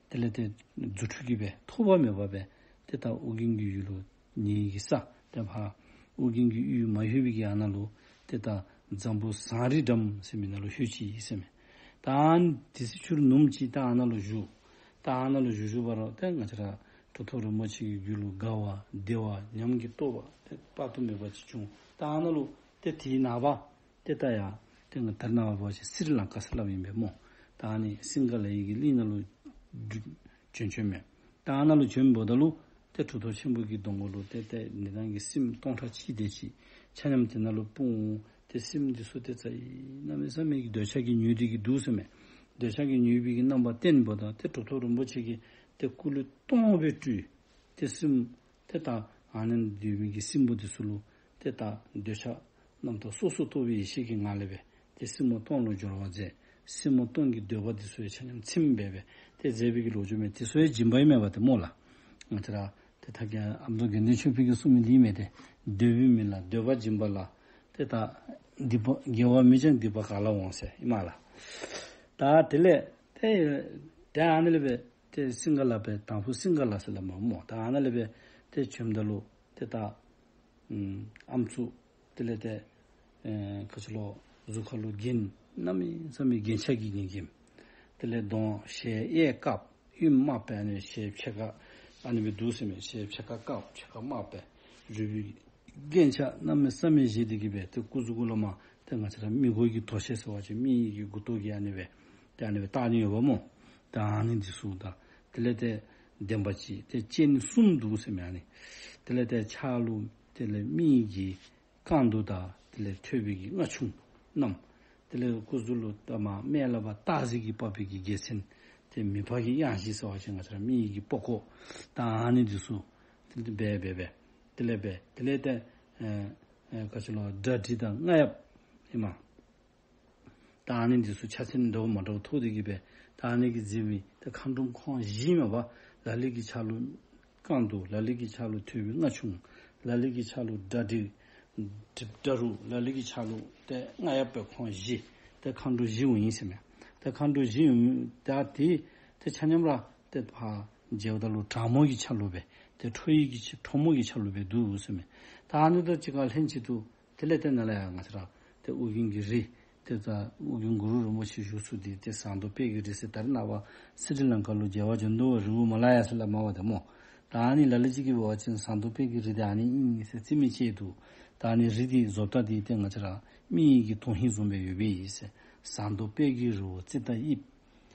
དེ་ལས་ཏེ་རྫུ་འཕྲུལ་གྱིས་སྦེ་ཐོགས་པ་མེད་པར་སྦེ་ཏེ་ད་ཨོ་རྒྱན་གྱི་ཡུལ་ལུ་ཉེ་གི་ས་ཏེ་ཕར་ཨོ་རྒྱན་གྱི་ཡུལ་མ་ལྷོད་པའི་གི་ཨ་ནཱ་ལུ་ཏེ་ད་འཛམ་བུ་ཟངས་རི་འགྲམ་ཟེར་མི་ནང་ལུ་ལྷོད་ཅི་ཟེར་མས། ད་ཨ་ནི་དེ་སྲིད་ཆུ་རུ་ནུབ་ཅིག་ད་ཨ་ནཱ་ལུ་བཞུགས། ད་ཨ་ནཱ་ལུ་བཞུགས་བཞུགས་པ་ར་ཏེ་ང་བཅས་ར་གྲུབ་ཐོབ་རིན་པོ་ཆེ་གི་རྒྱུད་ལུ་དགའ་བ་བདེ་བ་ཉམས་ཀྱི་རྟོགས་པ་ཏེ་དཔག་ཏུ་མེད་པ་ཅིག་བྱུང་། ད་ཨ་ནཱ་ལུ་ཏེ་དེའི་ནངས་པ་ཏེ་ད་ཡར་ཏེ་ང་ད་རེས་ནངས་པ་འབད་བ་ཅིན་སི་རི་ལང་ཀ་ཟེར་སླབ་ཨིན་པས་སྨོ། ད་ཨ་ནི་སིང་ག་ལའི་གི་གླིང་ནང་ལུ་བྱོན་བྱོནམ་མས། ད་ཨ་ནཱ་ལུ་བྱོནམ་ད་ལུ་ཏེ་གྲུབ་ཐོབ་ཆེན་པོ་གི་གདོང་ཁ་ལུ་ཏེ་ཏེ་ཉེ་དང་གི་སྲིནམོ་སྟོང་ཕྲག་གཅིག་དེ་ཅིག་ཆ་མཉམ་དེ་ནང་ལུ་སྤུངས། ཏེ་སྲིནམོ་འདི་ཚུ་ཏེ་ཙ་ཡི་གནམ་མེད་ས་མེད་ཀྱི་འདོད་ཆགས་ཀྱིས་མྱོས་ཏེ་གིས་འདུག་ཟེར་མས། འདོད་ཆགས་ཀྱིས་མྱོས་པའི་གི་རྣམ་པ་བསྟན་པ་དང་ཏེ་གྲུབ་ཐོབ་རིན་པོ་ཆེ་གིས་ཏེ་སྐུ་ལུས་སྟོང་སྦེ་སྤྲུལ། ཏེ་སྲིནམོ་ཏེ་ད་ཨ་ནཱ་སྡོད་མི་གི་སྲིནམོ་འདི་ཚུ་ལུ་ཏེ་ད་འདོད་ཆགས་རྣམ་རྟོག་སོ་སོར་རྟོག་པའི་ཡེ་ཤེས་ཀྱི་ངང་ལས་སྦེ་ཏེ་སྲིནམོ་སྟོང་ལུ་སྦྱོར་བ་མཛད། སྲིནམོ་སྟོང་གི་འདོད་པ་འདི་ཚུ་ཡང་ཆ་མཉམ་ཚིམ་སྦེ་སྦེ་ཏེ་མཛད་པའི་གི་ལོ་རྒྱུས་མས། དེ་ཚུ་ཡང་སྦྱིན་པ་ཨིན་མས་པ་ཏེ་སྨོ་ལགས། ང་བཅས་ར་ཏེ་ད་གིན་ཨ་མདོ་དགེ་འདུན་ཆོས་འཕེལ་གྱིས་གསུངས་མི་འདི་ཨིན་མས་ཏེ། འདོད་པའི་མི་ལ་འདོད་པ་སྦྱིན་པ་ལ། ཏེ་ད་སྡིག་པ་དགེ་བ་མི་འབྱུང་སྡིག་པ་ག་ལ་འོང་ཟེར་ཨིན་མས་ལགས། ད་དེ་ལས་ཏེ་ཏེ་ཨ་ནི་ལས་སྦེ་ཏེ་སིང་ག་ལ་སྦེ་དང་ཕུ་སིང་ག་ལ་ཟེར་སླབ་མས་སྨོ། ད་ཨ་ནཱ་ལས་སྦེ་ཏེ་བྱོནམ་ད་ལུ་ཏེ་ད་ཨམ་སྲུ་དེ་ལས་ཏེ་ཨེ་ག་ཅི་ལོ་གཟུགས་ཁ་ལུ་རྒྱན་གནམ་མེད་ས་མེད་རྒྱན་ཆ་གིས་བརྒྱན་བརྒྱནམ། དེ་ལས་གདོང་ཞལ་གཡས་དཀརཔོ་གཡོན་དམརཔོ་སྦེ་ཨ་ནི་ཞལ་ཕྱེད་ཀ་ཨ་ནི་སྦེ་འདུག་ཟེར་མས། ཞལ་ཕྱེད་ཀ་དཀརཔོ་ཕྱེད་ཀ་དམརཔོ་སྦེ་རུས་པའི་རྒྱན་ཆ་གནམ་མེད་ས་མེད་བཞེས་ཏེ་གིས་སྦེ་ཏེ་སྐུ་གཟུགས་གུ་ལུ་མར་ཏེ་ང་བཅས་ར་མི་མགོ་གི་དོ་ཤལ་ཟེར་བ་ཅིན་མི་གི་མགུ་ཏོ་གི་ཨ་ནི་སྦེ་ཏེ་ཨ་ནི་སྦེ་བཏགས་ནི་ཡོདཔ་སྨོ། ད་ཨ་ནི་འདི་ཚུ་དང་དེ་ལས་ཏེ་ལྡེམ་པ་ཅིག་ཏེ་སྤྱན་གསུམ་འདུག་ཟེར་མས་ཨ་ནི། དེ་ལས་ཏེ་ཕྱག་ལུ་དེ་ལས་མི་གི་རྐང་དུང་དང་དེ་ལས་ཐོད་པའི་གི་རྔ་ཆུང་བསྣམས། དེ་ལས་སྐུ་གཟུགས་ལུ་ཏེ་མར་སྨད་ལས་ཕར་སྟག་གཟིག་གིས་འབག་པའི་གི་རྒྱལ་མཚན་ཏེ་མི་ཕག་གི་གཡང་གཞི་ཟེར་བ་ཅིན་ང་བཅས་ར་མི་གི་པགས་ཀོ་ད་ཨ་ནི་འདི་ཚུ་ཏེ་འབད་འབད་འབད་དེ་ལས་འབད་དེ་ལས་ཏེ་ཨེ་ཨེ་ག་ཅི་ལོ་སྒྲ་དྲི་དང་རྔ་ཡབ་ཨིན་མས། ད་ཨ་ནི་འདི་ཚུ་ཕྱག་མཚན་འདྲཝ་མ་འདྲཝ་ཐོགས་ཏེ་གིས་སྦེ་ད་ཨ་ནི་གིས་གཟིགས་མི་ཏེ་མཁའ་འགྲོམ་ཁོང་བཞི་མས་པ། ལ་ལུ་གི་ཕྱག་ལུ་རྐང་དུང་ལ་ལུ་གི་ཕྱག་ལུ་ཐོད་པའི་རྔ་ཆུང་ལ་ལུ་གི་ཕྱག་ལུ་སྒྲ་དྲི་སྒྲ་རུ་ལ་ལུ་གི་ཕྱག་ལུ་ཏེ་རྔ་ཡབ་སྦེ་ཁོང་བཞི་ཏེ་མཁའ་འགྲོ་བཞི་འོང་ཡི་ཟེར་མས། ཏེ་མཁའ་འགྲོ་བཞི་འོང་ད་ཏེ་ཏེ་ཆ་མཉམ་ར་ཏེ་ཕར་མཇལཝ་ད་ལུ་དྲག་མོ་གི་ཆ་ལུ་སྦེ་ཏེ་ཁྲོ་ཡི་གི་ཁྲོ་མོ་གི་ཆ་ལུ་སྦེ་འདུག་ཟེར་མས། ད་ཨ་ནི་དང་གཅིག་ཁར་ལྷན་ཅིག་ཏུ་དེ་ལས་ཏེ་ནཱ་ལས་ཡར་ང་བཅས་ར་ཏེ་ཨོ་རྒྱན་གྱི་རི་ཏེ་ད་ཨོ་རྒྱན་གུ་རུ་རིན་པོ་ཆེ་བཞུགས་ས་འདི་ཏེ་ཟངས་མདོག་དཔལ་གྱི་རི་ཟེར་ད་རེས་ནངས་པ་སི་རི་ལང་ཀ་ལུ་མཇལ་བར་འགྱོ་དོ་བའི་རི་བོ་མ་ལ་ཡ་ཟེར་སླབ་མས་པ་ཏེ་སྨོ། ད་ཨ་ནི་ལ་ལུ་ཅིག་གིས་འབད་བ་ཅིན་ཟངས་མདོག་དཔལ་གྱི་རི་འདི་ཨ་ནི་ཨིན་ཟེར་རྩིས་མི་ཅིག་འདུག། ད་ཨ་ནི་རི་འདི་བཟོ་ལྟ་འདི་ཏེ་ང་བཅས་ར་མི་ཡི་གི་དོན་ཧིང་བཟུམ་སྦེ་ཡོདཔ་ཨིན་ཟེར། ཟངས་མདོག་དཔལ་གྱི་རི་བོ་རྩི་ལྟ་དབྱིབས།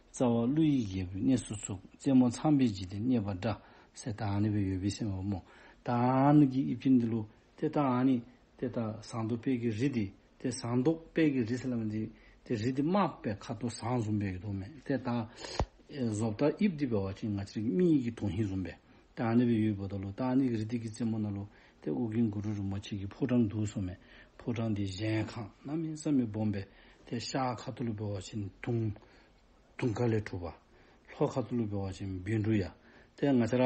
རྩ་བ་ཀླུ་ཡི་རྒྱལ་པོའི་གནས་སུ་ཚུགས། རྩེ་མོ་ཚངས་པའི་འཇིག་རྟེན་གནས་པ་འདྲ། ཟེར་ད་ཨ་ནི་སྦེ་ཡོདཔ་ཨིན་ཟེར་མས་པ་སྨོ། ད་ཨ་ནི་གི་དབྱིབས་ཅན་འདི་ལུ་ཏེ་ད་ཨ་ནི་ཏེ་ད་ཟངས་མདོག་དཔལ་གྱི་རི་འདི་ཏེ་ཟངས་མདོག་དཔལ་གྱི་རི་ཟེར་སླབ་མི་འདི་ཏེ་རི་འདི་དམརཔོ་སྦེ་ཁ་དོག་ཟངས་བཟུམ་སྦེ་ཡོད་དོ་མས། ཏེ་ད་ཨེ་བཟོ་ལྟ་དབྱིབས་འདི་འབད་བ་ཅིན་ང་བཅས་མི་ཡི་གི་དོན་ཧིང་བཟུམ་སྦེ་ད་ཨ་ནི་སྦེ་ཡོདཔ་ད་ལུ་ད་ཨ་ནི་གི་རི་འདི་གི་རྩེ་མོ་ནང་ལུ་ཏེ་ཨོ་རྒྱན་གུ་རུ་རིན་པོ་ཆེ་གི་ཕོ་བྲང་འདུག་ཟེར་མས། ཕོ་བྲང་འདི་གཞལ་ཡས་ཁང་གནམ་མེད་ས་མེད་སྦོམ་སྦེ་ཏེ་ཤར་ཁ་ཐུག་ལུ་འབད་བ་ཅིན་དུང་དུང་དཀར་ལས་གྲུབ་པ། ལྷོ་ཁ་ཐུག་ལུ་འབད་བ་ཅིན་བཻ་ཌཱུརྱ། ཏེ་ང་བཅས་ར་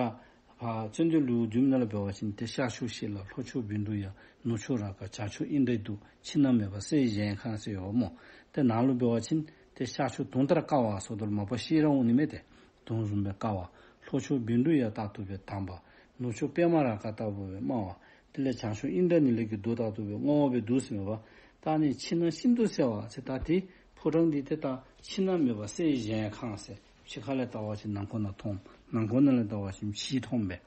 ཕར་བརྩོན་འགྲུས་ལེའུ་བདུན་ནང་ལུ་འབད་བ་ཅིན་ཏེ་ཤར་ཕྱོགས་ཤེལ་ལ་ལྷོ་ཕྱོགས་བཻ་ཌཱུརྱ་ནུབ་ཕྱོགས་རཀྵ་བྱང་ཕྱོགས་ཨིནྡྲ་ཡེ་དུ་ཕྱི་ནང་མེད་པ་གསལ་བའི་གཞལ་ཡས་ཁང་ཟེར་ཡོདཔ་སྨོ། ཏེ་ནཱ་ལུ་འབད་བ་ཅིན་ཏེ་ཤར་ཕྱོགས་དུང་ལྟར་དཀར་བ་ཟེརཝ་ད་ལུ་མ་པ་ཤེལ་ར་འོང་ནི་མས། ཏེ་དུང་བཟུམ་སྦེ་དཀར་བ། ལྷོ་ཕྱོགས་བཻ་ཌཱུརྱ་ལྟར་དུ་སྦེ་དྭངས་པ། ནུབ་ཕྱོགས་པདྨ་རཀྵ་ལྟ་བུ་སྦེ་དམར་བ། དེ་ལས་བྱང་ཕྱོགས་ཨིནྡྲ་ནཱི་ལའི་གི་མདོག་ལྟར་དུ་སྦེ་སྔོ་བ་སྦེ་འདུག་ཟེར་མས་པ། ད་ཨ་ནི་ཕྱི་ནང་ཤིན་ཏུ་གསལ་བ་ཟེར་ད་ཏེ་ ཕོ་བྲང་འདི་ཏེ་ད་ཕྱི་ན་མེད་པར་གསེར་གཞལ་ཁང་ཟེར། ཕྱི་ཁ་ལས་བལྟ་བ་ཅིན་ནང་ཁོག་ནང་མཐོང་། ནང་ཁོག་ནང་ལས་བལྟ་བ་ཅིན་ཕྱི་མཐོང་པས།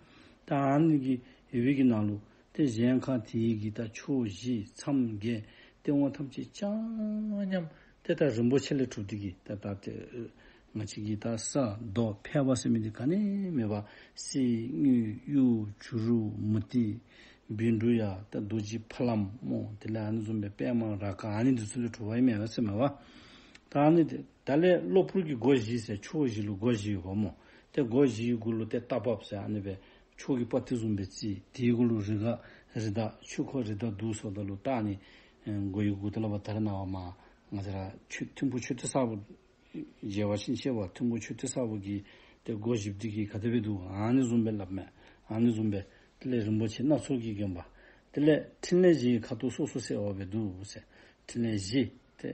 ད་ཨ་ནི་གི་ཡོད་པའི་གི་ནང་ལུ་ཏེ་གཞལ་ཁང་དེ་གི་ད་ཕྱོགས་བཞི་མཚམས་བརྒྱད་སྟེང་འོག་ཐམས་ཅད་ཆ་མཉམ་ཏེ་ད་རིན་པོ་ཆེ་ལས་གྲུབ་སྟེ་གི་ད་ད་ཏེ་ང་བཅས་ཀྱི་ད་ས་རྡོ་ཕལ་པ་ཟེར་མི་འདི་ག་ནི་མེད་པར་གསེར་དངུལ་གཡུ་བྱུ་རུ་མུ་ཏིག་བཻ་ཌཱུརྱ་ད་རྡོ་རྗེ་ཕ་ལམ་སྨོ། དེ་ལས་ཨ་ནི་བཟུམ་སྦེ་པདྨ་རཱ་ག་ཨ་ནི་འདི་ཚུ་ལས་གྲུབ་པ་ཨིན་མས་ཟེར་མས་པ། ད་ཨ་ནི་དེ་ད་ལས་གློ་བུར་གྱི་སྒོ་བཞི་ཟེར་ཕྱོགས་བཞི་ལུ་སྒོ་བཞི་ཡོདཔ་སྨོ། ཏེ་སྒོ་བཞིའི་གུ་ལུ་ཏེ་རྟ་བབས་ཟེར་ཨ་ནི་སྦེ་ཕྱོགས་ཀྱི་དཔའ་རྟུལ་བཟུམ་སྦེ་རྩིས། དེའི་གུ་ལུ་རི་ག་རི་དྭགས་ཆོས་འཁོར་རི་དྭགས་གདུགས་ཟེརཝ་ད་ལུ་ད་ཨ་ནི་ཨེ་སྒོ་ཡི་གུ་དེ་ལས་འབད་ད་རེས་ནངས་པ་མར་ང་བཅས་ར་ཆོས་ཐིམ་ཕུག་ཆོས་སྡེ་གསར་པ་མཇལ་བ་ཅིན་ཤེས་པ། ཐིམ་ཕུག་ཆོས་སྡེ་གསར་པ་གི་ཏེ་སྒོ་བཞི་པོ་འདི་གིས་ག་དེ་སྦེ་འདུག། ཨ་ནི་བཟུམ་སྦེ་སླབ་མས། ཨ་ནི་བཟུམ་སྦེ་དེ་ལས་རིན་པོ་ཆེ་སྣ་ཚོགས་ཀྱིས་བརྒྱན་པ། དེ་ལས་ཕྲིན་ལས་བཞིའི་ཁ་དོག་སོ་སོ་གསལ་བ་སྦེ་འདུག་ཟེར། ཕྲིན་ལས་བཞི་ཏེ་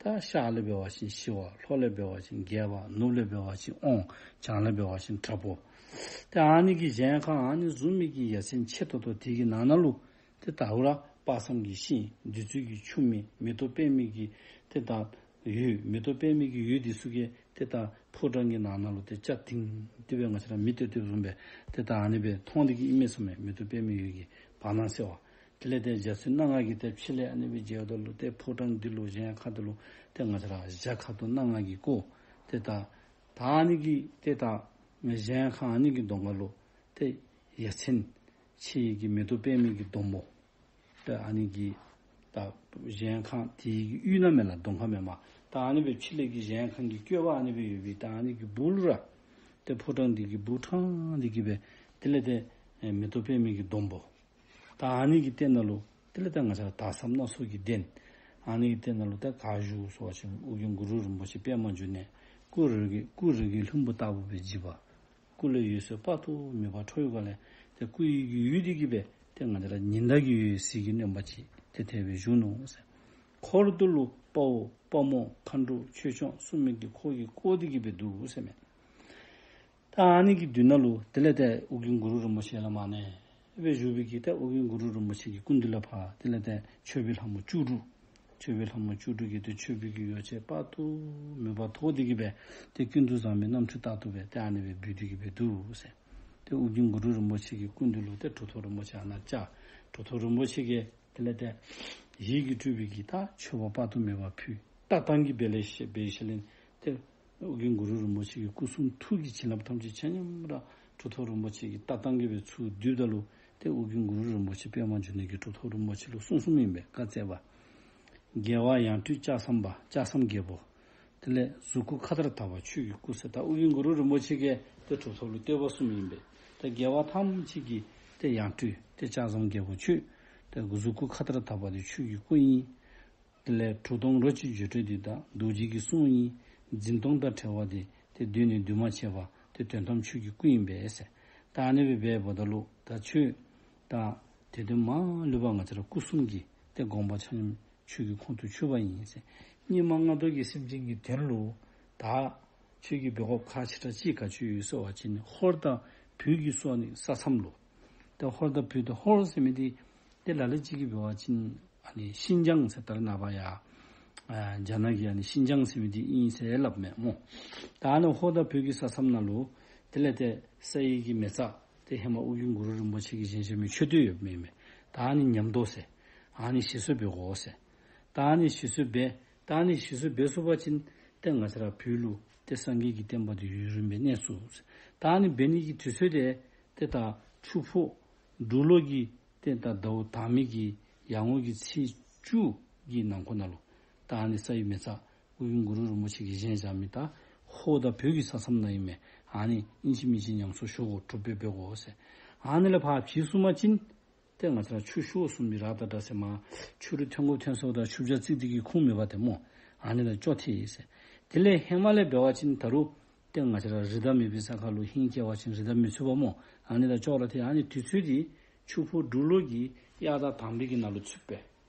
ད་ཤར་ལས་འབད་བ་ཅིན་ཞི་བ། ལྷོ་ལས་འབད་བ་ཅིན་རྒྱས་པ། ནུབ་ལས་འབད་བ་ཅིན་དབང་། བྱང་ལས་འབད་བ་ཅིན་དྲག་པོ། ཏེ་ཨ་ནི་གི་གཞལ་ཁང་ཨ་ནི་བཟུམ་མའི་གི་ཡ་མཚན་ཆེ་ཏོག་ཏོ་དེ་གི་ནང་ན་ལུ་ཏེ་ད་ཧུ་ར་དཔག་བསམ་གྱི་ཤིང་བདུད་རྩི་གི་ཆུ་མིག་མེ་ཏོག་པདྨའི་གི་ཏེ་ད་འོད་མེ་ཏོག་པདྨའི་གི་འོད་འདི་ཚུ་གིས་ཏེ་ད་ཕོ་བྲང་གི་ནང་ན་ལུ་ཏེ་སྐྱ་ཐིང་ཏེ་སྦེ་ང་བཅས་ར་མེ་ཏོག་ཏེ་བཟུམ་སྦེ་ཏེ་ད་ཨ་ནི་སྦེ་མཐོང་སྟེ་གི་ཨིན་མས་ཟེར་མས། མེ་ཏོག་པདྨའི་འོད་ཀྱི་བར་སྣང་གསལ་བ། དེ་ལས་ཏེ་འཇའ་ཚོན་སྣ་ལྔ་གིས་ཏེ་ཕྱི་ལས་ཨ་ནི་སྦེ་མཇལཝ་ད་ལུ་ཏེ་ཕོ་བྲང་འདི་ལུ་གཞལ་ཁང་འདི་ལུ་ཏེ་ང་བཅས་ར་གཞལ་ཁ་དོག་སྣ་ལྔ་གིས་བསྐོར། ཏེ་ད་ད་ཨ་ནི་གི་ཏེ་ད་གཞལ་ཁང་ཨ་ནི་གི་གདོང་ཁ་ལུ་ཏེ་ཡ་མཚན་ཆེ་བའི་གི་མེ་ཏོག་པདྨའི་གི་སྡོང་པོ། ཏེ་ཨ་ནི་གི་ད་གཞལ་ཁང་དེ་གི་དབུས་ན་མེན་ལགས། གདོང་ཁ་མེན་མས། ད་ཨ་ནི་སྦེ་ཕྱི་ལས་ཀྱི་གཞལ་ཁང་གི་བཀོད་པ་ཨ་ནི་སྦེ་ཡོད་པའི་ད་ཨ་ནི་གི་སྦུག་ལུ་ར་ཏེ་ཕོ་བྲང་འདི་གི་སྦུག་དྲང་འདི་གི་སྦེ་དེ་ལས་ཏེ་མེ་ཏོག་པདྨའི་གི་སྡོང་པོ། ད་ཨ་ནི་གི་སྟེང་ན་ལུ་དེ་ལས་ད་ང་བཅས་ར་དར་ཟབ་སྣ་ཚོགས་ཀྱི་གདན། ཨ་ནི་གི་སྟེང་ན་ལུ་ད་ག་བཞུགས་ཟེར་བ་ཅིན་ཨོ་རྒྱན་གུ་རུ་རིན་པོ་ཆེ་པདྨ་འབྱུང་གནས། སྐུ་རིགས་ཀྱི་སྐུ་རིགས་ཀྱི་ལྷུན་པོ་ལྟ་བུ་སྦེ་བརྗིད་པ། སྐུ་ལས་འོད་ཟེར་དཔག་ཏུ་མེད་པ་འཕྲོ་ཡི་སྒོ་ལས་ཏེ་སྐུ་ཡི་གི་འོད་འདི་གིས་སྦེ་ཏེ་ང་བཅས་ར་ཉི་ཟླ་གི་འོད་ཟེར་གྱིས་གནོན་པ་ཅིག་ཏེ་དེ་སྦེ་བཞུགས་ནུག་ཟེར། འཁོར་དུ་ལུ་དཔའ་བོ་དཔའ་མོ་མཁའ་འགྲོ་ཆོས་སྐྱོང་སྲུང་མའི་གི་འཁོར་འདི་གིས་སྦེ་འདུག་ཟེར་མས། ད་ཨ་ནི་གི་མདུན་ན་ལུ་དེ་ལས་ཏེ་ཨོ་རྒྱན་གུ་རུ་རིན་པོ་ཆེ་ལས་མར་ཨ་ནི་སྦེ་བཞུགས་པའི་གི་ཏེ་ཨོ་རྒྱན་གུ་རུ་རིན་པོ་ཆེ་གི་སྐུ་མདུན་ལས་ཕར་དེ་ལས་ཏེ་མཆོད་པའི་ལྷ་མོ་བཅུ་དྲུག། མཆོད་པའི་ལྷ་མོ་བཅུ་དྲུག་གིས་ཏེ་མཆོད་པའི་གི་ཡོ་བྱད་དཔག་ཏུ་མེད་པ་ཐོགས་ཏེ་གི་སྦེ་ཏེ་ཀུན་ཏུ་བཟང་པོའི་རྣམ་འཕྲུལ་ལྟར་དུ་སྦེ་ཏེ་ཨ་ནི་སྦེ་འབུལ་ཏེ་གི་སྦེ་འདུག་ཟེར། ཏེ་ཨོ་རྒྱན་གུ་རུ་རིན་པོ་ཆེ་གི་སྐུ་མདུན་ལུ་ཏེ་གྲུབ་ཐོབ་རིན་པོ་ཆེ་ཨ་ནཱ་བཅར། གྲུབ་ཐོབ་རིན་པོ་ཆེ་གིས་དེ་ལས་ཏེ་ཡིད་ཀྱིས་སྤྲུལ་པའི་གི་ད་མཆོད་པ་དཔག་ཏུ་མེད་པ་ཕུལ། ལྟ་སྟངས་ཀྱི་སྦེ་ལེ་ཤ་སྦེ་ཤ་ལེན་ཏེ་ཨོ་རྒྱན་གུ་རུ་རིན་པོ་ཆེ་གི་སྐུ་གསུང་ཐུགས་ཀྱི་བྱིན་རླབས་ཐམས་ཅད་ཆ་མཉམ་ར་གྲུབ་ཐོབ་རིན་པོ་ཆེ་གི་ལྟ་སྟངས་ཀྱི་སྦེ་ཚུར་བསྡུཝ་ད་ལུ་ཏེ་ཨོ་རྒྱན་གུ་རུ་རིན་པོ་ཆེ་པདྨ་འབྱུང་གནས་ཀྱིས་གྲུབ་ཐོབ་རིན་པོ་ཆེ་ལུ་གསུངས་གསུངསམ་ཨིན་པས། བཀའ་སྩལ་པ། རྒྱལ་བ་ཡང་སྤྲུལ་ལྕགས་ཟམ་པ། ལྕགས་ཟམ་རྒྱལ་པོ། དེ་ལས་གཟུགས་སྐུ་མཁའ་ལྟར་དག་པ་ཆོས་ཀྱི་སྐུ་ཟེར། ད་ཨོ་རྒྱན་གུ་རུ་རིན་པོ་ཆེ་གིས་ཏེ་གྲུབ་ཐོབ་ལུ་བསྟོད་པ་གསུངསམ་ཨིན་པས། ད་རྒྱལ་བ་ཐམས་ཅད་ཀྱི་ཏེ་ཡང་སྤྲུལ་ཏེ་ལྕགས་ཟམ་རྒྱལ་པོ་ཁྱོད། ཏེ་གཟུགས་སྐུ་མཁའ་ལྟར་དག་པ་འདི་ཆོས་ཀྱི་སྐུ་ཨིན། དེ་ལས་གྲུབ་སྟོང་རོ་གཅིག་བརྗོད་བྲལ་འདི་དང་རྡོ་རྗེ་གི་གསུང་ཨིན། འཛིན་སྟངས་དང་བྲལ་བ་འདི་ཏེ་གདོད་ནས་འདུས་མ་བྱས་པ་ཏེ་དོན་དམ་ཆོས་ཀྱི་སྐུ་ཨིན་པས་ཟེར། ད་ཨ་ནི་སྦེ་འབདཝ་ད་ལུ་ད་ཁྱོད་ད་དེ་དོན་མ་ལུས་པ་ང་བཅས་ར་སྐུ་གསུམ་གྱི་ཏེ་དགོངས་པ་ཆ་མཉམ་ཁྱོད་ཀྱི་ཁོང་དུ་ཆུད་པ་ཨིན་ཟེར། སྙིགས་མ་ལྔ་བདོ་གི་སེམས་ཅན་གྱི་དོན་ལུ་ད་ཁྱོད་ཀྱིས་འབད་དགོཔ་ཁག་ཆེ་དྲགས་ཅིག་ག་ཅི་ཡོད་ཟེར་བ་ཅིན་ཧོར་དང་བོད་ཀྱི་སོ་ནི་ས་མཚམས་ལུ། ད་ཧོར་དང་བོད་དེ་ཧོར་ཟེར་མི་འདི་ཏེ་ལ་ལུ་ཅིག་གིས་འབད་བ་ཅིན་ཨ་ནི་ཤིན་ཅང་ཟེར་ད་རེས་ནངས་པ་ཡ་ཨ་རྒྱ་ནག་གི་ཨ་ནི་ཤིན་ཅང་ཟེར་མི་འདི་ཨིན་ཟེར་སླབ་མས་སྨོ། ད་ཨ་ནི་ཧོར་དང་བོད་ཀྱི་ས་མཚམས་ནང་ལུ་དེ་ལས་ཏེ་ས་ཡི་གི་མེ་བཙའ་ཏེ་ཧེ་མ་ཨོ་རྒྱན་གུ་རུ་རིན་པོ་ཆེ་གིས་བཞེངས་བཞེངས་མི་མཆོད་རྟེན་ཡོདཔ་མས་མས། ད་ཨ་ནི་ཉམས་དོ་ཟེར། ཨ་ནི་ཞིག་གསོ་འབད་དགོ་ཟེར། ད་ཨ་ནི་ཞིག་གསོ་འབད་ད་ཨ་ནི་ཞིག་གསོ་འབད་ཚུགས་པ་ཅིན་ཏེ་ང་བཅས་ར་བོད་ལུ་ཏེ་སངས་རྒྱས་ཀྱི་བསྟན་པ་འདི་ཡུན་རིངམོ་སྦེ་གནས་ཚུགས་ཟེར། ད་ཨ་ནི་འབད་ནི་གི་དུས་ཚོད་དེ་ཏེ་ད་ཆུ་ཕོ་འབྲུག་ལོ་གི་ཏེ་ད་ཟླཝ་དང་པའི་གི་ཡར་ངོ་གི་ཚེས་བཅུ་གི་ནང་འཁོད་ནང་ལུ་ད་ཨ་ནི་ས་ཡི་མེ་བཙའ་ཨོ་རྒྱན་གུ་རུ་རིན་པོ་ཆེ་གིས་བཞེངས་བཞག་མི་ད་ཧོར་དང་བོད་ཀྱི་ས་མཚམས་ནང་ཨིན་མས། ཨ་ནི་ཨིན་ཅི་མིན་ཅི་ཉམས་གསོ་ཞུ་དགོ། གྲུབ་སྦེ་འབད་དགོ་ཟེར། ཨ་ནི་ལས་ཕར་བྱིས་སོང་པ་ཅིན་ཏེ་ང་བཅས་ར་ཆུ་ཤོར་སོང་མི་ར་ད་ད་ཟེར་མར་ཆུ་རུད་ཐོན་དགོ་ཐོན་སོངམ་ད་ཆུ་བྱ་བརྩིགས་ཏེ་གི་ཁུངས་མེད་པ་དེ་སྨོ། ཨ་ནི་ད་ཅོག་འཐད་ཟེར། དེ་ལས་ཧེ་མ་ལས་འབད་བ་ཅིན་ད་རུང་ཏེ་ང་བཅས་ར་རི་དྭགས་མེད་པའི་ས་ཁར་ལུ་ཧིང་སྐྱེ་བ་ཅིན་རི་དྭགས་མི་ཚུད་པ་སྨོ། ཨ་ནི་ད་ཅོག་ར་འཐད། ཨ་ནི་དུས་ཚོད་འདི་ཆུ་ཕོ་འབྲུག་ལོ་གི་དབྱར་ཟླ་དང་པའི་གི་ནང་ལུ་ཚུད་པས།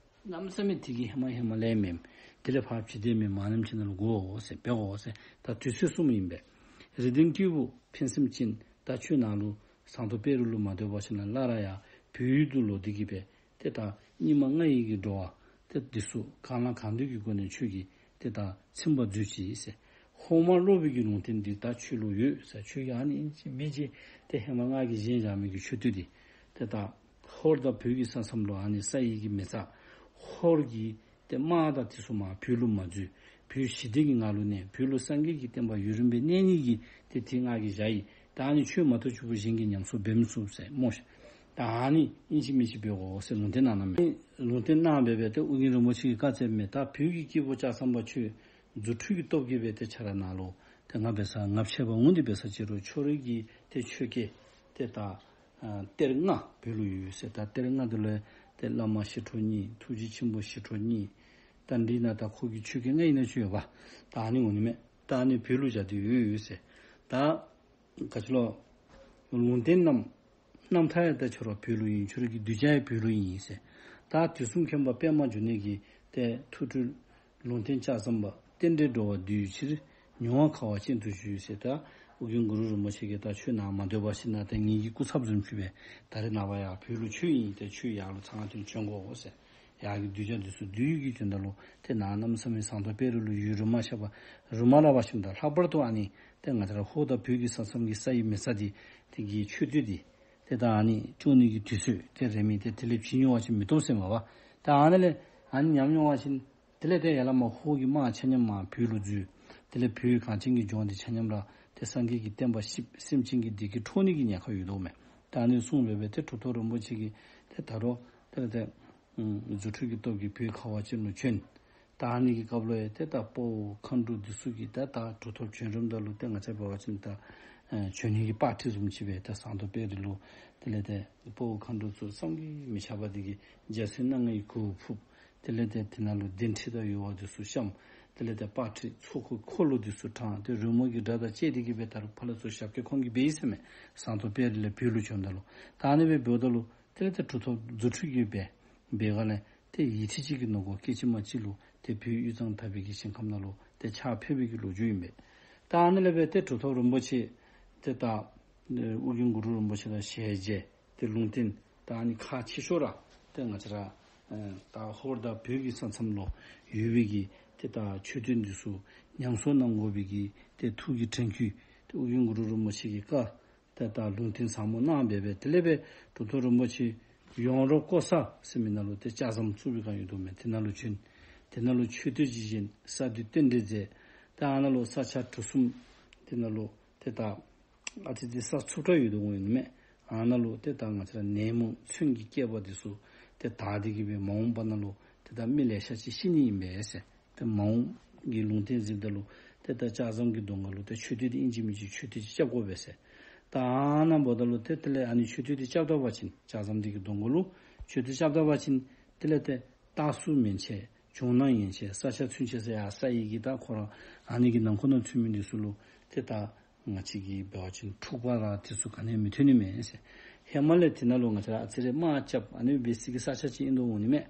གནམ་མེད་ས་མེད་དེ་གི་ཧེ་མ་ཧེ་མ་ལས་མེན། དེ་ལས་ཕར་བྱིས་ཏེ་མེན། མ་ནེམ་ཅིག་ནང་ལུ་དགོ་ཟེར་འབད་དགོ་ཟེར་ད་དུས་ཚོད་གསུངམ་ཨིན་པས། རིགས་ལྡན་སྐྱེས་བུ་ཕན་སེམས་ཅན། ད་ཁྱོད་ནཱ་ལུ་ཟངས་མདོག་དཔལ་རི་ལུ་མ་སྡོད་པར་ཞིན་ན་སླར་ཡང་བོད་ཡུལ་དུ་ལོག་སྟེ་གི་སྦེ་ཏེ་ད་སྙིགས་མ་ལྔ་ཡི་གི་འགྲོ་བ་ཏེ་འདི་ཚུ་གང་ལ་གང་འདུལ་གྱི་སྒོ་ནས་ཁྱོད་ཀྱིས་ ཏེ་ད་ཚིམ་པར་མཛོད་ཅིག་ཟེར། ཧོར་དམག་སློག་པའི་གི་ལུང་བསྟན་འདི་ད་ཁྱོད་ལུ་ཡོད་ཟེར། ཁྱོད་ཀྱིས་ཨ་ནི་ཨིན་ཅི་མིན་ཅི་ཏེ་ཧེ་མ་ང་གིས་བཞེངས་བཞག་མི་གི་མཆོད་རྟེན་འདི་ཏེ་ད་ཧོར་དང་བོད་ཀྱི་ས་མཚམས་ལུ་ཨ་ནི་ས་ཡི་གི་མེ་བཙའ་ཧོར་གྱི་ཏེ་དམག་དང་དེ་ཚུ་མར་བོད་ལུ་མ་འཛུལ། བོད་ཞི་བདེ་གི་ངང་ལུ་གནས། བོད་ལུ་སངས་རྒྱས་ཀྱི་བསྟན་པ་ཡུན་རིང་སྦེ་གནས་ནི་གི་ཏེ་དེ་ང་གིས་བཞག་ཡི། ད་ཨ་ནི་ཁྱོད་མ་གཏོགས་ཕྱུག་པོ་གཞན་གྱིས་ཉམས་གསོ་འབད་མི་ཚུགས་ཟེར་སྨོ་ཤིག། ད་ཨ་ནི་ཨིན་ཅི་མིན་ཅི་འབད་དགོ་ཟེར་ལུང་བསྟན་གནང་གནངམ་མས། ལུང་བསྟན་གནང་སྦེ་སྦེ་ཏེ་ཨོ་རྒྱན་རིན་པོ་ཆེ་གིས་བཀའ་སྩལཝ་མས། ད་བོད་ཀྱི་སྐྱེས་བུ་ལྕགས་ཟམ་པ་ཁྱོད་རྫུ་འཕྲུལ་གྱི་སྟོབས་ཀྱིས་སྦེ་ཏེ་ཁྱོད་ར་ནཱ་ལུ་ཏེ་ང་འབད་ས་ང་ཕྱད་པ་འོང་དེ་འབད་ས་ཅིག་རུང་ཁྱོད་རའི་གི་ཏེ་ཆོས་སྐད་ཏེ་ད་ཨ་གཏེར་ལྔ་བོད་ལུ་ཡོད་ཟེར། ད་གཏེར་ལྔ་འདི་ལུ་ཏེ་བླ་མ་ཞི་ཁྲོ་གཉིས། ཐུགས་རྗེ་ཆེན་པོ་ཞི་ཁྲོ་གཉིས། ད་འདི་ནང་ད་ཁོ་གི་ཆོས་སྐད་ལྔ་ཨིན་ན་ཅིག་ཡོདཔ། ད་ཨ་ནི་འོང་ནི་མས། ད་ཨ་ནི་བོད་ལུ་བཞག་སྟེ་ཡོད་ཡོད་ཟེར། ད་ག་ཅི་ལོ། ལུང་བསྟན་རྣམས་རྣམ་ཐར་ཡང་ད་ཁྱོད་ར་བོད་ལུ་ཨིན། ཁྱོད་ར་གི་གདུལ་བྱ་ཡང་བོད་ལུ་ཨིན་ཟེར། ད་དུས་གསུམ་མཁྱེན་པ་པདྨ་འབྱུང་གནས་ཀྱི་ཏེ་ཐུགས་སྤྲུལ་ལུང་བསྟན་ལྕགས་ཟམ་པ། རྟེན་འབྲེལ་འགྲོ་བ་འདུལ་ཕྱིར། མྱོང་བ་ཁ་བ་ཅན་དུ་བཞུགས་ཟེར། ད་ཨོ་རྒྱན་གུ་རུ་རིན་པོ་ཆེ་གིས་ད་ཁྱོད་ནཱ་མ་སྡོད་པ་ཅིན་ད་ངེ་གི་སྐུ་ཚབ་བཟུམ་ཅིག་སྦེ་ད་རེས་ནངས་པ་ཡར་བོད་ལུ་ཁྱོད་ཨིན། ཏེ་ཁྱོད་ཡར་ལུ་ཚང་སྟེ་བྱོན་དགོ་ཟེར། ཡར་གྱི་གདུལ་བྱ་འདི་ཚུ་འདུལ་ནི་གི་དོན་དག་ལུ་ཏེ་ནཱ་གནམ་མེད་ས་མེད་ཟངས་མདོག་དཔལ་རི་ལུ་ཡུན་རིངམོ་ཤར་བ་རིངམོ་ལུས་པ་ཅིན་ད་ལྷག་པར་དུ་ཨ་ནི་ཏེ་ང་བཅས་ར་ཧོར་དང་བོད་ཀྱི་ས་མཚམས་ཀྱི་ས་ཡི་མེ་བཙའ་འདི་དེ་གི་མཆོད་རྟེན་འདི་ཏེ་ད་ཨ་ནི་སྐྱོང་ནི་གི་དུས་ཚོད་ཏེ་རན་མི་ཏེ་དེ་ལས་བྱིན་ཡོང་བ་ཅིན་མི་བཏུབ་ཟེར་མས་པ། ད་ཨ་ནི་ལས་ཨ་ནི་ཉམས་མྱོང་བ་ཅིན་དེ་ལས་ཏེ་ཡར་ལས་མར་ཧོར་གྱི་དམག་ཆ་མཉམ་མར་བོད་ལུ་འཛུལ། དེ་ལས་བོད་གངས་ཅན་གྱི་ལྗོངས་འདི་ཆ་མཉམ་ར་ཏེ་སངས་རྒྱས་ཀྱི་བསྟན་པ་བཤིག། སེམས་ཅན་གྱི་བདེ་སྐྱིད་འཕྲོག་ནི་གི་ཉེན་ཁ་ཡོད་དོ་མས། ད་ཨ་ནི་གསུངས་སྦེ་སྦེ་ཏེ་གྲུབ་ཐོབ་རིན་པོ་ཆེ་གིས་ཏེ་ད་རུང་དེ་ལས་ཏེ་ཨམ་རྫུ་འཕྲུལ་གྱི་སྟོབས་ཀྱིས་བོད་ཁ་བ་ཅན་ལུ་བྱོན། ད་ཨ་ནི་གི་སྐབས་ལུ་ཡང་ཏེ་ད་དཔའ་བོ་མཁའ་འགྲོ་འདི་ཚུ་གིས་ད་ད་གྲུབ་ཐོབ་བྱོན་རནམ་ད་ལུ་ཏེ་ང་བཅས་འབད་བ་ཅིན་ད་ཨེ་བྱོན་ནི་གི་དཔའ་ཁྲིད་བཟུམ་ཅིག་སྦེ་ད་ཟངས་མདོག་དཔལ་རི་ལུ་དེ་ལས་ཏེ་དཔའ་བོ་མཁའ་འགྲོ་ཚུ་བསམ་གྱིས་མི་ཁྱབ་པ་དེ་གིས་འཇའ་ཚོན་སྣ་ལྔའི་གོ་ཕུབ། དེ་ལས་ཏེ་དེ་ནང་ལུ་གདན་ཁྲི་དང་ཡོལ་བ་འདི་ཚུ་བཤམས། དེ་ལས་ཏེ་དཔའ་ཁྲིད་ཚོགས་འཁོར་འཁོར་ལོ་འདི་ཚུ་དྲངས། ཏེ་རོལ་མོ་གི་སྒྲ་དང་བཅས་ཏེ་གིས་སྦེ་ད་རུང་ཕར་ལས་ཚུར་ཞབས་སྐྱེལ་ཁོང་གིས་འབད་ཡི་ཟེར་མས། ཟངས་མདོག་དཔལ་རི་ལས་བོད་ལུ་བྱོནམ་ད་ལུ། ད་ཨ་ནི་སྦེ་འབདཝ་ད་ལུ་དེ་ལས་ཏེ་གྲུབ་ཐོབ་རྫུ་འཕྲུལ་གྱིས་སྦེ་འབད་བའི་སྒང་ལས་ཏེ་ཡུད་ཐེངས་ཅིག་གི་ནང་འཁོད་སྐྱེས་ཆེན་མ་གཅིག་ལུ་ཏེ་བོད་དབུས་གཙང་དག་པའི་གི་ཞིང་ཁམས་ནང་ལུ་ཏེ་ཕྱག་ཕེབས་པའི་གི་ལོ་རྒྱུས་ཨིན་པས། ད་ཨ་ནི་ལས་སྦེ་ཏེ་གྲུབ་ཐོབ་རིན་པོ་ཆེ་ཏེ་ད་ཨོ་རྒྱན་གུ་རུ་རིན་པོ་ཆེ་དང་ཞལ་མཇལ། ཏེ་ལུང་བསྟན་ད་ཨ་ནི་ཁག་ཆེ་ཤོས་ར་ཏེ་ང་བཅས་ར་ཨེ་ད་ཧོར་དང་བོད་ཀྱི་ས་མཚམས་ལུ་ཡོད་པའི་གི་ཏེ་ད་མཆོད་རྟེན་འདི་ཚུ་ཉམས་གསོ་གནང་དགོ་པའི་གི་ཏེ་ཐུགས་ཀྱི་དྲན་སྐུལ་ཏེ་ཨོ་རྒྱན་གུ་རུ་རིན་པོ་ཆེ་གིས་བཀའ་ཏེ་ད་ལུང་བསྟན་ཟབ་མོ་གནང་སྦེ་སྦེ་དེ་ལས་སྦེ་གྲུབ་ཐོབ་རིན་པོ་ཆེ་ཡོངས་རོགས་ཀོ་ས་ཟེར་མི་ནང་ལུ་ཏེ་ལྕགས་ཟམ་བཙུགས་པའི་སྒང་ཡོད་དོ་མས། དེ་ནང་ལུ་བྱོན། དེ་ནང་ལུ་མཆོད་རྟེན་ཅིག་བཞེངས། ས་འདི་རྟེན་འབྲེལ་མཛད། ད་ཨ་ནཱ་ལུ་ས་ཆ་གྲུ་གསུམ་དེ་ནང་ལུ་ཏེ་ད་ཨ་ཙི་ཙི་ས་འཚུབ་དྲགས་ཡོད་དོ་འོང་ཡོད་ནི་མས། ཨ་ནཱ་ལུ་ཏེ་ད་ང་བཅས་ར་ནད་མུག་མཚོན་གྱི་བསྐལ་པ་འདི་ཚུ་ཏེ་དག་སྟེ་གིས་སྦེ་མ་འོངས་པ་ནང་ལུ་ཏེ་ད་མི་ལེ་ཤ་ཅིག་ཤི་ནི་ཨིན་པས་ཟེར། ཏེ་མ་འོངས་ཀྱི་ལུང་བསྟན་གཟིགསཔ་ད་ལུ་ཏེ་ད་ལྕགས་ཟམ་གྱི་གདོང་ཁ་ལུ་ཏེ་མཆོད་རྟེན་འདི་ཨིན་ཅི་མིན་ཅི་མཆོད་རྟེན་ཅིག་རྐྱབ་དགོ་པས་ཟེར། ད་ཨ་ནཱ་འབདཝ་ད་ལུ་ཏེ་དེ་ལས་ཨ་ནི་མཆོད་རྟེན་འདི་རྐྱབ་ད་པ་ཅིན་ལྕགས་ཟམ་འདི་གི་གདོང་ཁ་ལུ་མཆོད་རྟེན་རྐྱབ་ད་པ་ཅིན་དེ་ལས་ཏེ་རྟགས་སུ་མེན་ཆེ། ཇོ་ནང་ཡན་ཆད། ས་ཆ་ཚུན་ཆད་ཟེར་ཡར་ས་ཡི་གི་ད་ཁོ་ར་ཨ་ནི་གི་ནང་ཁོ་ན་ཚུད་མི་འདི་ཚུ་ལུ་ཏེ་ད་ང་བཅས་ཀྱིས་འབད་བ་ཅིན་འཁྲུག་པ་ར་དེ་ཚུ་ག་ནི་ཡང་མི་ཐོན་ནི་མས་ཟེར། ཧེ་མ་ལས་དེ་ནང་ལུ་ང་བཅས་ར་ཨ་ཙི་རེ་དམག་རྐྱབ་ཨ་ནི་སྦེ་ས་གི་ས་ཆ་ཅིག་ཨིན་དོ་འོང་ནི་མས།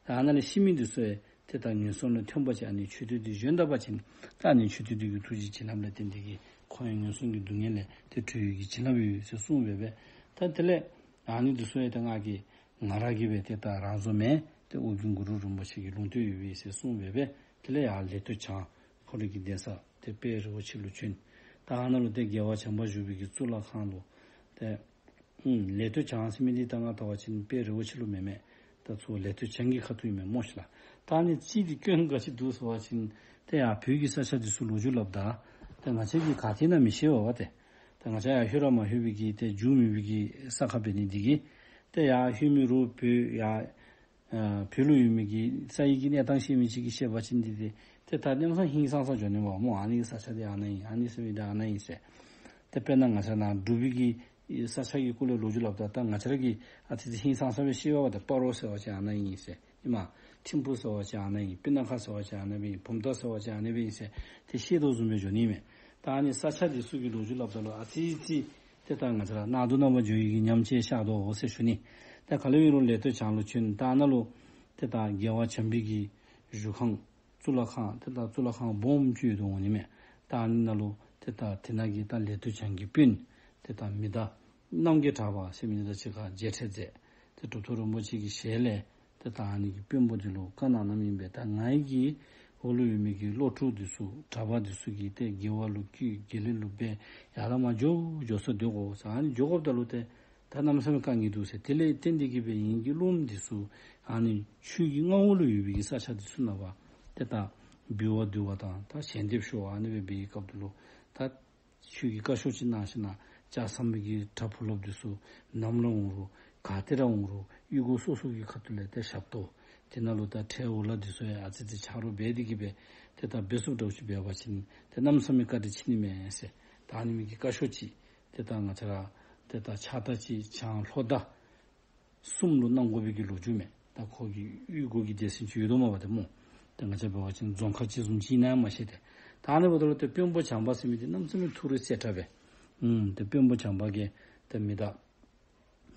ད་ཨ་ནཱ་ལས་ཤི་མི་འདི་ཚུ་ཡང་ཏེ་ད་ངན་སོང་ལས་ཐོན་པ་ཅིན་ཨ་ནི་མཆོད་རྟེན་འདི་བཞེངས་ད་པ་ཅིན་ད་ཨ་ནི་མཆོད་རྟེན་འདི་གི་ཐུགས་རྗེ་བྱིན་རླབས་ལས་བརྟེན་ཏེ་གིས་ཁོང་ཡང་ངན་སོང་གི་སྡུག་བསྔལ་ལས་ཏེ་གྲོལ་ནི་གི་བྱིན་རླབས་ཡོད་ཟེར་གསུངས་སྦེ་སྦེ། ད་དེ་ལས་ཨ་ནི་འདི་ཚུ་ཡང་ད་ང་གིས་ང་ར་གིས་སྦེ་ཏེ་ད་རང་བཟོ་མེན། ཏེ་ཨོ་རྒྱན་གུ་རུ་རིན་པོ་ཆེ་གི་ལུང་བསྟན་ཡོད་པས་ཟེར་གསུངས་སྦེ་སྦེ་དེ་ལས་ཡར་ལེ་ཏོ་བྱང་ཁོ་རའི་གི་གདན་ས་ཏེ་དཔལ་རི་བོ་ཆེ་ལུ་བྱོན། ད་ཨ་ནཱ་ལུ་ཏེ་རྒྱལ་བ་བྱམས་པ་བཞུགས་པའི་གི་གཙུག་ལག་ཁང་ལུ་ཏེ་ཨུམ་ལེ་ཏོ་བྱང་ཟེར་མི་འདི་ད་ང་བལྟ་བ་ཅིན་དཔལ་རི་བོ་ཆེ་ལུ་མེན་མས། ད་ཚུར་ལེ་ཏོ་བྱང་གི་ཁ་ཐུག་ཨིན་མས་སྨོ་ཤིག་ལགས། ད་ཨ་ནི་ཅིག་འདི་སྐྱོན་ག་ཅི་འདུག་ཟེར་བ་ཅིན་ཏེ་ཡར་བོད་ཀྱི་ས་ཆ་འདི་ཚུ་ལོ་རྒྱུས་སླབ་ད་ཏེ་ང་བཅས་ཀྱིས་ག་ཏེ་ཨིན་ན་མི་ཤེས་པས་པ་ཏེ། ད་ང་བཅས་ཡར་ལྷོད་ར་མ་ལྷོད་པའི་གི་ཏེ་རྒྱུས་མེད་པའི་གི་ས་ཁ་འབད་ནི་འདི་གིས་ཏེ་ཡར་ལྷོད་མི་རུང་བོད་ཡར་ཨ་བོད་ལུ་ཡོད་མི་གི་ས་ཡི་གི་གནས་སྟངས་ཤེས་མི་ཅིག་གིས་བཤད་པ་ཅིན་འདི་ཏེ་ཏེ་ད་གནམ་མེད་ས་མེད་ཧིང་སངས་ས་འགྱོ་ནི་མས་སྨོ། ཨ་ནི་གི་ས་ཆ་འདི་ཨ་ནཱ་ཨིན། ཨ་ནི་ཟེར་མི་འདི་ཨ་ནཱ་ཨིན་ཟེར། ཏེ་དཔེར་ན་ང་བཅས་ནཱ་འབྲུག་པའི་གི་ས་ཆ་གི་སྐོར་ལས་ལོ་རྒྱུས་སླབ་ད་ད་ང་བཅས་ར་གིས་ཨ་ཙི་ཙི་ཧིང་སངས་ས་སྦེ་ཤེས་པས་པ་ཏེ། སྤ་རོ་ཟེར་བ་ཅིན་ཨ་ནཱ་ཨིན་ཟེར། ཨིན་མས། ཐིམ་ཕུ་ཟེར་བ་ཅིན་ཨ་ནཱ་ཨིན། སྤུ་ན་ཁ་ཟེར་བ་ཅིན་ཨ་ནཱ་སྦེ་ཨིན། བུམ་ཐང་ཟེར་བ་ཅིན་ཨ་ནཱ་སྦེ་ཨིན་ཟེར་ཏེ་ཤེས་དོ་བཟུམ་སྦེ་འགྱོ་ནི་མས། ད་ཨ་ནི་ས་ཆ་འདི་ཚུ་གི་ལོ་རྒྱུས་སླབ་ད་ལུ་ཨ་ཙི་ཙི་ཏེ་ད་ང་བཅས་ར་གནག་དུང་ནང་མར་འགྱོ་ཡི་གི་ཉམས་ཅིག་ཤར་དོ་ཟེར་ཞུ་ནི། ད་ག་ལུ་ཨིན་རུང་ལེ་ཏོ་བྱང་ལུ་བྱོན། ད་ཨ་ནཱ་ལུ་ཏེ་ད་རྒྱལ་བ་བྱམས་པའི་གི་བཞུགས་ཁང་གཙུག་ལག་ཁང་ཏེ་ད་གཙུག་ལག་ཁང་སྦོམ་ཅིག་ཡོད་དོ་འོང་ནི་མས། ད་ཨ་ནི་ནང་ལུ་ཏེ་ད་དེ་ནང་གི་ད་ལེ་ཏོ་བྱང་གི་དཔོན་ཏེ་ད་མི་བདག་རྣམ་རྒྱལ་གྲགས་པ་ཟེར་མི་འདི་དང་གཅིག་ཁར་མཇལ་འཕྲད་མཛད། ཏེ་གྲུབ་ཐོབ་རིན་པོ་ཆེ་གི་ཞལ་ལས་ཏེ་ད་ཨ་ནི་གི་དཔོན་པོ་འདི་ལུ་བཀའ་གནང་གནངམ་ཨིན་པས། ད་ང་གིས་ འོག་ལུ་ཡོད་མི་གི་སློབ་ཕྲུག་འདི་ཚུ་གྲྭ་པ་འདི་ཚུ་གིས་ཏེ་དགེ་བ་ལུ་བཀོད་དགེ་ལེགས་ལུ་འབད་ཡར་ལས་མར་འགྱོ་འགྱོ་ས་སྡོད་དགོ་ཟེར། ཨ་ནི་འགྱོ་དགོཔ་ད་ལུ་ཏེ་ད་གནམ་མེད་ས་མེད་དཀའ་ངལ་འདུག་ཟེར། དེ་ལས་བརྟེན་ཏེ་གིས་སྦེ་ངེ་གི་སློབམ་འདི་ཚུ་ཨ་ནི་ཆོས་ཀྱི་མངའ་འོག་ལུ་ཡོད་པའི་གི་ས་ཆ་འདི་ཚུ་ནང་པ་ཏེ་ད་འབུལ་བ་བསྡུ་བ་དང་ད་ཞལ་འདེབས་ཞུ་བ་ཨ་ནི་སྦེ་འབད་བའི་སྐབས་ད་ལུ་ད་ཆོས་ཀྱི་བཀའ་ཤོག་ཅིག་གནང་ཞིནམ་ལས་ལྕགས་ཟམ་པའི་གི་གྲྭ་བུ་སློབ་འདི་ཚུ་ནམ་ལུ་འོང་རུང་ག་ཏེ་ར་འོང་རུང་གཡུས་སྒོ་སོ་སོ་གི་ཁ་ཐུག་ལས་ཏེ་ཞབས་ཏོག་དེ་ནང་ལུ་ད་ཁྲལ་འུ་ལག་འདི་ཚུ་ཡང་ཨ་ཙི་ཙི་ཆ་རོགས་འབད་དེ་གིས་སྦེ་ཏེ་ད་འབད་ཚུགསཔ་འདྲཝ་ཅིག་འབད་བ་ཅིན་ཏེ་གནམ་མེད་ས་མེད་བཀའ་དྲིན་ཆེ་ནི་མས་ཟེར། ད་ཨ་ནི་མི་གི་བཀའ་ཤོག་ཅིག་ཏེ་ད་ང་བཅས་ར་ཏེ་ད་ཕྱག་བདའ་ཅིག་བྱང་ལྷོ་བདའ་གསུམ་ལུ་གནང་དགོ་པའི་གི་ལོ་རྒྱུས་མས། ད་ཁོ་གི་གཡུས་སྒོ་གི་སྡེ་ཚན་ཅིག་ཡོད་དོ་མས་པ་ཏེ་སྨོ། ཏེ་ང་བཅས་འབད་བ་ཅིན་རྫོང་ཁག་ཅིག་བཟུམ་ཅིག་ཨིན་ན་མ་ཤེས་ཏེ། ད་ཨ་ནི་འབདཝ་ད་ལུ་ཏེ་དཔོན་པོ་བྱམས་པ་ཟེར་མི་འདི་གནམ་མེད་ས་མེད་ཐུགས་རེ་གསལ་དྲགས་པས། ཨུམ་ཏེ་དཔོན་པོ་བྱམས་པ་གིས་ཏེ་མི་ད་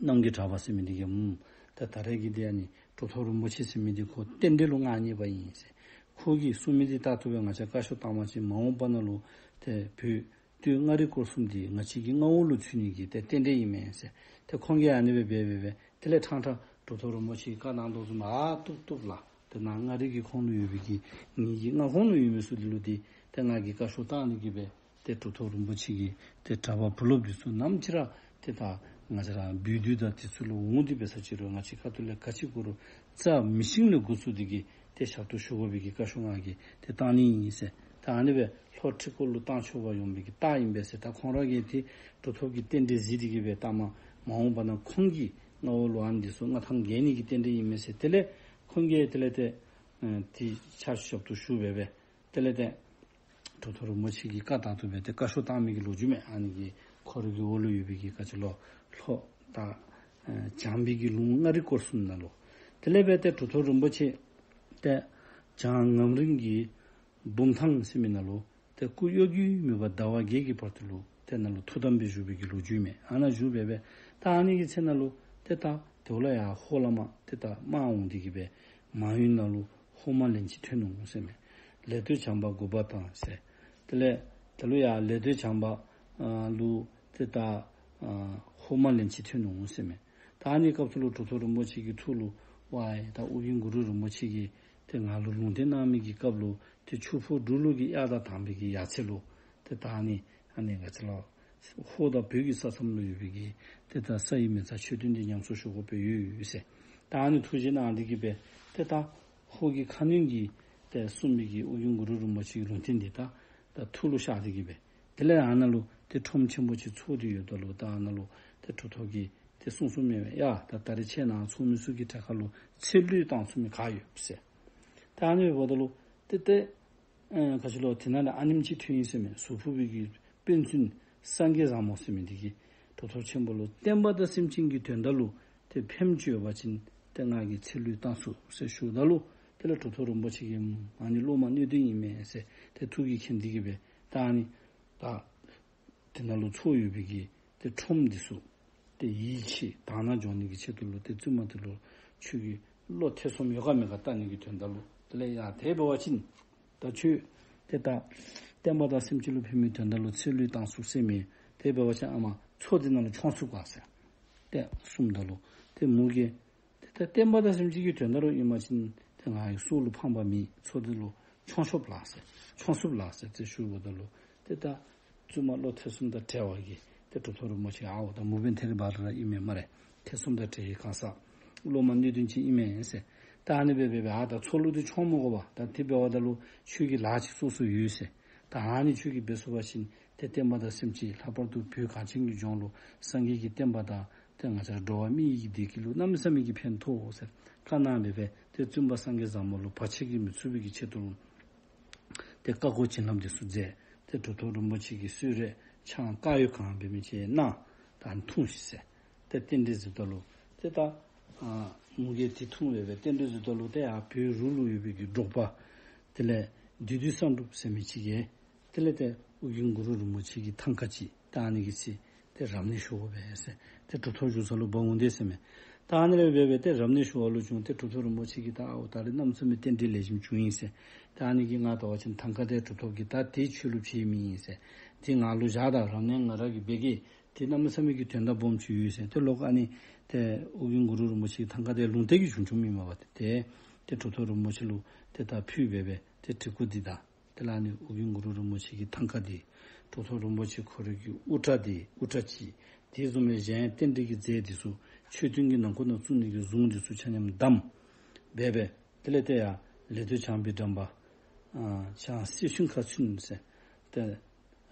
གནམ་གྱི་གྲགས་པ་ཟེར་མི་འདི་གིས་ཨུམ་ད་ད་རེས་ཀྱི་འདི་ཨ་ནི་གྲུབ་ཐོབ་རིན་པོ་ཆེ་ཟེར་མི་འདི་ཁོ་རྟེན་འབྲེལ་ལུ་མངའ་བརྙེས་པ་ཨིན་ཟེར། ཁོ་གིས་གསུང་མི་འདི་ལྟར་དུ་སྦེ་ང་བཅས་བཀའ་ཤོག་བཏངམ་ཅིན་མ་འོངས་པ་ནང་ལུ་ཏེ་བོད་སྟོད་མངའ་རིས་སྐོར་གསུམ་འདི་ང་བཅས་ཀྱི་མངའ་འོག་ལུ་ཚུད་ནི་གི་ཏེ་རྟེན་འབྲེལ་ཨིན་མས་ཟེར། ཏེ་ཁོང་གིས་ཨ་ནི་སྦེ་འབད་འབད་འབད་དེ་ལས་ཕྲང་ཕྲང་གྲུབ་ཐོབ་རིན་པོ་ཆེ་གིས་བཀའ་གནང་དོ་བཟུམ་ཨ་བཏུབ་བཏུབ་ལགས། ཏེ་ནཱ་མངའ་རིས་ཀྱི་ཁོངས་ལུ་ཡོད་པའི་གི་ངེ་གི་མངའ་ཁོངས་ལུ་ཡོད་མི་ཚུ་འདི་ལུ་འདི་ཏེ་ང་གིས་བཀའ་ཤོག་བཏང་ནི་གིས་སྦེ་ཏེ་གྲུབ་ཐོབ་རིན་པོ་ཆེ་གིས་ཏེ་གྲྭ་པ་བུ་སློབ་འདི་ཚུ་ནམ་ཅིག་ར་ཏེ་ད་ང་བཅས་ར་འབུལ་སྡུད་དང་དེ་ཚུ་ལུ་འོང་སྟེ་འབད་ས་ཅིག་རུང་ང་བཅས་ཁ་ཐུག་ལས་ག་ཅི་དགོ་རུང་རྩ་མི་ཤིང་ལས་འགོ་བཙུགས་ཏེ་གིས་ཏེ་ཞབས་ཏོག་ཞུ་དགོ་པའི་གི་བཀའ་ཤོག་ང་གིས་ཏེ་བཏང་ནི་ཨིན་ཟེར། ད་ཨ་ནི་སྦེ་ལྷོ་ཁྲི་སྐོར་ལུ་བཏང་ཆོག་པ་ཡོང་བའི་གི་རྟགས་ཨིན་པས་ཟེར། ད་ཁོང་ར་གིས་ཏེ་གྲུབ་ཐོབ་ཀྱི་རྟེན་འབྲེལ་གཟིགས་ཏེ་གིས་སྦེ་ད་མ་མ་འོངས་པ་ན་ཁོང་གི་མངའ་འོག་ལུ་ཨ་ནི་འདི་ཚུ་མངའ་ཐང་རྒྱས་ནི་གི་རྟེན་འབྲེལ་ཨིན་མས་ཟེར། དེ་ལས་ཁོང་གིས་དེ་ལས་ཏེ་ཨ་ཏེ་ཕྱག་ཞབས་ཏོག་ཞུ་འབད་འབད་དེ་ལས་ཏེ་གྲུབ་ཐོབ་རིན་པོ་ཆེ་གི་བཀའ་ལྟར་དུ་སྦེ་ཏེ་བཀའ་ཤོག་བཏང་མི་གི་ལོ་རྒྱུས་མས། ཨ་ནི་གི་ཁོ་ར་གི་འོག་ལུ་ཡོད་པའི་གི་ག་ཅི་ལོ་ལྷོ་ད་ཨ་བྱང་པའི་གི་ལུང་མངའ་རིས་སྐོར་གསུམ་ནང་ལུ། དེ་ལས་འབད་དེ་གྲུབ་ཐོབ་རིན་པོ་ཆེ་ཏེ་བྱང་ངམ་རིང་གི་བུམ་ཐང་ཟེར་མི་ནང་ལུ་ཏེ་སྐུ་གཡོ་འགུལ་མེད་པར་ཟླ་བ་བརྒྱད་ཀྱི་བར་དུ་ལུ་ཏེ་ནཱ་ལུ་ཐུགས་དམ་སྦེ་བཞུགས་པའི་གི་ལོ་རྒྱུས་མས། ཨ་ནཱ་བཞུགས་འབད་འབད་ད་ཨ་ནི་གི་ཚེ་ནང་ལུ་ཏེ་ད་དེ་བ་ལས་ཡར་ཧོར་ལས་མར་ཏེ་ད་དམག་འོང་སྟེ་གིས་སྦེ་མ་ཡུམ་ནང་ལུ་ཧོར་དམག་ལན་གཅིག་ཐོན་ནུག་ཟེར་མས། ལེགས་སྟོད་བྱམས་པ་འགོ་པ་དང་ཟེར། དེ་ལས་དེ་ལུ་ཡང་ལེགས་སྟོད་བྱམས་པ་ཨ་ལུ་ཏེ་ད་ཨ་ཧོར་དམག་ལན་གཅིག་ཐོན་ནུག་ཟེར་མས། ད་ཨ་ནི་སྐབས་སུ་ལུ་གྲུབ་ཐོབ་རིན་པོ་ཆེ་གི་ཐུགས་ལུ་ཝའི་ད་ཨོ་རྒྱན་གུ་རུ་རིན་པོ་ཆེ་གིས་ཏེ་ང་ལུ་ལུང་བསྟན་གནང་མི་གི་སྐབས་ལུ་ཏེ་ཆུ་ཕོ་འབྲུག་ལུག་གི་གཡག་དང་དམ་པའི་གི་ཡ་མཚན་ལུ་ཏེ་ད་ཨ་ནི་ཨ་ནི་ང་བཅས་ར་ཧོར་དང་བོད་ཀྱི་ས་མཚམས་ལུ་ཡོད་པའི་གི་ཏེ་ད་ས་ཡི་མེ་བཙའ་མཆོད་རྟེན་འདི་ཉམས་གསོ་ཞུ་དགོ་པའི་ཡོད་ཡོད་ཟེར། ད་ཨ་ནི་ཐུགས་བཞེད་གནང་སྟེ་གིས་སྦེ་ཏེ་ད་ཧོར་གྱི་ཁ་གནོན་གྱིས་ཏེ་གསུངས་མི་གི་ཨོ་རྒྱན་གུ་རུ་རིན་པོ་ཆེ་གི་ལུང་བསྟན་འདི་ད་ད་ཐུགས་ལུ་བཞག་སྟེ་གིས་སྦེ་དེ་ལས་ཨ་ནཱ་ལུ་ཏེ་ཁྲོམ་ཆེན་པོ་ཅིག་ཚོགས་ཏེ་ཡོདཔ་ད་ལུ་ད་ཨ་ནཱ་ལུ་ཏེ་གྲུབ་ཐོབ་ཀྱིས་ཏེ་གསུངས་གསུངསམ་མས། ཡ་ད་ད་རེས་ཁྱེད་ནཱ་ཚོགས་མི་ཚུ་གི་གྲལ་ཁར་ལུ་ཚེ་བློས་བཏང་ཚུགས་མི་ག་ཡོད་ཟེར། ད་ཨ་ནི་འབདཝ་ད་ལུ་ཏེ་ཏེ་ཨེ་ག་ཅི་ལོ་དེ་ནང་ལས་ཨ་ནེམ་ཅིག་ཐོན་ཡི་ཟེར་མས། ཟུར་ཕུག་པའི་གི་དཔོན་བཙུན་སངས་རྒྱས་བཟང་མོ་ཟེར་མི་འདི་གིས་གྲུབ་ཐོབ་ཆེན་པོ་ལུ་བསྟན་པ་དང་སེམས་ཅན་གྱི་དོན་དག་ལུ་ཏེ་ཕནམ་ཅིག་ཡོད་པ་ཅིན་ཏེ་ང་གིས་ཚེ་བློས་བཏང་ཚུགས་ཟེར་ཞུཝ་ད་ལུ་དེ་ལས་གྲུབ་ཐོབ་རིན་པོ་ཆེ་གིས་ཨ་ནི་སློབ་མ་སྣོད་ལྡན་ཨིན་མས་ཟེར་ཏེ་ཐུགས་ཀྱིས་མཁྱེན་ཏེ་གིས་སྦེ་ད་ཨ་ནི་ད་དེ་ནང་ལུ་ཚོགས་ཡོད་པའི་གི་ཏེ་ཁྲོམ་འདི་ཚུ་ཏེ་ཡིད་ཆེས་དག་སྣང་འཇོག་ནི་གི་ཆེད་དུ་ལུ་ཏེ་བཙུན་མ་དེ་ལུ་ཁྱོད་ཀྱི་བློ་ཐེ་ཚོམ་ཡོད་ག་མེད་ག་བལྟ་ནི་གི་དོན་དག་ལུ་དེ་ལས་ཡ་དེ་འབད་བ་ཅིན་ད་ཁྱོད་ཏེ་ད་བསྟན་པ་དང་སེམས་ཅན་ལུ་ཕན་མི་དོན་དག་ལུ་ཚེ་བློས་བཏང་ཚུགས་ཟེར་མི་དེ་འབད་བ་ཅིན་ཨ་མ་ཚོགས་འདི་ནང་ལུ་མཆོང་ཚུགས་ག་ཟེར་ཏེ་གསུངམ་ད་ལུ་ཏེ་མོ་གིས་ཏེ་ད་བསྟན་པ་དང་སེམས་ཅན་གྱི་དོན་དག་ལུ་ཨིན་པ་ཅིན་ཏེ་ང་གི་སྲོག་ལུ་ཕངས་པ་མེད། ཚོགས་འདི་ལུ་མཆོང་ཆོགཔ་ལགས་ཟེར། མཆོང་ཚུགསཔ་ལགས་ཟེར་ཏེ་ཞུཝ་ད་ལུ་ཏེ་ད་བཙུན་མ་བློ་ཐེ་ཚོམ་དང་བྲལ་བ་གིས་ཏེ་གྲུབ་ཐོབ་རིན་པོ་ཆེ་ཨའོ་ད་མུ་བེན་ཐེ་རི་བ་ར་ཨིན་མས་སྨ་རེ། ཐེ་ཚོམ་དང་བྲལ་བའི་གང་ཟག་སློབ་མ་སྣོད་ལྡན་ཅིག་ཨིན་མས་ཟེར། ད་ཨ་ནི་སྦེ་སྦེ་སྦེ་ཨ་ད་ཚོགས་ལུ་འདི་མཆོང་མི་དགོ་པ། ད་དེ་འབདཝ་ད་ལུ་ཁྱོད་ཀྱི་ལཱ་ཅིག་སོ་སོ་ཡོད་ཟེར། ད་ཨ་ནི་ཁྱོད་ཀྱིས་འབད་ཚུགས་པ་ཅིན་ཏེ་བསྟན་པ་དང་སེམས་ཅན་ལྷག་པར་དུ་བོད་གངས་ཅན་གྱི་ལྗོངས་ལུ་སངས་རྒྱས་ཀྱི་བསྟན་པ་དང་ཏེ་ང་བཅས་འགྲོ་བ་མི་ཡི་བདེ་སྐྱིད་ལུ་གནམ་མེད་ས་མེད་ཀྱི་ཕན་ཐོགས་ཟེར་བཀའ་གནང་སྦེ་སྦེ་ཏེ་བཙུན་པ་སངས་རྒྱས་བཟང་མོ་ལུ་བར་ཆད་ཀྱིས་མི་ཚུགས་པའི་གི་ཆེད་དུ་ལུ་ཏེ་བཀའ་བསྒོ་བྱིན་རླབས་འདི་ཚུ་མཛད། ཏེ་གྲུབ་ཐོབ་རིན་པོ་ཆེ་གིས་གསོལ་རས་ཕྱག་དཀར་ཡོལ་གང་འབད་མི་ཅིག་གནང་། ད་འཐུང་ཤིག་ཟེར། ཏེ་རྟེན་འབྲེལ་གཟིགསཔ་ད་ལུ་ཏེ་ད་ཨ་མོ་གིས་དེ་འཐུང་སྦེ་སྦེ་རྟེན་འབྲེལ་གཟིགསཔ་ད་ལུ་ཏེ་ཡར་བོད་རུ་ལུ་ཡོད་པའི་གི་འབྲོག་པ་དེ་ལས་བདུད་འདུལ་བསམ་གྲུབ་ཟེར་མི་ཅིག་གིས་དེ་ལས་ཏེ་ཨོ་རྒྱན་གུ་རུ་རིན་པོ་ཆེ་གི་ཐང་ཀ་ཅིག་ད་ཨ་ནི་གི་ཚེ་ཏེ་རབ་གནས་ཞུ་དགོ་པས་ཟེར། ཏེ་གྲུབ་ཐོབ་བཞུགས་ས་ལུ་འབག་འོང་དེས་ཟེར་མས། ད་ཨ་ནི་ལས་འབད་འབད་ཏེ་རབ་གནས་ཞུ་བ་ལུ་བྱུང་སྟེ་གྲུབ་ཐོབ་རིན་པོ་ཆེ་གིས་ད་ཨའོ་ད་རེས་གནམ་མེད་ས་མེད་རྟེན་འབྲེལ་ལེགས་ཤོམ་བྱུང་ཡི་ཟེར། ད་ཨ་ནི་གིས་ང་ལྟ་བ་ཅིན་ཐང་ཀ་དེ་གྲུབ་ཐོབ་ཀྱིས་ད་དེ་ཁྱོད་ལུ་བྱིན་མི་ཨིན་ཟེར། དེ་ང་ལུ་བཞག་ད་རབ་གནས་ང་ར་གིས་འབད་གེ། དེ་གནམ་མེད་ས་མེད་ཀྱི་དོན་དག་སྦོམ་ཅིག་ཡོད་ཟེར། ཏེ་ལོག་ཨ་ནི་ཏེ་ཨོ་རྒྱན་གུ་རུ་རིན་པོ་ཆེ་གི་ཐང་ཀ་དེ་ལུང་བསྟན་གྱིས་བྱུང་བྱུངམ་ཨིན་མས་པ། ཏེ་ཏེ་གྲུབ་ཐོབ་རིན་པོ་ཆེ་ལུ་ཏེ་ད་ཕུལ་སྦེ་སྦེ་ ཏེ་བྲིས་སྐུ་འདི་དང་དེ་ལས་ཨ་ནི་ཨོ་རྒྱན་གུ་རུ་རིན་པོ་ཆེ་གི་ཐང་ཀ་འདི། གྲུབ་ཐོབ་རིན་པོ་ཆེ་ཁོ་རའི་གི་དབུ་སྐྲ་འདི། དབུ་སྐྲ་གཅིག། དེ་བཟུམ་སྦེ་གཞན་རྟེན་འབྲེལ་གྱི་རྫས་འདི་ཚུ་མཆོད་རྟེན་གྱི་ནང་ཁོག་ནང་བཙུགས་ནི་གི་གཟུངས་འདི་ཚུ་ཆ་མཉམ་བསྡམས་སྦེ་སྦེ། དེ་ལས་ཏེ་ཡར་ལེགས་བཏབ་བྱམས་པའི་འགྲམ་པ་ཨ་བྱང་སེ་ཤུན་ཁ་ཚུན་ཟེར་ཏེ་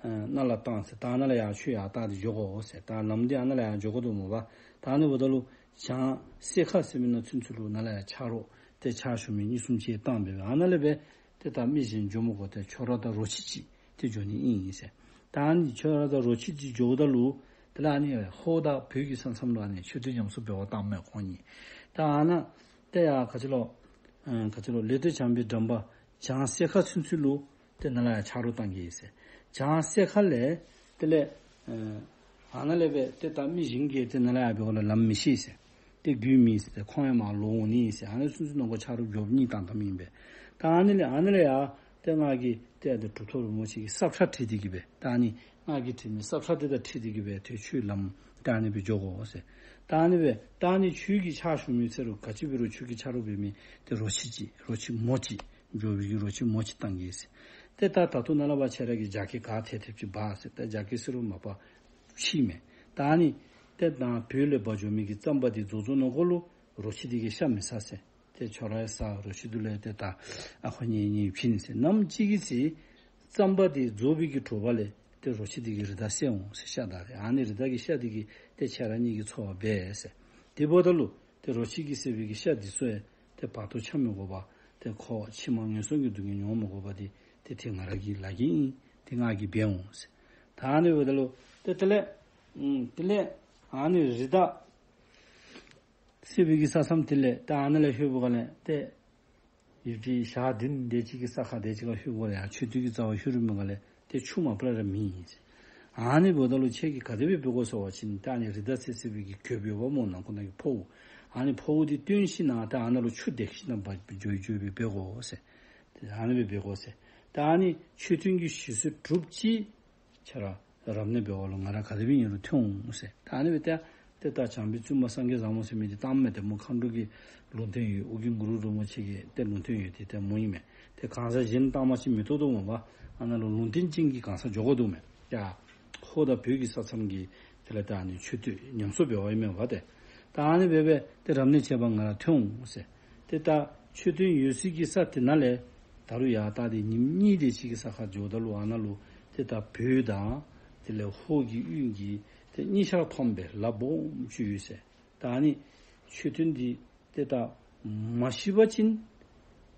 ཨ་ནཱ་ལས་བཏང་ཟེར། ད་ནཱ་ལས་ཡར་ཁྱོད་ཡར་ད་འདི་འགྱོ་དགོ་ཟེར། ད་ལམ་འདི་ཨ་ནཱ་ལས་ཡར་འགྱོ་དགོ་འདུག་མོ་པ། ད་ཨ་ནི་འབདཝ་ད་ལུ་བྱང་སེ་ཁ་ཟེར་མི་ནང་ཚུན་ཚོད་ལུ་ནཱ་ལས་ཡར་ཕྱག་རོགས་ཏེ་ཕྱག་ཞུ་མི་གཉིས་གསུམ་ཅིག་བཏང་སྦེ་སྦེ་ཨ་ནཱ་ལས་སྦེ་ཏེ་ད་མི་གཞན་འགྱོ་མི་དགོ། ཏེ་ཁྱོད་ར་དང་རོ་ཁྱི་ཅིག་ཏེ་འགྱོ་ནི་ཨིན་ཟེར། ད་ཨ་ནི་ཁྱོད་ར་དང་རོ་ཁྱི་ཅིག་འགྱོཝ་ད་ལུ་དེ་ལས་ཨ་ནི་ཧོར་དང་བོད་ཀྱི་ས་མཚམས་ལུ་ཨ་ནི་མཆོད་རྟེན་ཉམས་གསོ་འབད་བར་བཏངམ་མས་ཁོང་གཉིས། ད་ཨ་ནཱ་ཏེ་ཡར་ག་ཅི་ལོ་ཨ་ག་ཅི་ལོ་ལེགས་བཏབ་བྱམས་པའི་འགྲམ་པ་བྱང་སེ་ཁ་ཚུན་ཚོད་ལུ་ཏེ་ནཱ་ལས་ཡར་ཕྱག་རོགས་བཏང་གེ་ཟེར། བྱང་སེ་ཁ་ལས་དེ་ལས་ཨ་ཨ་ནཱ་ལས་སྦེ་ཏེ་ད་མི་གཞན་གྱིས་ཏེ་ནཱ་ལས་ཡར་འབད་དགོ་ལོ་ལམ་མི་ཤེས་ཟེར། ཏེ་རྒྱུས་མེད་ཟེར། ཏེ་ཁོང་ཡང་མར་ལོག་འོང་ནི་ཟེར། ཨ་ནི་ཚུན་ཚོད་ནང་ཁོ་ཆ་རོགས་མགྱོགས་གཉིས་བཏང་བཏངམ་ཨིན་པས། ད་ཨ་ནི་ལས་ཨ་ནི་ལས་ཡར་ཏེ་ང་གིས་ཏེ་ཨ་ཏེ་གྲུབ་ཐོབ་རིན་པོ་ཆེ་གི་ས་ཁྲ་བྲིས་ཏེ་གི་སྦེ་ད་ཨ་ནི་ང་གིས་བྲིས་མི་ས་ཁྲ་དེ་དང་འཁྲིལ་ཏེ་གི་སྦེ་ཏེ་ཁྱོད་ལམ་ད་ཨ་ནི་སྦེ་འགྱོ་དགོ་ཟེར། ད་ཨ་ནི་སྦེ་ད་ཨ་ནི་ཁྱོད་ཀྱིས་ཕྱག་ཞུ་མི་ཟེར་རུང་ག་ཅི་འབད་རུང་ཁྱོད་ཀྱི་ཆ་རོགས་འབད་མི་ཏེ་རོ་ཁྱི་ཅིག་རོ་ཁྱི་མོ་ཅིག་འགྱོ་བའི་གི་རོ་ཁྱི་མོ་ཅིག་བཏང་གེ་ཟེར། ཏེ་ད་ད་ལྟོ་ནཱ་ལས་ཕར་ཁྱོད་ར་གི་རྒྱགས་ཁྱི་ག་ཐེབས་ཐེབས་ཅིག་འབག་ཟེར། ད་རྒྱགས་ཁྱི་ཟེར་རུང་མ་པ་ཁྱི་མས། ད་ཨ་ནི་ཏེ་ད་བོད་ལས་འབག་འགྱོ་མི་གི་རྩམ་པ་འདི་རྫོགས་རྫོགས་ནང་འཁོད་ལུ་རོ་ཁྱི་འདི་གིས་ཤ་མི་ཟ་ཟེར། ཏེ་ཁྱོད་ར་ཡང་ཟ། རོ་ཁྱི་འདི་ལས་ཏེ་ད་ཨ་ཁོ་གཉིས་གཉིས་བྱིན་ཟེར། ནམ་ཅིག་གི་ཚེ་རྩམ་པ་འདི་རྫོགས་པའི་གི་དྲོ་པ་ལས་ཏེ་རོ་ཁྱི་འདི་གིས་རི་དྭགས་བསད་འོང་ཟེར། ཤ་དང་རེ་ཨ་ནི་རི་དྭགས་ཀྱི་ཤ་འདི་གིས་ཏེ་ཁྱོད་ར་གཉིས་ཀྱི་འཚོ་བ་འབད་ཟེར། དེ་འབདཝ་ད་ལུ་ཏེ་རོ་ཁྱི་གིས་བསད་པའི་གི་ཤ་འདི་ཚུ་ཡང་ཏེ་བར་དོ་འཁྱམས་མི་དགོ་པར་ཏེ་ཁོ་ཕྱི་མ་ངན་སོང་གི་སྡུག་བསྔལ་མྱོང་མི་དགོ་པར་ཏེ་ཏེ་ཏེ་ང་ར་གི་ལཱ་གི་ཨིན། ཏེ་ང་གིས་འབད་འོང་ཟེར། ད་ཨ་ནི་འབདཝ་ད་ལུ་ཏེ་དེ་ལས་ཨམ་དེ་ལས་ཨ་ནི་རི་དྭགས་བསད་པའི་གི་ས་མཚམས་དེ་ལས་ད་ཨ་ནི་ལས་ལྷོད་པའི་སྒང་ལས་ཏེ་ཡུདཔ་ཅིག་ཞག་བདུན་དེ་ཅིག་གི་ས་ཁར་དེ་ཅིག་ཁར་ལྷོད་པའི་སྒང་ལས་ཡར་མཆོད་རྟེན་གྱི་རྩ་བར་ལྷོད་རན་པའི་སྒང་ལས་ཏེ་ཆུ་མ་པ་ལས་ར་མེད་ཟེར། ཨ་ནི་འབདཝ་ད་ལུ་ཁྱོད་ཀྱིས་ག་དེ་སྦེ་འབད་དགོ་ཟེར་བ་ཅིན་ད་ཨ་ནི་རི་དྭགས་བསད་བསད་པའི་གི་གྱོདཔ་ཡོདཔ་སྨོ། ནང་ཁོག་ནང་གི་ཕོཝ། ཨ་ནི་ཕོཝ་འདི་བཏོན་ཞིནམ་ད་ཨ་ནཱ་ལུ་ཆུ་འདེགས་ཞིནམ་འབག་འགྱོ་འགྱོ་སྦེ་འབད་དགོ་ཟེར། ཏེ་ཨ་ནི་སྦེ་འབད་དགོ་ཟེར། ད་ཨ་ནི་མཆོད་རྟེན་གྱི་ཞིག་གསོ་གྲུབ་ཅིག་ཁྱོད་ར་རབ་གནས་འབད་བ་ལུ་ང་ར་ག་དེ་སྦེ་ཨིན་རུང་ཐོན་འོང་ཟེར། ད་ཨ་ནི་སྦེ་ཏེ་ཏེ་ད་བྱམས་པའི་བཙུན་མ་སངས་རྒྱས་བཟང་མོ་ཟེར་མི་འདི་བཏངམ་མས། ཏེ་མོ་མཁའ་འགྲོ་གི་ལུང་བསྟན་ཡོད། ཨོ་རྒྱན་གུ་རུ་རིན་པོ་ཆེ་གི་ཏེ་ལུང་བསྟན་ཡོད། ཏེ་ཏེ་མོ་ཨིན་མས། ཏེ་གང་ཟག་གཞན་བཏང་མ་ཅིག་མི་བཏུབ་འདུག་མོ་པ། ཨ་ནཱ་ལུ་ལུང་བསྟན་ཅན་གྱི་གང་ཟག་འགྱོ་དགོ་འདུག་མས། ཡ་ཧོར་དང་བོད་ཀྱི་ས་མཚམས་ཀྱི་དེ་ལས་ད་ཨ་ནི་མཆོད་རྟེན་ཉམས་གསོ་འབད་བ་ཨིན་མས་པ་ཏེ། ད་ཨ་ནི་སྦེ་སྦེ་ཏེ་རབ་གནས་བྱེད་པར་ང་ར་ཐོན་འོང་ཟེར། ཏེ་ད་མཆོད་རྟེན་ཡོད་སའི་གི་ས་དེ་ནང་ལས་ད་རུང་ཡར་ད་ཏེ་ཉིནམ་གཉིས་དེ་ཅིག་གི་ས་ཁར་འགྱོཝ་ད་ལུ་ཨ་ནཱ་ལུ་ཏེ་ད་བོད་དང་དེ་ལས་ཧོར་གྱི་དབུས་ཀྱི་ཏེ་གཉིས་ཆར་མཐོངམ་སྦེ་ལ་སྦོམ་ཅིག་ཡོད་ཟེར། ད་ཨ་ནི་མཆོད་རྟེན་འདི་ཏེ་ད་མ་ཤི་བ་ཅིན་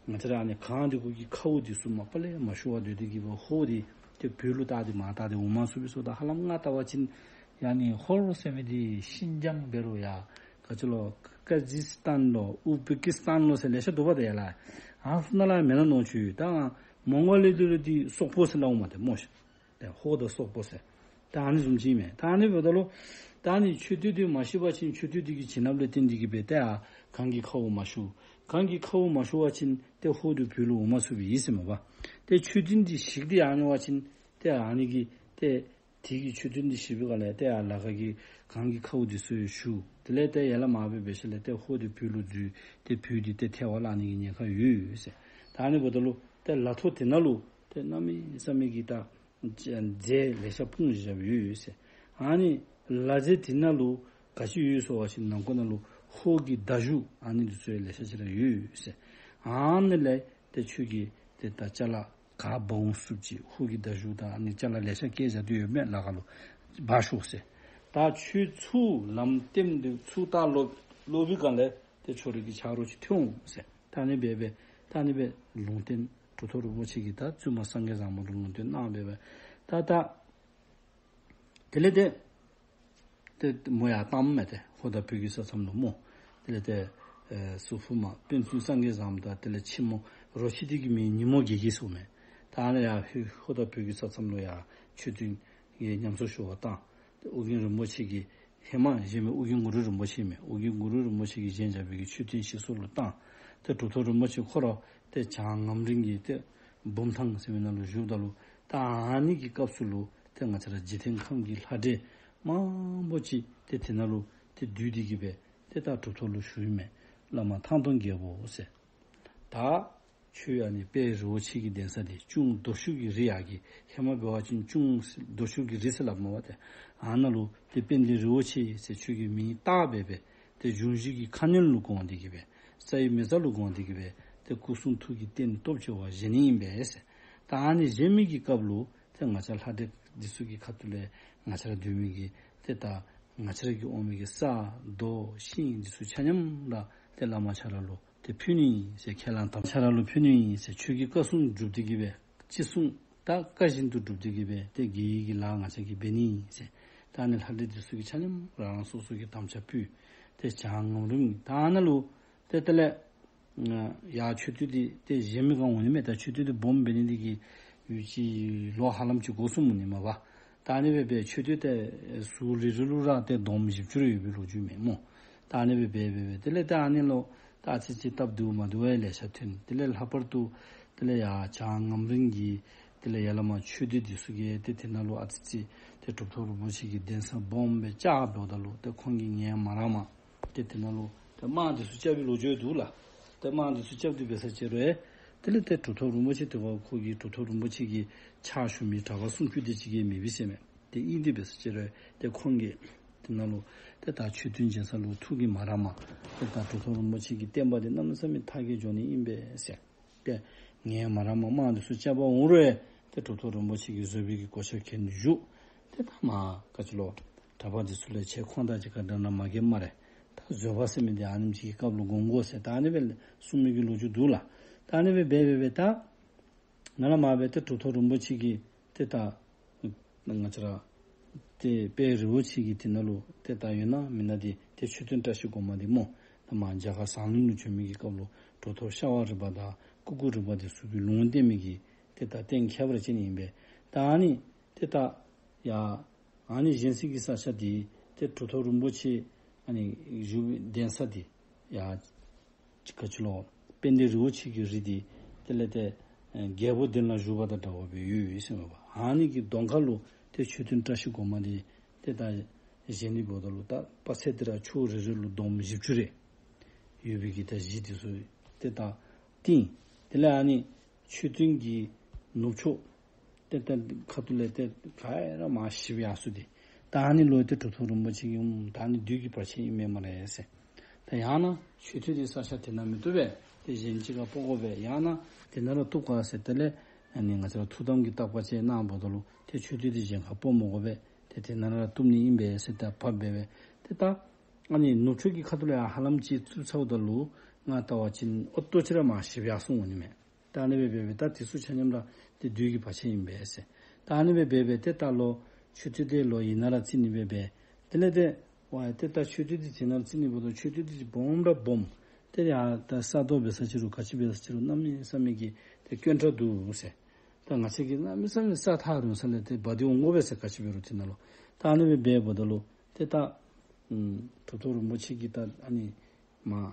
ང་བཅས་ར་ཨ་ནི་གངས་འདི་གུ་གི་ཁཝ་འདི་ཚུ་མ་པ་ལས་མ་ཞུ་བར་སྡོད་དེ་གི་སྦེ་ཧོར་འདི་ཏེ་བོད་ལུ་ད་ཏེ་མར་ད་ཏེ་འོང་མ་ཚུགས་པས་ཟེརཝ་ད་ཧ་ལམ་ང་བལྟ་བ་ཅིན་ཡ་ཨ་ནི་ཧོར་ཟེར་མི་འདི་ཤིན་ཅང་འབད་རུང་ཡ་ག་ཅི་ལོ་ཀ་ཛིག་སི་ཐན་ལོ་ཨུ་སྦེ་ཀི་སི་ཐན་ལོ་ཟེར་ལེ་ཤ་འདུག་པ་ཏེ་ཡ་ལགས། ཨ་ནི་ནང་ལུ་མེན་ན་མནོ་བྱུང་ཡི། ད་མོང་གོ་ལི་འདི་ལུ་འདི་སོག་པོ་ཟེར་སླབ་འོང་མས་ཏེ་སྨོ་ཤ། ཏེ་ཧོར་དང་སོག་པོ་ཟེར། ད་ཨ་ནི་བཟུམ་ཅིག་མས། ད་ཨ་ནི་འབདཝ་ད་ལུ་ད་ཨ་ནི་མཆོད་རྟེན་འདི་མ་ཤི་བ་ཅིན་མཆོད་རྟེན་འདི་གི་བྱིན་རླབས་ལས་བརྟེན་ཏེ་གི་སྦེ་ཏེ་ཨ་གངས་ཀྱི་ཁཝ་མ་ཞུ། གངས་ཀྱི་ཁཝ་མ་ཞུ་བ་ཅིན་ཏེ་ཧོར་འདི་བོད་ལུ་འོང་མ་ཚུགས་པས་ཟེར་མས་པ། ཏེ་མཆོད་རྟེན་འདི་ཞིག་སྟེ་ཡར་འགྱོ་བ་ཅིན་ཏེ་ཨ་ནི་གི་ཏེ་དེ་གི་མཆོད་རྟེན་འདི་ཞིག་པའི་སྒང་ལས་ཏེ་ཨ་ལ་ཁ་གི་གངས་ཀྱི་ཁཝ་འདི་ཚུ་ཡང་ཞུ། དེ་ལས་ཏེ་ཡར་ལས་མར་སྦེ་འབད་ཞིནམ་ལས་ཏེ་ཧོར་འདི་བོད་ལུ་འཛུལ་ཏེ་བོད་འདི་ཏེ་ཐལ་བར་བརླག་ནི་གི་ཉེན་ཁ་ཡོད་ཟེར། ད་ཨ་ནི་འབདཝ་ད་ལུ་ཏེ་ལ་ཐོག་དེ་ནང་ལུ་ཏེ་གནམ་མེད་ས་མེད་ཀྱི་ད་རྫས་ལེ་ཤ་སྤུངས་བཞག་ཡོད་ཟེར། ཨ་ནི་ལ་རྫས་དེ་ནང་ལུ་ག་ཅི་ཡོད་ཟེར་བ་ཅིན་ནང་ཁོག་ནང་ལུ་ཧོར་གྱི་མདའ་གཞུ་ཨ་ནི་འདི་ཚུ་ཡང་ལེ་ཤ་ཅིག་ར་ཡོད་ཟེར། ཨ་ནི་ལས་ཏེ་ཁྱོད་ཀྱིས་ཏེ་ད་ཅ་ལ་ག་འབག་འོང་ཚུགསཔ་ཅིག་ཧོར་གྱི་མདའ་གཞུ་དང་ཨ་ནི་ཅ་ལ་ལེ་ཤ་བཀལ་བཞག་སྟེ་ཡོད་མས། ལ་ཁ་ལུ་འབག་ཤོག་ཟེར། ད་ཁྱོད་ཚུར་ལམ་སྟོནམ་འདི་ཚུར་ད་ལོག་ལོག་པའི་སྒང་ལས་ཏེ་ཁྱོད་རའི་གི་ཆ་རོགས་ཅིག་ཐོན་འོང་ཟེར། ད་ཨ་ནི་སྦེ་སྦེ་ད་ཨ་ནི་སྦེ་ལུང་བསྟན་གྲུབ་ཐོབ་རིན་པོ་ཆེ་གིས་ད་བཙུན་མ་སངས་རྒྱས་བཟང་མོ་ལུ་ལུང་བསྟན་གནང་སྦེ་སྦེ་ད་ད་དེ་ལས་ཏེ་ཏེ་མོ་ཡར་བཏངམ་མས་ཏེ་ཧོར་དང་བོད་ཀྱི་ས་མཚམས་ལུ་སྨོ། དེ་ལས་ཏེ་ཨེ་ཟུར་ཕུབ་མ་དཔོན་བཙུན་སངས་རྒྱས་བཟང་མོ་དང་དེ་ལས་ཁྱི་མོ་རོ་ཁྱི་འདི་གི་མིང་ཉིན་མོ་དགེ་དགེ་ཟེརཝ་མས། ད་ཨ་ནི་ཡར་ཧོར་དང་བོད་ཀྱི་ས་མཚམས་ལུ་ཡར་མཆོད་རྟེན་གྱི་ཉམས་གསོ་ཞུ་བར་བཏང་། ཏེ་ཨོ་རྒྱན་རིན་པོ་ཆེ་གིས་ཧེ་མ་བཞེངས་མི་ཨོ་རྒྱན་གུ་རུ་རིན་པོ་ཆེ་མས། ཨོ་རྒྱན་གུ་རུ་རིན་པོ་ཆེ་གིས་བཞེངས་བཞག་པའི་གི་མཆོད་རྟེན་ཞིག་གསོ་ལུ་བཏང་། ཏེ་གྲུབ་ཐོབ་རིན་པོ་ཆེ་ཁོ་ར་ཏེ་བྱང་ངམ་རིང་གི་ཏེ་བུམ་ཐང་ཟེར་མི་ནང་ལུ་བཞུགསཔ་ད་ལུ་ད་ཨ་ནི་གི་སྐབས་སུ་ལུ་ཏེ་ང་བཅས་ར་འཇིག་རྟེན་ཁམས་ཀྱི་ལྷ་འདྲེ་མང་པོ་ཅིག་ཏེ་དེ་ནང་ལུ་ཏེ་འདུས་ཏེ་གི་སྦེ་ཏེ་ད་གྲུབ་ཐོབ་ལུ་ཞུཝ་ཨིན་མས། བླ་མ་ཐང་སྟོང་རྒྱལ་པོ་ཟེར། ད་ ཁྱོད་ཨ་ནི་དཔལ་རི་བོ་ཆེ་གི་གདན་ས་འདི་ཁྱུང་རྡོ་ཤུགས་ཀྱི་རི་ཡར་གྱི་ཧེ་མ་འབད་བ་ཅིན་ཁྱུང་རྡོ་ཤུགས་ཀྱི་རི་ཟེར་སླབ་མས་པ་ཏེ། ཨ་ནཱ་ལུ་ཏེ་དཔལ་ལྡན་རི་བོ་ཆེ་ཟེར་ཁྱོད་ཀྱི་མིང་བཏགས་སྦེ་སྦེ་ཏེ་འབྱུང་བཞི་གི་མཁའ་སྙན་ལུ་དགོངས་ཏེ་གི་སྦེ་རྩ་བའི་མེ་བཙའ་ལུ་དགོངས་ཏེ་གི་སྦེ་ཏེ་སྐུ་གསུང་ཐུགས་ཀྱི་རྟེན་སྟོབས་ཆེ་བ་བཞེངས་ནི་ཨིན་པས་ཟེར། ད་ཨ་ནི་བཞེངས་མི་གི་སྐབས་ལུ་ཏེ་ང་བཅས་ལྷ་འདྲེ་འདི་ཚུ་གི་ཁ་ཐུག་ལས་ང་བཅས་ར་འདུལ་མི་གི་ཏེ་ད་ང་བཅས་ར་གི་འོང་མི་གི་ས་རྡོ་ཤིང་འདི་ཚུ་ཆ་མཉམ་ར་ཏེ་བླ་མ་ཁྱོད་ར་ལུ་ཏེ་ཕུལ་ནི་ཟེར། ཁས་བླངས་དམ་ཁྱོད་ར་ལུ་ཕུལ་ནི་ཟེར། ཁྱོད་ཀྱི་བཀའ་གསུང་སྒྲུབ་སྟེ་གི་སྦེ་ཅི་གསུང་ད་བཀའ་བཞིན་དུ་སྒྲུབ་སྟེ་གི་སྦེ་ཏེ་དགེ་བའི་གི་ལཱ་ང་བཅས་ཀྱིས་འབད་ནི་ཟེར། ད་ཨ་ནི་ལྷ་འདྲེ་འདི་ཚུ་གིས་ཆ་མཉམ་རང་རང་སོ་སོ་གི་དམ་བཅའ་ཕུལ། ཏེ་བྱང་ངམ་རིང་ད་ཨ་ནཱ་ལུ་ཏེ་དེ་ལས་ཡར་མཆོད་རྟེན་འདི་ཏེ་བཞེངས་མི་ག་འོང་ནི་མས། ད་མཆོད་རྟེན་འདི་སྦོམ་འབད་ནི་འདི་གིས་ཡུན་ཅིག་ལོ་ཧ་ལམ་ཅིག་འགོར་སོང་མས་ནི་མས་པ། ད་ཨ་ནི་སྦེ་སྦེ་མཆོད་རྟེན་ཏེ་ཟུར་རེ་རེ་ལུ་ར་ཏེ་འདོམ་བཞི་བཅུ་རེ་ཡོད་པའི་ལོ་རྒྱུས་མས་སྨོ། ད་ཨ་ནི་སྦེ་སྦེ་སྦེ་སྦེ་དེ་ལས་ད་ཨ་ནི་ལུ་ད་ཨ་ཙི་ཅིག་སྟབས་བདེཝ་མ་བདེཝ་ཡང་ལེ་ཤ་ཐོན། དེ་ལས་ལྷག་པར་དུ་དེ་ལས་ཡར་བྱང་ངམ་རིང་གི་དེ་ལས་ཡར་ལས་མར་ཆོས་སྡེ་འདི་ཚུ་གིས་ཏེ་དེ་ནང་ལུ་ཨ་ཙི་ཅིག་ཏེ་གྲུབ་ཐོབ་རིན་པོ་ཆེ་གི་གདན་ས་སྦོམ་སྦེ་བཅགས་འབདཝ་ད་ལུ་ཏེ་ཁོང་གིས་ངལ་མ་རངས་པར་ཏེ་དེ་ནང་ལུ་ཏེ་དམག་འདི་ཚུ་རྐྱབ་པའི་ལོ་རྒྱུས་འདུག་ལགས། ཏེ་དམག་འདི་ཚུ་རྐྱབ་སྟེ་འབད་ས་ཅིག་རུང་ཡང་དེ་ལས་ཏེ་གྲུབ་ཐོབ་རིན་པོ་ཆེ་དེ་བ་ཁོ་གི་གྲུབ་ཐོབ་རིན་པོ་ཆེ་གི་ཕྱག་ཞུ་མི་གྲྭ་པ་སུམ་ཅུ་དེ་ཅིག་གིས་མེདཔ་ཟེར་མས། ཏེ་ཨིན་ཏེ་འབད་ས་ཅིག་རུང་ཏེ་ཁོང་གིས་དེ་ནང་ལུ་ཏེ་ད་མཆོད་རྟེན་བཞེངས་ས་ལུ་ཐུགས་ཀྱིས་མ་རངས་པར་ཏེ་ད་གྲུབ་ཐོབ་རིན་པོ་ཆེ་གི་བསྟན་པ་འདི་གནམ་མེད་ས་མེད་དར་རྒྱས་འགྱོ་ནི་ཨིན་པས་ཟེར། ཏེ་ངལ་མ་རངས་པར་དམག་འདི་ཚུ་རྐྱབ་པར་འོང་རུང་ཡང་ཏེ་གྲུབ་ཐོབ་རིན་པོ་ཆེ་གིས་བཟོད་པའི་གི་གོ་ཆ་གྱོན་བཞུགས། ཏེ་ད་མར་ག་ཅི་ལོ་གྲྭ་པ་འདི་ཚུ་ལས་ཁྱེད་ཁོང་དང་གཅིག་ཁར་འདྲ་ན་མ་གི་སྨ་རེ། ད་བཟོད་པ་ཟེར་མི་འདི་ཨ་ནེམ་ཅིག་གི་སྐབས་ལུ་སྒོམ་དགོ་ཟེར་ད་ཨ་ནི་སྦེ་གསུངས་མི་གི་ལོ་རྒྱུས་འདུག་ལགས། ད་ཨ་ནི་སྦེ་འབད་འབད་འབད་ད་ནཱ་ལས་མར་སྦེ་ཏེ་གྲུབ་ཐོབ་རིན་པོ་ཆེ་གིས་ཏེ་ད་ང་བཅས་ར་ཏེ་དཔལ་རི་བོ་ཆེ་གི་དེ་ནང་ལུ་ཏེ་ད་ཡོད་ན་མེད་ན་འདི་ཏེ་མཆོད་རྟེན་བཀྲ་ཤིས་སྒོ་མང་འདི་སྨོ། ད་མར་རྒྱ་གར་ཟངས་གླིང་ལུ་བྱོན་མི་གི་སྐབས་ལུ་གྲུབ་ཐོབ་ཤ་བ་རི་པ་དང་ཀུ་ཀུ་རི་པ་འདི་ཚུ་གིས་ལུང་བསྟན་མི་གི་ཏེ་ད་རྟེན་ཁྱད་པར་ཅན་ཨིན་པས། ད་ཨ་ནི་ཏེ་ད་ཡ་ཨ་ནི་བཞེངས་སའི་གི་ས་ཆ་འདི་ཏེ་གྲུབ་ཐོབ་རིན་པོ་ཆེ་ཨ་ནི་བཞུགས་པའི་གདན་ས་འདི་ཡ་ག་ཅི་ལོ་དཔལ་ལྡན་རི་བོ་ཆེ་གི་རི་འདི་དེ་ལས་ཏེ་ཨེ་རྒྱལ་པོ་གདན་ལ་བཞུགས་པ་དང་འདྲཝ་སྦེ་ཡོད་ཡོད་ཟེར་མས་པ། ཨ་ནི་གི་གདོང་ཁ་ལུ་ཏེ་མཆོད་རྟེན་བཀྲ་ཤིས་སྒོ་མང་འདི་ཏེ་ད་བཞེངས་ནི་འབདཝ་ད་ལུ་ད་དཔག་ཚད་དེ་ར་ཕྱོགས་རེ་རེ་ལུ་འདོམ་བཞི་བཅུ་རེ་ཡོད་པའི་གི་ད་གཞི་འདི་ཚུ་ཏེ་ད་བཏིང་། དེ་ལས་ཨ་ནི་མཆོད་རྟེན་གྱི་ནུབ་ཕྱོགས་ཏེ་ད་ཁ་ཐུག་ལས་ཏེ་ག་ར་མར་ཞིབ་ཡར་སོང་སྟེ་ད་ཨ་ནི་ལུ་ཏེ་གྲུབ་ཐོབ་རིན་པོ་ཆེ་གིས་ཨུམ་ད་ཨ་ནི་བདུད་ཀྱི་བར་ཆད་ཨིན་མས་སྨ་རེ་ཟེར། ད་ཡང་ན་མཆོད་རྟེན་འདི་ས་ཆ་དེ་ནང་མི་བཏུབ་པས། ཏེ་གཞན་ཅིག་ཁར་སྤོ་དགོ་པས། ཡང་ན་དེ་ནང་ར་བཏུབ་ག་ཟེར། དེ་ལས་ཨ་ནི་ང་བཅས་ར་ཐུགས་དམ་གྱི་བརྟག་པ་དཔྱད་གནང་འབདཝ་ད་ལུ་ཏེ་མཆོད་རྟེན་འདི་གཞན་ཁར་སྤོ་མི་དགོ་པས། ཏེ་དེ་ནང་ར་བཏུབ་ནི་ཨིན་པས་ཟེར་ད་ཕབ་འབད་འབད་ཏེ་ད་ཨ་ནི་ནུབ་ཕྱོགས་ཀྱི་ཁ་ཐུག་ལས་ཡར་ཧ་ལམ་ཅིག་བཙུགས་ཚརཝ་ད་ལུ་ང་བལྟ་བ་ཅིན་ཨོ་ཏོ་ཅིག་ར་མར་ཞིབ་ཡར་སོང་འོང་ནི་མས། ད་ཨ་ནི་སྦེ་འབད་འབད་ད་དེ་ཚུ་ཆ་མཉམ་ར་ཏེ་བདུད་ཀྱི་བར་ཆད་ཨིན་པས་ཟེར། ད་ཨ་ནི་སྦེ་འབད་འབད་ཏེ་ད་ལོག་མཆོད་རྟེན་དེ་ལོག་ཡར་ནང་ར་བརྩིགས་ནི་སྦེ་འབད། དེ་ལས་ཏེ་ཝའི་ཏེ་ད་མཆོད་རྟེན་འདི་ཡར་ནང་ར་བརྩིགས་ནི་འབདཝ་ད་མཆོད་རྟེན་འདི་སྦོམ་ར་སྦོམ། ཏེ་ཡར་ད་ས་རྡོ་འབད་ས་ཅིག་རུང་ག་ཅི་འབད་ས་ཅིག་རུང་གནམ་མེད་ས་མེད་ཀྱི་ཏེ་དཀོན་དྲགས་འདུག་ཟེར། ད་ང་བཅས་ཀྱིས་གནམ་མེད་ས་མེད་ས་ཐག་རིང་ས་ལས་ཏེ་འབག་སྟེ་འོང་དགོ་པས་ཟེར། ག་ཅི་འབད་རུང་དེ་ནང་ལུ་ད་ཨ་ནི་སྦེ་འབད་འབདཝ་ད་ལུ་ཏེ་ད་ཨུམ་གྲུབ་ཐོབ་རིན་པོ་ཆེ་གིས་ད་ཨ་ནི་མར་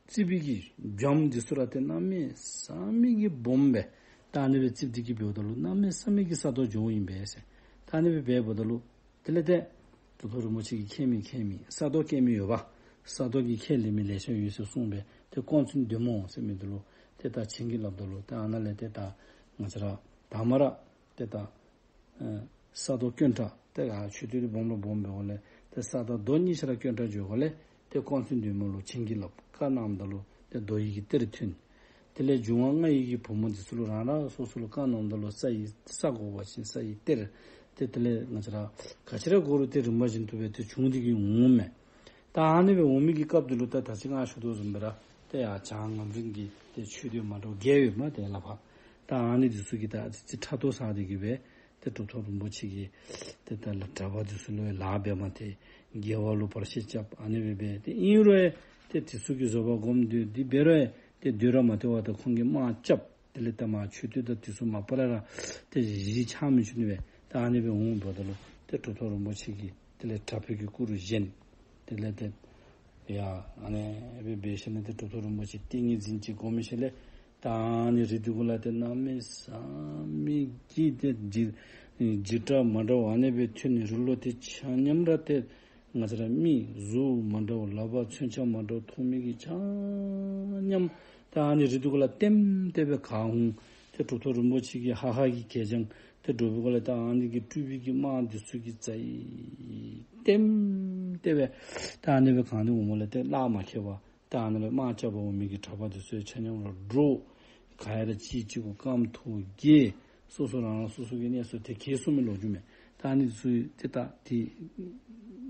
བརྩིགས་པའི་གི་སྦྱངམ་འདི་ཚུ་ར་ཏེ་གནམ་མེད་ས་མེད་ཀྱི་སྦོམ་སྦེ་ད་ཨ་ནི་སྦེ་བརྩིགས་ཏེ་གི་འབདཝ་ད་ལུ་གནམ་མེད་ས་མེད་ཀྱི་ས་རྡོ་འགྱོཝ་ཨིན་པས་ཟེར། ད་ཨ་ནི་སྦེ་འབད་འབདཝ་ད་ལུ་དེ་ལས་ཏེ་གྲུབ་ཐོབ་རིན་པོ་ཆེ་གིས་ཁྱད་མེད་ཁྱད་མེད་ས་རྡོ་སྐྱེལ་མི་ཡོདཔ། ས་རྡོ་གི་ཁས་ལེན་མི་ལེ་ཤ་ཡོད་ཟེར་གསུངས་པས། ཏེ་ཀོང་བཙུན་འདོད་མོ་ཟེར་མི་འདི་ལུ་ཏེ་ད་བྱིན་གྱིས་བརླབས་ད་ལུ་ཏེ་ཨ་ནཱ་ལས་ཏེ་ད་ང་བཅས་ར་དང་པ་ར་ཏེ་ད་ཨེ་ས་རྡོ་དཀོན་དྲགས་ཏེ་ཨ་མཆོད་རྟེན་འདི་སྦོམ་ལུ་སྦོམ་འབད་འོང་ལས་ཏེ་ས་དང་རྡོ་གཉིས་ཆ་ར་དཀོན་དྲགས་འགྱོ་འོང་ལས་ཏེ་ཀོང་བཙུན་འདོད་མོ་ལུ་བྱིན་གྱིས་བརླབས་བཀའ་གནངམ་ད་ལུ་ཏེ་རྡོ་ཡི་གི་གཏེར་ཐོན། དེ་ལས་འབྱུང་བ་ལྔ་ཡི་གི་བུ་མོ་འདི་ཚུ་ལུ་རང་རང་སོ་སོ་ལུ་བཀའ་གནངམ་ད་ལུ་ས་ཡི་ས་དགོ་པ་ཅིན་ས་ཡི་གཏེར། ཏེ་དེ་ལས་ང་བཅས་ར་ག་ཅི་ར་དགོ་རུང་ཏེ་རིམ་པ་བཞིན་དུ་སྦེ་ཏེ་བྱུང་སྟེ་གི་འོང་མས། ད་ཨ་ནི་སྦེ་འོང་མི་གི་སྐབས་འདི་ལུ་ད་ད་ཅི་ང་ཞུ་དོ་བཟུམ་སྦེ་ར་ཏེ་ཡར་བྱང་ངམ་རིང་གི་ཏེ་མཆོད་རྟེན་མ་འདྲཝ་བརྒྱད་ཡོདཔ་མས་ཏེ་ལགས་པ། ད་ཨ་ནི་འདི་ཚུ་གིས་ད་ཨ་ཙི་ཕྲག་དོག་ཟ་སྟེ་གི་སྦེ་ཏེ་གྲུབ་ཐོབ་རིན་པོ་ཆེ་གིས་ཏེ་ད་ལས་གྲྭ་པ་འདི་ཚུ་ལུ་ཡང་ལཱ་འབད་མ་སྟེར། དགེ་བ་ལུ་བར་ཆད་རྐྱབ། ཨ་ནི་སྦེ་འབད་ཏེ་ཨིན་རུང་ཡང་ཏེ་འདི་ཚུ་གིས་བཟོད་པ་སྒོམ་སྡོད་དེ་འབད་རུང་ཡང་ཏེ་སྡོད་ར་མ་སྡོད་པར་ད་ཁོང་གིས་དམག་རྐྱབ། དེ་ལས་ད་མར་མཆོད་རྟེན་དང་འདི་ཚུ་མ་པ་ལས་ར་ཏེ་གཞི་ཆགས་མི་བཅུག་ནི་སྦེ་ད་ཨ་ནི་སྦེ་འོང་འབདཝ་ད་ལུ་ཏེ་གྲུབ་ཐོབ་རིན་པོ་ཆེ་གིས་དེ་ལས་དྲག་པོའི་གི་སྐུ་རུ་བཞེངས། དེ་ལས་ཏེ་ཡ་ཨ་ནི་སྦེ་འབད་ཞིནམ་ལས་ཏེ་གྲུབ་ཐོབ་རིན་པོ་ཆེ་ཏིང་ངེ་འཛིན་ཅིག་སྒོམ་ཞིནམ་ལས་ད་ཨ་ནི་རི་འདི་གུ་ལས་ཏེ་གནམ་མེད་ས་མེད་ཀྱི་ཏེ་འཇིགས་འཇིགས་སྐྲག་མ་འདྲཝ་ཨ་ནི་སྦེ་ཐོན་ནི། རི་ལུ་ཏེ་ཆ་མཉམ་ར་ཏེ་ང་བཅས་ར་མི་གཟུགས་མ་འདྲཝ་ལག་པ་མཚོན་ཆ་མ་འདྲཝ་ཐོགས་མི་གིས་ཆ་མཉམ་ད་ ད་ཨ་ནི་རི་དེ་གུ་ལས་ལྟེམ་ལྟེ་སྦེ་ག་འོང་། ཏེ་གྲུབ་ཐོབ་རིན་པོ་ཆེ་གིས་ཧ་ཧ་གི་གད་རྒྱངས་ཏེ་དྲོ་པའི་གུ་ལས་ད་ཨ་ནི་གི་སྤྲུལ་པའི་གི་དམག་འདི་ཚུ་གིས་རྩ་ལྟེམ་ལྟེ་སྦེ་ད་ཨ་ནི་སྦེ་གང་སྟེ་འོངམ་ལས་ཏེ་གླགས་མ་ཁེལ་བར་ད་ཨ་ནི་ལས་དམག་རྐྱབ་པར་འོང་མི་གི་གྲྭ་པ་འདི་ཚུ་ཡང་ཆ་མཉམ་ར་འདྲོག། ག་ཡ་ར་གཅིག་གཅིག་གུ་རྐངམ་ཐོག་འགྱེལ། སོ་སོ་རང་རང་སོ་སོ་གི་གནས་སུ་ཏེ་གྱེས་སོང་མི་ལོ་རྒྱུས་མས། ད་ཨ་ནི་ཚུ་ཏེ་ད་ཏེ་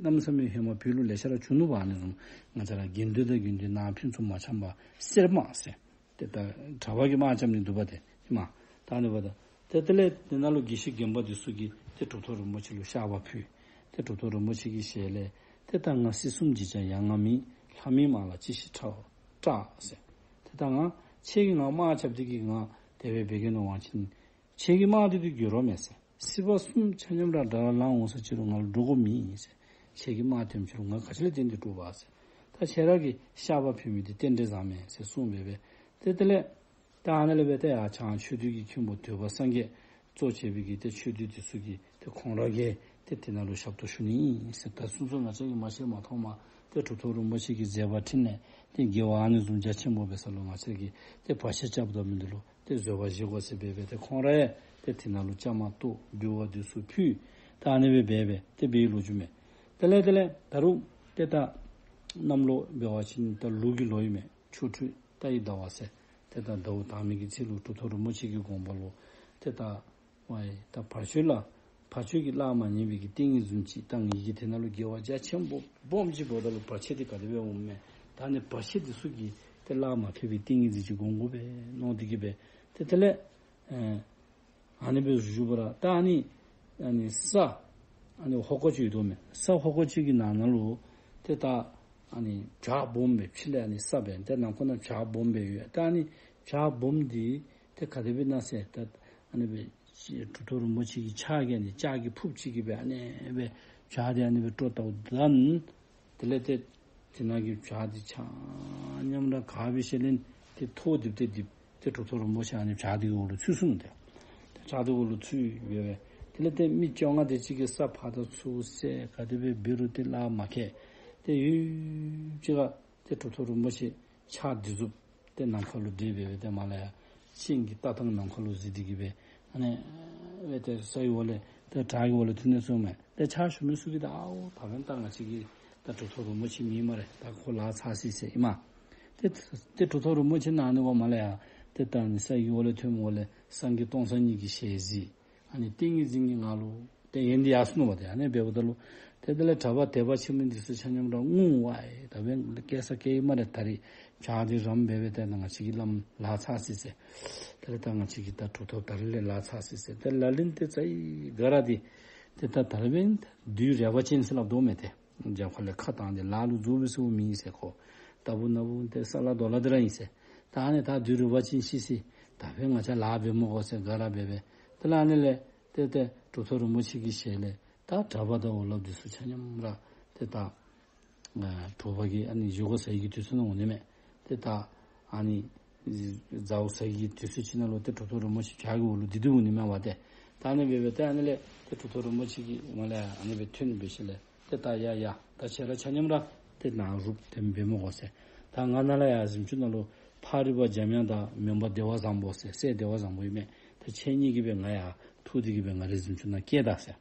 གནམ་མེད་ས་མེད་ཧེ་མ་བོད་ལུ་ལེ་ཤ་ར་བྱུང་ནུག་པ། ཨ་ནི་བཟུམ་ང་བཅས་ར་དགེ་འདུན་དང་དགེ་འདུན་ནང་ཕུན་ཚོགས་མ་འཆམ་པ་གསེར་དམག་ཟེར། ཏེ་ད་གྲྭ་པ་གིས་དམག་རྐྱབ་ནི་འདུག་པ་ཏེ་ཨིན་མས། ད་ཨ་ནི་འབདཝ་ད་ཏེ་དེ་ལས་དེ་ནང་ལུ་དགེ་བཤེས་རྒན་པ་འདི་ཚུ་གིས་ཏེ་གྲུབ་ཐོབ་རིན་པོ་ཆེ་ལུ་བཤགས་པ་ཕུལ། ཏེ་གྲུབ་ཐོབ་རིན་པོ་ཆེ་གི་ཞལ་ལས་ཏེ་ད་ང་སྲིད་གསུམ་འཇིགས་བྱེད་ཡ་ང་མིན། ལྷ་མིན་དམག་ལ་ཅི་ཞིག་སྐྲག་སྐྲག་ཟེར། ཏེ་ད་ང་ཁྱེད་ཀྱིས་ང་དམག་རྐྱབ་སྟེ་གིས་ང་དེ་སྦེ་འབད་གེ་མནོ་བ་ཅིན་ཁྱེད་ཀྱི་དམག་འདི་གིས་འགྱུར་བ་མེད་ཟེར། སྲིད་པ་གསུམ་ཆ་མཉམ་ར་དགྲ་ལ་ལངས་འོང་ས་ཅིག་རུང་ང་ལུ་འདྲོག་དགོཔ་མེད་ཟེར། ཁྱེད་ཀྱི་དམག་འཐེནམ་ཅིག་རུང་ང་ག་ཅི་ལས་བརྟེན་ཏེ་འདྲོག་པ་ཟེར། ད་ཁྱེད་ར་གིས་བཤགས་པ་ཕུལ་མི་འདི་རྟེན་འབྲེལ་བཟང་མས་ཟེར་གསུངས་པས་པས། ཏེ་དེ་ལས་ད་ཨ་ནཱ་ལས་སྦེ་ཏེ་ཡར་བྱང་ཆོས་སྡེ་གི་མཁན་པོ་དོལ་པ་སངས་རྒྱས་གཙོ་བྱས་པའི་གི་ཏེ་ཆོས་སྡེ་འདི་ཚུ་གིས་ཏེ་ཁོང་ར་གིས་ཏེ་དེ་ནང་ལུ་ཞབས་ཏོག་ཞུ་ནི་ཨིན་ཟེར། ད་སོ་སོ་ང་བཅས་ཀྱིས་མ་ཤེས་མ་མཐོང་མ་ཏེ་གྲུབ་ཐོབ་རིན་པོ་ཆེ་གིས་མཛད་པ་འཕྲིན་ལས་ཏེ་དགེ་བ་ཨ་ནི་བཟུམ་རྒྱ་ཆེན་པོ་འབད་ས་ལུ་ང་བཅས་ཀྱིས་ཏེ་བར་ཆད་རྐྱབ་ད་མི་འདི་ལུ་ཏེ་བཟོད་པ་བཞེས་དགོ་ཟེར་འབད་སྦེ་ཏེ་ཁོང་ར་ཡང་ཏེ་དེ་ནང་ལུ་བཅའ་མར་གཏོགས་འབུལ་བ་འདི་ཚུ་ཕུལ། ད་ཨ་ནི་སྦེ་འབད་སྦེ་ཏེ་འབད་བའི་ལོ་རྒྱུས་མས། དེ་ལས་དེ་ལས་ད་རུང་ཏེ་ད་གནམ་ལོ་འབད་བ་ཅིན་ད་ལུག་གི་ལོ་ཨིན་མས། ཆུ་ཁྲུས་རྟ་ཡི་ཟླ་བ་ཟེར། ཏེ་ད་ཟླཝ་དང་པའི་གི་ཚེས་ལུ་གྲུབ་ཐོབ་རིན་པོ་ཆེ་གི་དགོངས་པ་ལུ་ཏེ་ད་ཝའི་ད་བར་ཆད་ལ་བར་ཆད་ཀྱི་གླགས་མ་རྙེད་པའི་གི་ཏིང་ངེ་འཛིན་ཅིག་ད་ངེ་གི་དེ་ནང་ལུ་དགེ་བ་རྒྱ་ཆེན་པོ་སྦོམ་ཅིག་འབདཝ་ད་ལུ་བར་ཆད་འདི་ག་དེ་སྦེ་འོངམ་མས། ད་ཨ་ནི་བར་ཆད་འདི་ཚུ་གི་ཏེ་གླགས་མ་ཁེལ་བའི་ཏིང་ངེ་འཛིན་ཅིག་སྒོམ་དགོ་པས་མནོ་སྟེ་གིས་སྦེ་ཏེ་དེ་ལས་ཨེ་ཨ་ནི་སྦེ་བཞུགས་པ་ར་ད་ཨ་ནི་ཨ་ནི་ས་ཨ་ནི་ཧོ་ཀོ་ཅིག་ཡོད་དོ་མས། ས་ཧོ་ཀོ་ཅིག་གི་ནང་ན་ལུ་ཏེ་ད་ཨ་ནི་བྱག་སྦོམ་སྦེ་ཕྱི་ལས་ཨ་ནི་ས་སྦེ་ཏེ་ནང་ཁོག་ན་བྱག་སྦོམ་སྦེ་ཡོད། ད་ཨ་ནི་བྱག་སྦོམ་འདི་ཏེ་ག་དེ་སྦེ་ཨིན་ན་ཟེར་ད་ཨ་ནི་སྦེ་གྲུབ་ཐོབ་རིན་པོ་ཆེ་གི་ཕྱག་གིས་ཨ་ནི་ལྕགས་ཀྱི་ཕུརཔ་ཅིག་གིས་སྦེ་ཨ་ནི་སྦེ་བྱག་འདི་ཨ་ནི་སྦེ་དཀྲོལ་བལྟཝ་ད་དེ་ལས་ཏེ་དེ་ནང་གི་བྱག་འདི་ཆ་མཉམ་ར་ག་སྦེ་ཤེས་ལེན་ཏེ་ཐོག་རྡིབ་སྟེ་རྡིབ་སྟེ་གྲུབ་ཐོབ་རིན་པོ་ཆེ་ཨ་ནི་བྱག་འདི་གི་འོག་ལུ་ཚུད་སོང་ནུག་ཏེ། ཏེ་བྱག་འདི་གི་འོག་ལུ་ཚུད་སྦེ་སྦེ་དེ་ལས་ཏེ་མི་བཅོ་ལྔ་དེ་ཅིག་གིས་ས་ཕར་དང་ཚུར་བསལ་ག་དེ་སྦེ་འབད་རུང་ཏེ་གླགས་མ་ཁེལ། ཏེ་ཡུན་ཅིག་ཁར་ཏེ་གྲུབ་ཐོབ་རིན་པོ་ཆེ་ཕྱག་འདི་ཟུག་ཏེ་ནམ་མཁའ་ལུ་བསྒྲིལ་སྦེ་སྦེ་ཏེ་མར་ལས་ཡར་སྤྱན་གྱི་ལྟ་སྟངས་ནམ་མཁའ་ལུ་གཟིགས་ཏེ་གིས་སྦེ་ཨ་ནི་སྦེ་ཏེ་ས་ཡི་འོག་ལས་ཏེ་བྱག་གི་འོག་ལས་ཐོན་ནི་ཚུ་མས། ཏེ་ཕྱག་ཞུ་མི་ཚུ་གིས་ད་ཨའོ་ད་འབདན་ད་ང་བཅས་ཀྱི་ད་གྲུབ་ཐོབ་རིན་པོ་ཆེ་མེན་སྨ་རེ། ད་ཁོ་ལཱ་ཚར་སོ་ཡི་ཟེར་ཨིན་མས། ཏེ་ཏེ་གྲུབ་ཐོབ་རིན་པོ་ཆེ་ནཱ་ཨ་ནི་འོག་མར་ལས་ཡར་ཏེ་ད་ཨ་ནི་ས་ཡི་འོག་ལས་ཐོནམ་འོག་ལས་སངས་རྒྱས་སྟོང་གསལ་ཉིད་ཀྱི་ཞལ་གཟིགས། ཨ་ནི་ཏིང་ངེ་འཛིན་གྱི་ངང་ལུ་ཏེ་ཡོན་ཏན་ཡར་སོ་ནུག་པ། ཏེ་ཨ་ནི་སྦེ་འབདཝ་ད་ལུ་ཏེ་དེ་ལས་གྲྭ་པ་དད་པ་ཆེན་པོ་འདི་ཚུ་ཆ་མཉམ་ར་ངུ་ཝའི་ད་འབདན་སྐྱེ་ས་སྐྱེ་ཡི་སྨ་རེ། ད་རིས་བྱག་འདི་རམ་སྦེ་སྦེ་ཏེ་ང་བཅས་ཀྱི་ལམ་ལཱ་ཚར་སོ་ཡི་ཟེར། ད་རིས་ད་ང་བཅས་ཀྱི་ད་གྲུབ་ཐོབ་ད་རིས་ལས་ལཱ་ཚར་སོ་ཡི་ཟེར། ཏེ་ལག་ལེན་ཏེ་རྩ་ཡི་ག་ར་འདི་ཏེ་ད་ད་རིས་འབདན་བདུད་རལ་པ་ཅན་ཟེར་སླབ་དོ་མས། ཏེ་རྒྱབ་ཁ་ལས་ཁ་བཏང་སྟེ་ལཱ་ལུ་འཛུལ་བའི་སྲོལ་མེད་ཟེར། ཁོ་ལྟ་བུ་ན་བུ་ཏེ་ས་ལ་རྡོ་ལ་འདི་ར་ཨིན་ཟེར། ད་ཨ་ནི་ད་བདུད་རལ་པ་ཅན་ཤི་སོ་ཡི། ད་འབདན་ང་བཅས་ལཱ་འབད་མི་དགོ་ཟེར་ག་ར་འབད་སྦེ་དེ་ལས་ཨ་ནི་ལས་ཏེ་ཏེ་གྲུབ་ཐོབ་རིན་པོ་ཆེ་གི་ཞལ་ལས་ད་གྲྭ་པ་དང་འོག་ལུ་འདི་ཚུ་ཆ་མཉམ་ར་ཏེ་ད་ཨ་དྲོ་པ་གི་ཨ་ནི་བཞེས་སྒོ་ཟ་ཡི་གི་དུས་ཚོད་ནང་འོང་ནི་མས། ཏེ་ད་ཨ་ནི་ཟ་འོང་ཟ་ཡི་གི་དུས་ཚོད་ཅིག་ནང་ལུ་ཏེ་གྲུབ་ཐོབ་རིན་པོ་ཆེ་བྱག་གི་འོག་ལུ་བདེ་སྡུག་འོང་ནི་མས་པ་ཏེ། ད་ཨ་ནི་སྦེ་སྦེ་ཏེ་ཨ་ནི་ལས་ཏེ་གྲུབ་ཐོབ་རིན་པོ་ཆེ་གིས་མར་ལས་ཨ་ནི་སྦེ་ཐོན་འབད་ཞིནམ་ལས་ཏེ་ད་ཡ་ཡ་ད་ཁྱེད་ར་ཆ་མཉམ་ར་ཏེ་ནཱ་རུབ་སྟེ་འབད་མི་དགོ་ཟེར། ད་ང་ནཱ་ལས་ཡར་གཟིམ་ཆུང་ནང་ལུ་ཕག་རི་པ་འཇམ་དབྱངས་དང་མོན་པ་བདེ་བ་བཟང་པོ་ཟེར་སྲས་བདེ་བ་བཟང་པོ་ཨིན་མས། ད་ཁྱེད་གཉིས་ཀྱིས་སྦེ་ང་ཡར་འཐུ་སྟེ་གིས་སྦེ་ང་རའི་གཟིམ་ཆུང་ནང་བསྐྱལ་ད་ཟེར།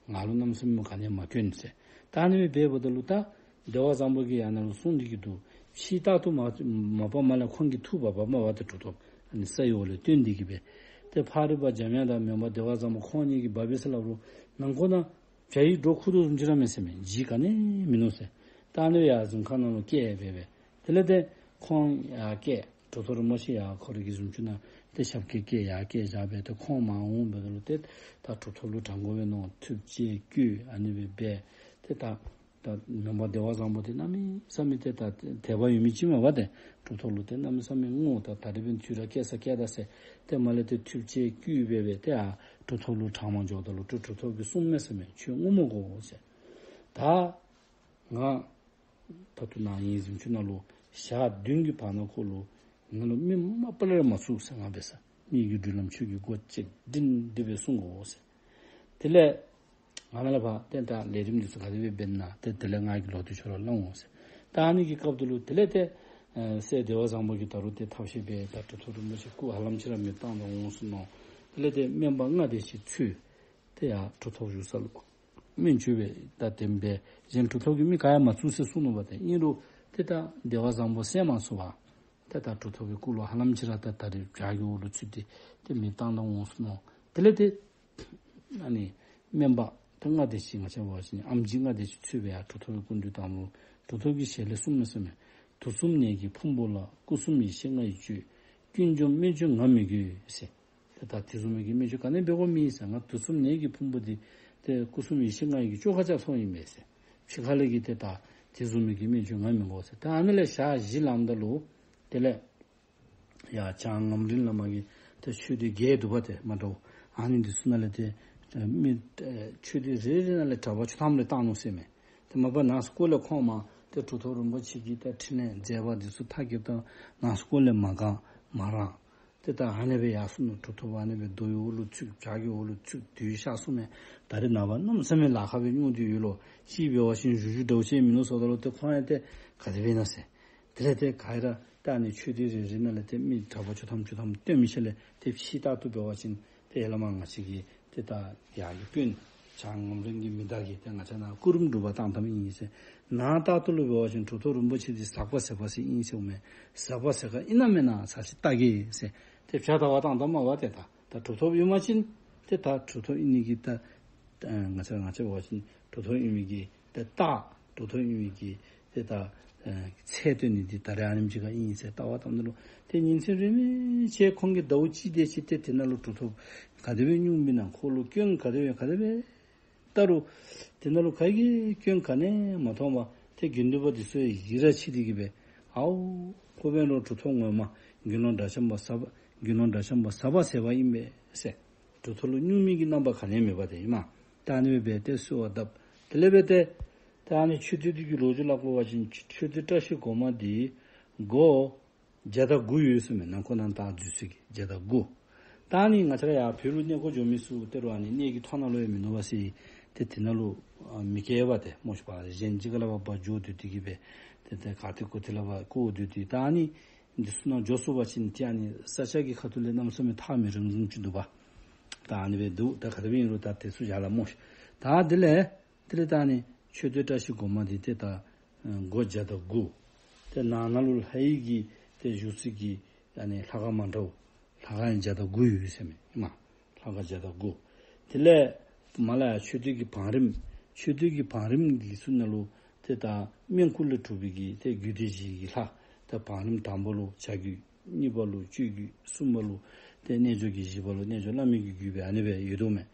ང་ལུ་གནམ་མེད་ས་མེད་ག་ནི་ཡང་མ་སྐྱོན་ཟེར། ད་ཨ་ནི་སྦེ་འབདཝ་ད་ལུ་ད་བདེ་བ་བཟང་པོ་གིས་ཡང་ནཱ་ལུ་གསུངས་ཏེ་གིས་འདུག། ཕྱི་ལྟར་དུ་མ་མ་པ་མ་ལས་ཁོང་གིས་འཐུ་འབགཔ་མས་པ་ཏེ་གྲུབ་ཐོབ་ཨ་ནི་ས་ཡི་འོག་ལས་བཏོན་ཏེ་གིས་སྦེ། ཏེ་ཕག་རི་པ་འཇམ་དབྱངས་དང་མོན་པ་བདེ་བ་བཟང་པོ་ཁོང་གཉིས་ཀྱིས་འབག་པས་ཟེར་སླབ་རུང་ནང་ཁོག་ནང་བྱ་ཡི་སྒྲོ་ཁུག་དོ་བཟུམ་ཅིག་ར་མེད་ཟེར་མས། ལྗིད་ག་ནི་ཡང་མིན་ནུག་ཟེར། ད་ཨ་ནི་སྦེ་ཡར་གཟིམ་ཁང་ནང་ལུ་བསྐྱལ་སྦེ་སྦེ། དེ་ལས་ཏེ་ཁོང་ཡར་བསྐྱལ། གྲུབ་ཐོབ་རིན་པོ་ཆེ་ཡར་ཁོ་རའི་གི་གཟིམ་ཆུང་ནང་ཏེ་ཞབས་སྐྱེལ་བསྐྱལ་ཡར་བསྐྱལ་བཞག་སྦེ་ཏེ་ཁོང་མར་འོང་སྦེ་ད་ལུ་ཏེ་ད་གྲུབ་ཐོབ་ལུ་དྲང་དགོ་པས་མནོ་ཐུབ་ཅེས་བསྐུལ། ཨ་ནི་སྦེ་སྦེ་ཏེ་ད་ད་མོན་པ་བདེ་བ་བཟང་པོ་འདི་གནམ་མེད་ས་མེད་ཏེ་ད་དད་པ་ཡོད་མི་ཅིག་མས་པ་ཏེ། གྲུབ་ཐོབ་ལུ་ཏེ་གནམ་མེད་ས་མེད་ངུ། ད་ད་རིས་འབདན་ཁྱོད་ར་བསྐྱལ་ས་བསྐྱལ་ད་ཟེར། ཏེ་མར་ལས་ཏེ་ཐུབ་ཅེས་བསྐུལ་སྦེ་སྦེ་ཏེ་ཨ་གྲུབ་ཐོབ་ལུ་དྲང་མ་འགྱོཝ་ད་ལུ་གྲུབ་གྲུབ་ཐོབ་ཀྱིས་གསུངམ་མས་ཟེར་མས། ཁྱོད་ངུ་མི་དགོ་ཟེར། ད་ང་ད་ལྟོ་ནཱ་ངེའི་གཟིམ་ཆུང་ནང་ལུ་ཞག་བདུན་གྱི་བར་ན་ཁོ་ལུ་ང་ལུ་མི་མ་པ་ལས་ར་མ་ཚུགས་ཟེར། ང་འབད་ས་མི་གི་འགྲུལ་ལམ་ཁྱོད་ཀྱིས་སྒོ་ཅིག་སྒྲིང་སྒྲི་སྦེ་སྲུང་དགོ་ཟེར། དེ་ལས་ང་ནཱ་ལས་ཕར་ཏེ་ད་ལས་རིམ་འདི་ཚུ་ག་དེ་སྦེ་འབད་ན་ཏེ་དེ་ལས་ང་གིས་ལོག་སྟེ་ཁྱོད་ར་སླབ་འོང་ཟེར། ད་ཨ་ནི་གི་སྐབས་དེ་ལུ་དེ་ལས་ཏེ་ ཨེ་སྲས་བདེ་བ་བཟང་པོ་གིས་ད་རུང་ཏེ་ཐབས་ཤེས་འབད་ད་གྲུབ་ཐོབ་རིན་པོ་ཆེ་སྐུ་ཧ་ལམ་ཅིག་ར་མེདཔ་བཏང་ད་འོང་ཟེར་མནོ། དེ་ལས་ཏེ་སྨན་པ་ལྔ་དེ་ཅིག་ཚུད་དེ་ཡར་གྲུབ་ཐོབ་བཞུགས་ས་ལུ་སྨན་བཅོས་འབད་ད་དེ་སྦེ་གཞན་གྲུབ་ཐོབ་ཀྱིས་མི་ག་ཡང་མ་བཙུགས་ཟེར་གསུངས་ནུག་པ། ཏེ་ཨིན་རུང་ཏེ་ད་བདེ་བ་བཟང་པོ་གསན་མ་ཚུགས་པར་ཏེ་ད་གྲུབ་ཐོབ་ཀྱི་སྐུ་ལུ་ཧ་ལམ་ཅིག་ར་ད་ད་རིས་བྱག་གི་འོག་ལུ་ཚུད་དེ་ཏེ་མེདཔ་བཏང་ད་འོང་ཟེར་མནོ། དེ་ལས་ཏེ་ཨ་ནི་སྨན་པ་ད་ལྔ་དེ་ཅིག་ང་བཅས་འབད་བ་ཅིན་ཨེམ་ཆི་ལྔ་དེ་ཅིག་ཚུད་སྦེ་ཡར་གྲུབ་ཐོབ་ཀྱི་སྐུ་མདུན་བཏང་ལུ་གྲུབ་ཐོབ་ཀྱི་ཞལ་ལས་གསུངས་ནུག་ཟེར་མས། དུས་གསུམ་ནད་ཀྱི་ཕུང་པོ་ལ། སྐུ་གསུམ་ཡེ་ཤེས་ལྔ་ཡིས་བཅོས། ཀུན་འཇོམས་སྨན་བཅོས་ང་མི་དགོས་ཟེར། ཏེ་ད་དེ་བཟུམ་མའི་གི་སྨན་བཅོས་ག་ནི་འབད་དགོཔ་མེད་ཟེར། ང་དུས་གསུམ་ནད་ཀྱི་ཕུང་པོ་འདི་ཏེ་སྐུ་གསུམ་ཡེ་ཤེས་ལྔ་ཡི་གི་བཅོས་ཁ་རྐྱབ་སོངམ་ཨིན་པས་ཟེར། ཕྱི་ཁ་ལས་ཀྱི་ཏེ་ད་དེ་བཟུམ་མའི་གི་སྨན་བཅོས་ང་མི་དགོ་ཟེར། ད་ཨ་ནི་ལས་ཞག་བཞི་ལངམ་ད་ལུ་དེ་ལས་ཡར་བྱང་ངམ་རིང་ལས་མར་གྱི་ཏེ་ཆོས་སྡེ་བརྒྱད་འདུག་པ་ཏེ་མ་འདྲཝ། ཨ་ནི་འདི་ཚུ་ནང་ལས་ཏེ་ཏེ་མི་ཏེ་ཆོས་སྡེ་རེ་རེ་ནང་ལས་གྲྭ་པ་བཅུ་ཐམ་རེ་བཏང་ནུག་ཟེར་མས། ཏེ་མ་པ་ནང་སྐོར་ལས་ཁོང་མར་ཏེ་གྲུབ་ཐོབ་རིན་པོ་ཆེ་གི་ཏེ་ཕྲིན་ལས་མཛད་པ་འདི་ཚུ་མཐའ་འཁྱོལཝ་ད་ནང་སྐོར་ལས་མ་གང་མ་རང་ཏེ་ད་ཨ་ནི་སྦེ་ཡར་སོང་ནུག། གྲུབ་ཐོབ་ཨ་ནི་སྦེ་རྡོ་ཡི་འོག་ལུ་ཚུད་བྱག་གི་འོག་ལུ་ཚུད་དེ་སྦེ་གཤགས་སོང་མས། ད་རེས་ནངས་པ་གནམ་མེད་ས་མེད་ལཱ་ཁག་སྦེ་སྙུང་སྟེ་ཡོད་ལོ། ཅིག་འབད་བ་ཅིན་བཞུགས་བཞུགས་འདྲཝ་ཅིག་མིན་ནུག་ཟེརཝ་ད་ལུ་ཏེ་ཁོང་ཡང་ཏེ་ག་དེ་སྦེ་ཨིན་ན་ཟེར། དེ་ལས་ཏེ་ག་ར་ད་ཨ་ནི་ཆོས་སྡེ་རེ་རེ་ནང་ལས་ཏེ་མི་གྲྭ་པ་བཅུ་ཐམ་བཅུ་ཐམ་བཏོན་མི་ཤེས་ལས་ཏེ་ཕྱི་ལྟར་དུ་འབད་བ་ཅིན་ཏེ་ཡར་ལས་མར་ང་བཅས་ཀྱི་ཏེ་ད་ཡར་གྱི་དཔོན་བྱང་ངམ་རིང་གི་མི་དག་གིས་ཏེ་ང་བཅས་ནང་སྐུ་རིམ་སྒྲུབ་པ་བཏང་བཏངམ་ཨིན་ཟེར། ནང་ལྟར་དུ་ལུ་འབད་བ་ཅིན་གྲུབ་ཐོབ་རིན་པོ་ཆེ་འདི་ཟག་པ་ཟད་པ་ཟེར་ཨིན་ཟེརཝ་མས། ཟག་པ་ཟད་པ་ཨིན་ན་མེན་ན་ཚར་ཅིག་བལྟ་གེ་ཟེར། ཏེ་བྱ་ལྟ་བར་བཏང་བཏངམ་མས་པ། ཏེ་ད་ད་གྲུབ་ཐོབ་ཡོད་པ་ཅིན་ཏེ་ད་གྲུབ་ཐོབ་ཨིན་ནི་གི་ད་ང་བཅས་ང་བཅས་འབད་བ་ཅིན་གྲུབ་ཐོབ་ཨིན་མི་གི་ཏེ་རྟགས་གྲུབ་ཐོབ་ཨིན་མི་གི་ཏེ་ད་ཨེ་ཚད་སྟོན་ནི་འདི་ད་རེས་ཨ་ནེམ་ཅིག་ཁར་ཨིན་ཟེར་ལྟ་བར་བཏངམ་ད་ལུ་ཏེ་ཉིན་མཚན་རེ་མི་ཆད་ཁོང་གིས་ཟླཝ་གཅིག་དེ་ཅིག་ཏེ་དེ་ནང་ལུ་གྲུབ་ཐོབ་ག་དེ་སྦེ་སྙུང་མི་ནང་ཁོ་ལུ་སྐྱོན་ག་དེ་སྦེ་ག་དེ་སྦེ་བལྟ་རུང་དེ་ནང་ལུ་ག་གིས་སྐྱོན་ག་ནི་མ་མཐོང་བར་ཏེ་དགེ་འདུན་པ་འདི་ཚུ་ཡི་རངས་བྱས་ཏེ་གི་སྦེ་ཨའོ་ཁོ་འབད་རུང་གྲུབ་ཐོབ་ངོ་མ་དགེ་སློང་དགྲ་བཅོམ་པ་ཟག་པ་དགེ་སློང་དགྲ་བཅོམ་པ་ཟག་པ་ཟད་པ་ཨིན་པས་ཟེར། གྲུབ་ཐོབ་ལུ་སྙུང་མི་གི་རྣམ་པ་ག་ནི་མེད་པ་དེ་ཨིན་མས། ད་ཨ་ནི་སྦེ་ཏེ་གསོལ་བ་བཏབ། དེ་ལས་འབད་ཏེ་ད་ཨ་ནི་མཆོད་རྟེན་འདི་གི་ལོ་རྒྱུས་ལུ་འབད་བ་ཅིན་མཆོད་རྟེན་བཀྲ་ཤིས་སྒོ་མང་འདི་སྒོ་བརྒྱ་དང་དགུ་ཡོད་ཟེར་མས། ནང་ཁོག་ནང་ད་འཛུལ་ས་གི་བརྒྱ་དང་དགུ། ད་ཨ་ནི་ང་བཅས་ར་ཡར་བོད་ལུ་གནས་སྐོར་འགྱོ་མི་ཚུ་ཏེ་རུང་ཨ་ནི་གནས་ཀྱི་ཐོག་ནང་ལུ་ཡང་མིན་འདུག་པ་ཟེར་ཏེ་དེ་ནང་ལུ་ཨ་མི་བསྐྱལ་བས། ཏེ་མོ་ཤིག་པ་གཞན་ཅིག་ཁ་ལས་ཕར་འགྱོ་སྡོད་དེ་གི་སྦེ་ཏེ་ཏེ་ག་ཏེ་གོ་ཏེ་ལས་ཕར་བཀོ་སྡོད་དེ་ད་ཨ་ནི་འདི་ཚུ་ནང་འགྱོ་སོང་པ་ཅིན་ཏེ་ཨ་ནི་ས་ཆ་གི་ཁ་ཐུག་ལས་གནམ་མེད་ས་མེད་ཐག་མི་རིང་རིང་ཅིག་འདུག་པ། ད་ཨ་ནི་སྦེ་འདུག། ད་ག་དེ་སྦེ་ཨིན་རུང་ད་དེ་ཚུ་བཞག་ལགས་མོ་ཤིག། ད་དེ་ལས་དེ་ལས་ད་ཨ་ནི་མཆོད་རྟེན་བཀྲ་ཤིས་སྒོ་མང་འདི་ཏེ་ད་ཨ་སྒོ་བརྒྱ་དང་དགུ། ཏེ་ནང་ན་ལུ་ལྷ་ཡི་གི་ཏེ་བཞུགས་ས་གི་ཨ་ནི་ལྷ་ཁང་མ་འདྲཝ་ལྷ་ཁང་ཡང་བརྒྱ་དང་དགུ་ཡོད་ཟེར་མས་ཨིན་མས། ལྷ་ཁང་བརྒྱ་དང་དགུ། དེ་ལས་མར་ལས་ཡར་མཆོད་རྟེན་གྱི་བང་རིམ། མཆོད་རྟེན་གྱི་བང་རིམ་འདི་ཚུ་ནང་ལུ་ཏེ་ད་སྨན་སྐུ་ལས་གྲུབ་པའི་གི་ཏེ་རྒྱུད་སྡེ་བཞི་གི་ལྷ། ད་བང་རིམ་དང་པ་ལུ་བྱ་རྒྱུད། གཉིས་པ་ལུ་སྤྱོད་རྒྱུད། གསུམ་པ་ལུ་ཏེ་རྣལ་འབྱོར་གྱི། བཞི་པ་ལུ་རྣལ་འབྱོར་བླ་མེད་ཀྱི་རྒྱུད་སྦེ་ཨ་ནི་སྦེ་ཡོད་དོ་མས།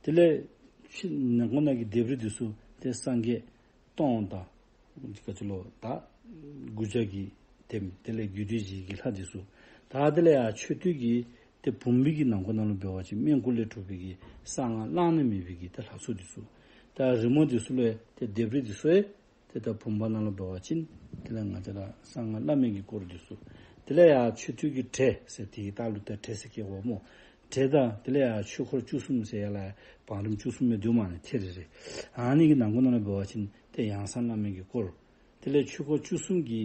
དེ་ལས་ཕྱི་ནང་ཁོག་ནང་གི་ལྡེབས་རིས་འདི་ཚུ་ཏེ་སངས་རྒྱས་སྟོང་དང་ག་ཅི་ལོ་ད་དགུ་བརྒྱ་གིས་ལྡེམ། དེ་ལས་རྒྱུད་སྡེ་བཞི་གི་ལྷ་འདི་ཚུ། ད་དེ་ལས་ཡར་མཆོད་རྟེན་གྱི་ཏེ་བུམ་པའི་གི་ནང་ཁོག་ནང་ལུ་འབད་བ་ཅིན་སྨན་སྐུ་ལས་གྲུབ་པའི་གི་གསང་སྔགས་བླ་ན་མེད་པའི་གི་ཏེ་ལྷ་ཚོགས་འདི་ཚུ། ད་རི་མོ་འདི་ཚུ་ལུ་ཏེ་ལྡེབས་རིས་འདི་ཚུ་ཡང་ཏེ་ད་བུམ་པ་ནང་ལུ་འབད་བ་ཅིན་དེ་ལས་ང་བཅས་ར་གསང་སྔགས་བླ་མེད་ཀྱི་སྐོར་འདི་ཚུ། དེ་ལས་ཡར་མཆོད་རྟེན་གྱི་བྲེ་ཟེར་དེ་གི་ལྟག་ལུ་ད་བྲེ་ཟེར་བཀལ་དགོ་སྨོ། བྲེ་དང་དེ་ལས་ཡར་ཆོས་འཁོར་བཅུ་གསུམ་ཟེར་ཡར་ལས་བང་རིམ་བཅུ་གསུམ་སྦེ་འདུག་མས་ནི་ཐེངས་རེ་རེ། ཨ་ནི་གི་ནང་ཁོག་ནང་ལུ་འབད་བ་ཅིན་ཏེ་ཡང་གསང་བླ་མེད་ཀྱི་སྐོར། དེ་ལས་ཆོས་འཁོར་བཅུ་གསུམ་གྱི་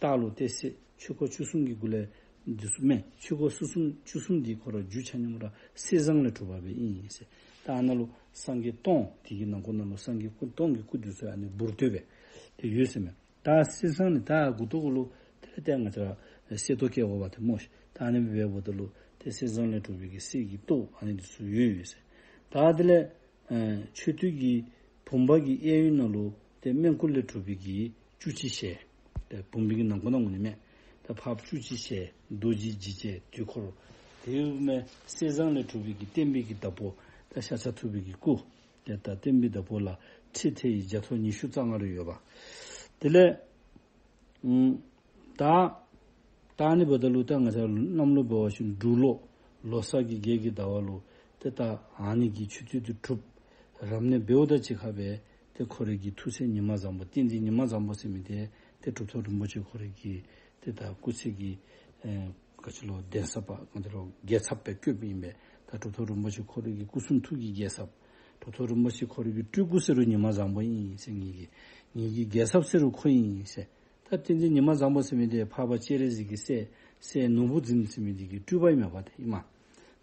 ལྟག་ལུ་ཏེ་སྲིད་ཆོས་འཁོར་བཅུ་གསུམ་གྱི་གུ་ལས་འདི་ཚུ་མས། ཆོས་འཁོར་བཅུ་གསུམ་བཅུ་གསུམ་འདི་ཁོ་ར་རྒྱུ་ཆ་མཉམ་ར་གསེར་ཟངས་ལས་གྲུབ་པ་སྦེ་ཨིན་ཟེར། ད་ཨ་ནཱ་ལུ་སངས་རྒྱས་སྟོང་དེ་གི་ནང་ཁོག་ནང་ལུ་སངས་རྒྱས་སྐུ་སྟོང་གི་སྐུ་འདི་ཚུ་ཨ་ནི་འབུར་དོད་སྦེ་ཏེ་ཡོད་ཟེར་མས། ད་གསེར་ཟངས་ནི་ད་མགུ་ཏོ་གུ་ལུ་དེ་ལས་ཏེ་ང་བཅས་ར་གསེར་ཏོག་བཀལ་དགོ་པ་ཏེ་སྨོ་ཤིག། ད་ཨ་ནི་སྦེ་འབདཝ་ད་ལུ་ཏེ་གསེར་ཟངས་ལས་གྲུབ་པའི་གི་གསེར་གྱི་ཏོག་ཨ་ནི་འདི་ཚུ་ཡོད་ཡོད་ཟེར། ད་དེ་ལས་ཨེ་མཆོད་རྟེན་གྱི་བུམ་པ་གི་གཡས་གཡོན་ནང་ལུ་ཏེ་སྨན་སྐུ་ལས་གྲུབ་པའི་གི་བཅུ་གཅིག་ཞལ། ཏེ་བུམ་པའི་གི་ནང་ཁོག་ནང་ངོ་ནི་མས། ད་ཕར་བཅུ་གཅིག་ཞལ་རྡོ་རྗེ་འཇིགས་བྱེད་དུས་འཁོར། དེ་ཡང་མས་གསེར་ཟངས་ལས་གྲུབ་པའི་གི་བསྟན་པའི་གི་བདག་པོ་ད་ཤཱཀྱ་ཐུབ་པའི་གི་སྐུ། ཏེ་ད་བསྟན་པའི་བདག་པོ་ལ་ཁྲི་ཐེ་བའི་རྒྱ་མཐོ་ཉི་ཤུ་རྩ་ལྔ་རེ་ཡོད་པ། དེ་ལས་ཨུམ་ད་ད་ཨ་ནི་འབདཝ་ད་ལུ་ད་ང་བཅས་གནམ་ལོ་འབད་བ་ཅིན་འབྲུག་ལོ་ལོ་གསར་གྱི་རྒྱལ་གྱི་ཟླ་བ་ལུ་ཏེ་ད་ཨ་ནི་གི་མཆོད་རྟེན་འདི་གྲུབ། རབ་གནས་འབདཝ་དང་གཅིག་ཁར་སྦེ་ཏེ་ཁོ་རའི་གི་ཐུགས་སྲས་ཉི་མ་བཟང་པོ་བསྟན་འཛིན་ཉི་མ་བཟང་པོ་ཟེར་མི་འདི་ཏེ་གྲུབ་ཐོབ་རིན་པོ་ཆེ་ཁོ་རའི་གི་ཏེ་ད་སྐུ་ཚེ་གི་ཨེ་ག་ཅི་ལོ་གདན་ས་པ་ག་ཅི་ལོ་རྒྱལ་ཚབ་སྦེ་བསྐོས་པ་ཨིན་པས། ད་གྲུབ་ཐོབ་རིན་པོ་ཆེ་ཁོ་རའི་གི་སྐུ་གསུང་ཐུགས་ཀྱི་རྒྱལ་ཚབ། གྲུབ་ཐོབ་རིན་པོ་ཆེ་ཁོ་རའི་གི་སྤྲུལ་སྐུ་ཟེར་རུང་ཉི་མ་བཟང་པོ་ཨིན་ཟེར། ངེ་གི་ངེ་གི་རྒྱལ་ཚབ་ཟེར་རུང་ཁོ་ཨིན་ཟེར། ད་བསྟན་འཛིན་ཉི་མ་བཟང་པོ་ཟེར་མི་འདི་འཕགས་པ་སྤྱན་རས་གཟིགས་ཀྱི་སྲས་སྲས་ནོར་བུ་འཛིན་ཟེར་མི་འདི་གི་སྤྲུལ་པ་ཨིན་མས་པ་ཏེ་ཨིན་མས།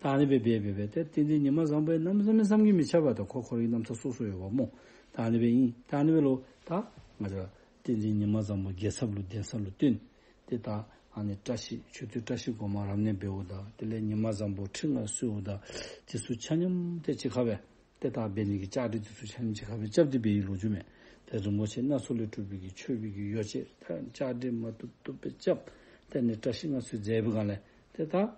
ད་ཨ་ནི་སྦེ་འབད་འབད་འབད་ཏེ་བསྟན་འཛིན་ཉི་མ་བཟང་པོ་ཡང་གནམ་མེད་ས་མེད་བསམ་གྱིས་མི་ཁྱབ་པ་ད་ཁོ་ཁོ་རའི་རྣམ་ཐར་སོ་སོ་ཡོདཔ་སྨོ། ད་ཨ་ནི་སྦེ་ཨིན། ད་ཨ་ནི་སྦེ་ལོ་ད་ང་བཅས་བསྟན་འཛིན་ཉི་མ་བཟང་པོ་རྒྱལ་ཚབ་ལུ་གདན་ས་ལུ་བཏོན། ཏེ་ད་ཨ་ནི་བཀྲ་ཤིས་མཆོད་རྟེན་བཀྲ་ཤིས་སྒོ་མང་རབ་གནས་འབདཝ་ད་དེ་ལས་ཉི་མ་བཟང་པོ་ཁྲི་མངའ་གསོལཝ་ད་དེ་ཚུ་ཆ་མཉམ་ཏེ་གཅིག་ཁར་སྦེ་ཏེ་ད་འབད་ནི་གི་བཅའ་སྒྲིག་དེ་ཚུ་ཆ་མཉམ་གཅིག་ཁར་སྦེ་རྐྱབ་སྟེ་འབད་བའི་ལོ་རྒྱུས་མས། ཏེ་རིན་པོ་ཆེ་སྣ་ཚོགས་ལས་གྲུབ་པའི་གི་མཆོད་པའི་གི་ཡོ་བྱད་ད་བཅའ་སྒྲིག་མ་བཏུབ་བཏུབ་སྦེ་རྐྱབ། ཏེ་ཨ་ནི་བཀྲ་ཤིས་མངའ་གསོལ་མཛད་པའི་སྒང་ལས་ཏེ་ད་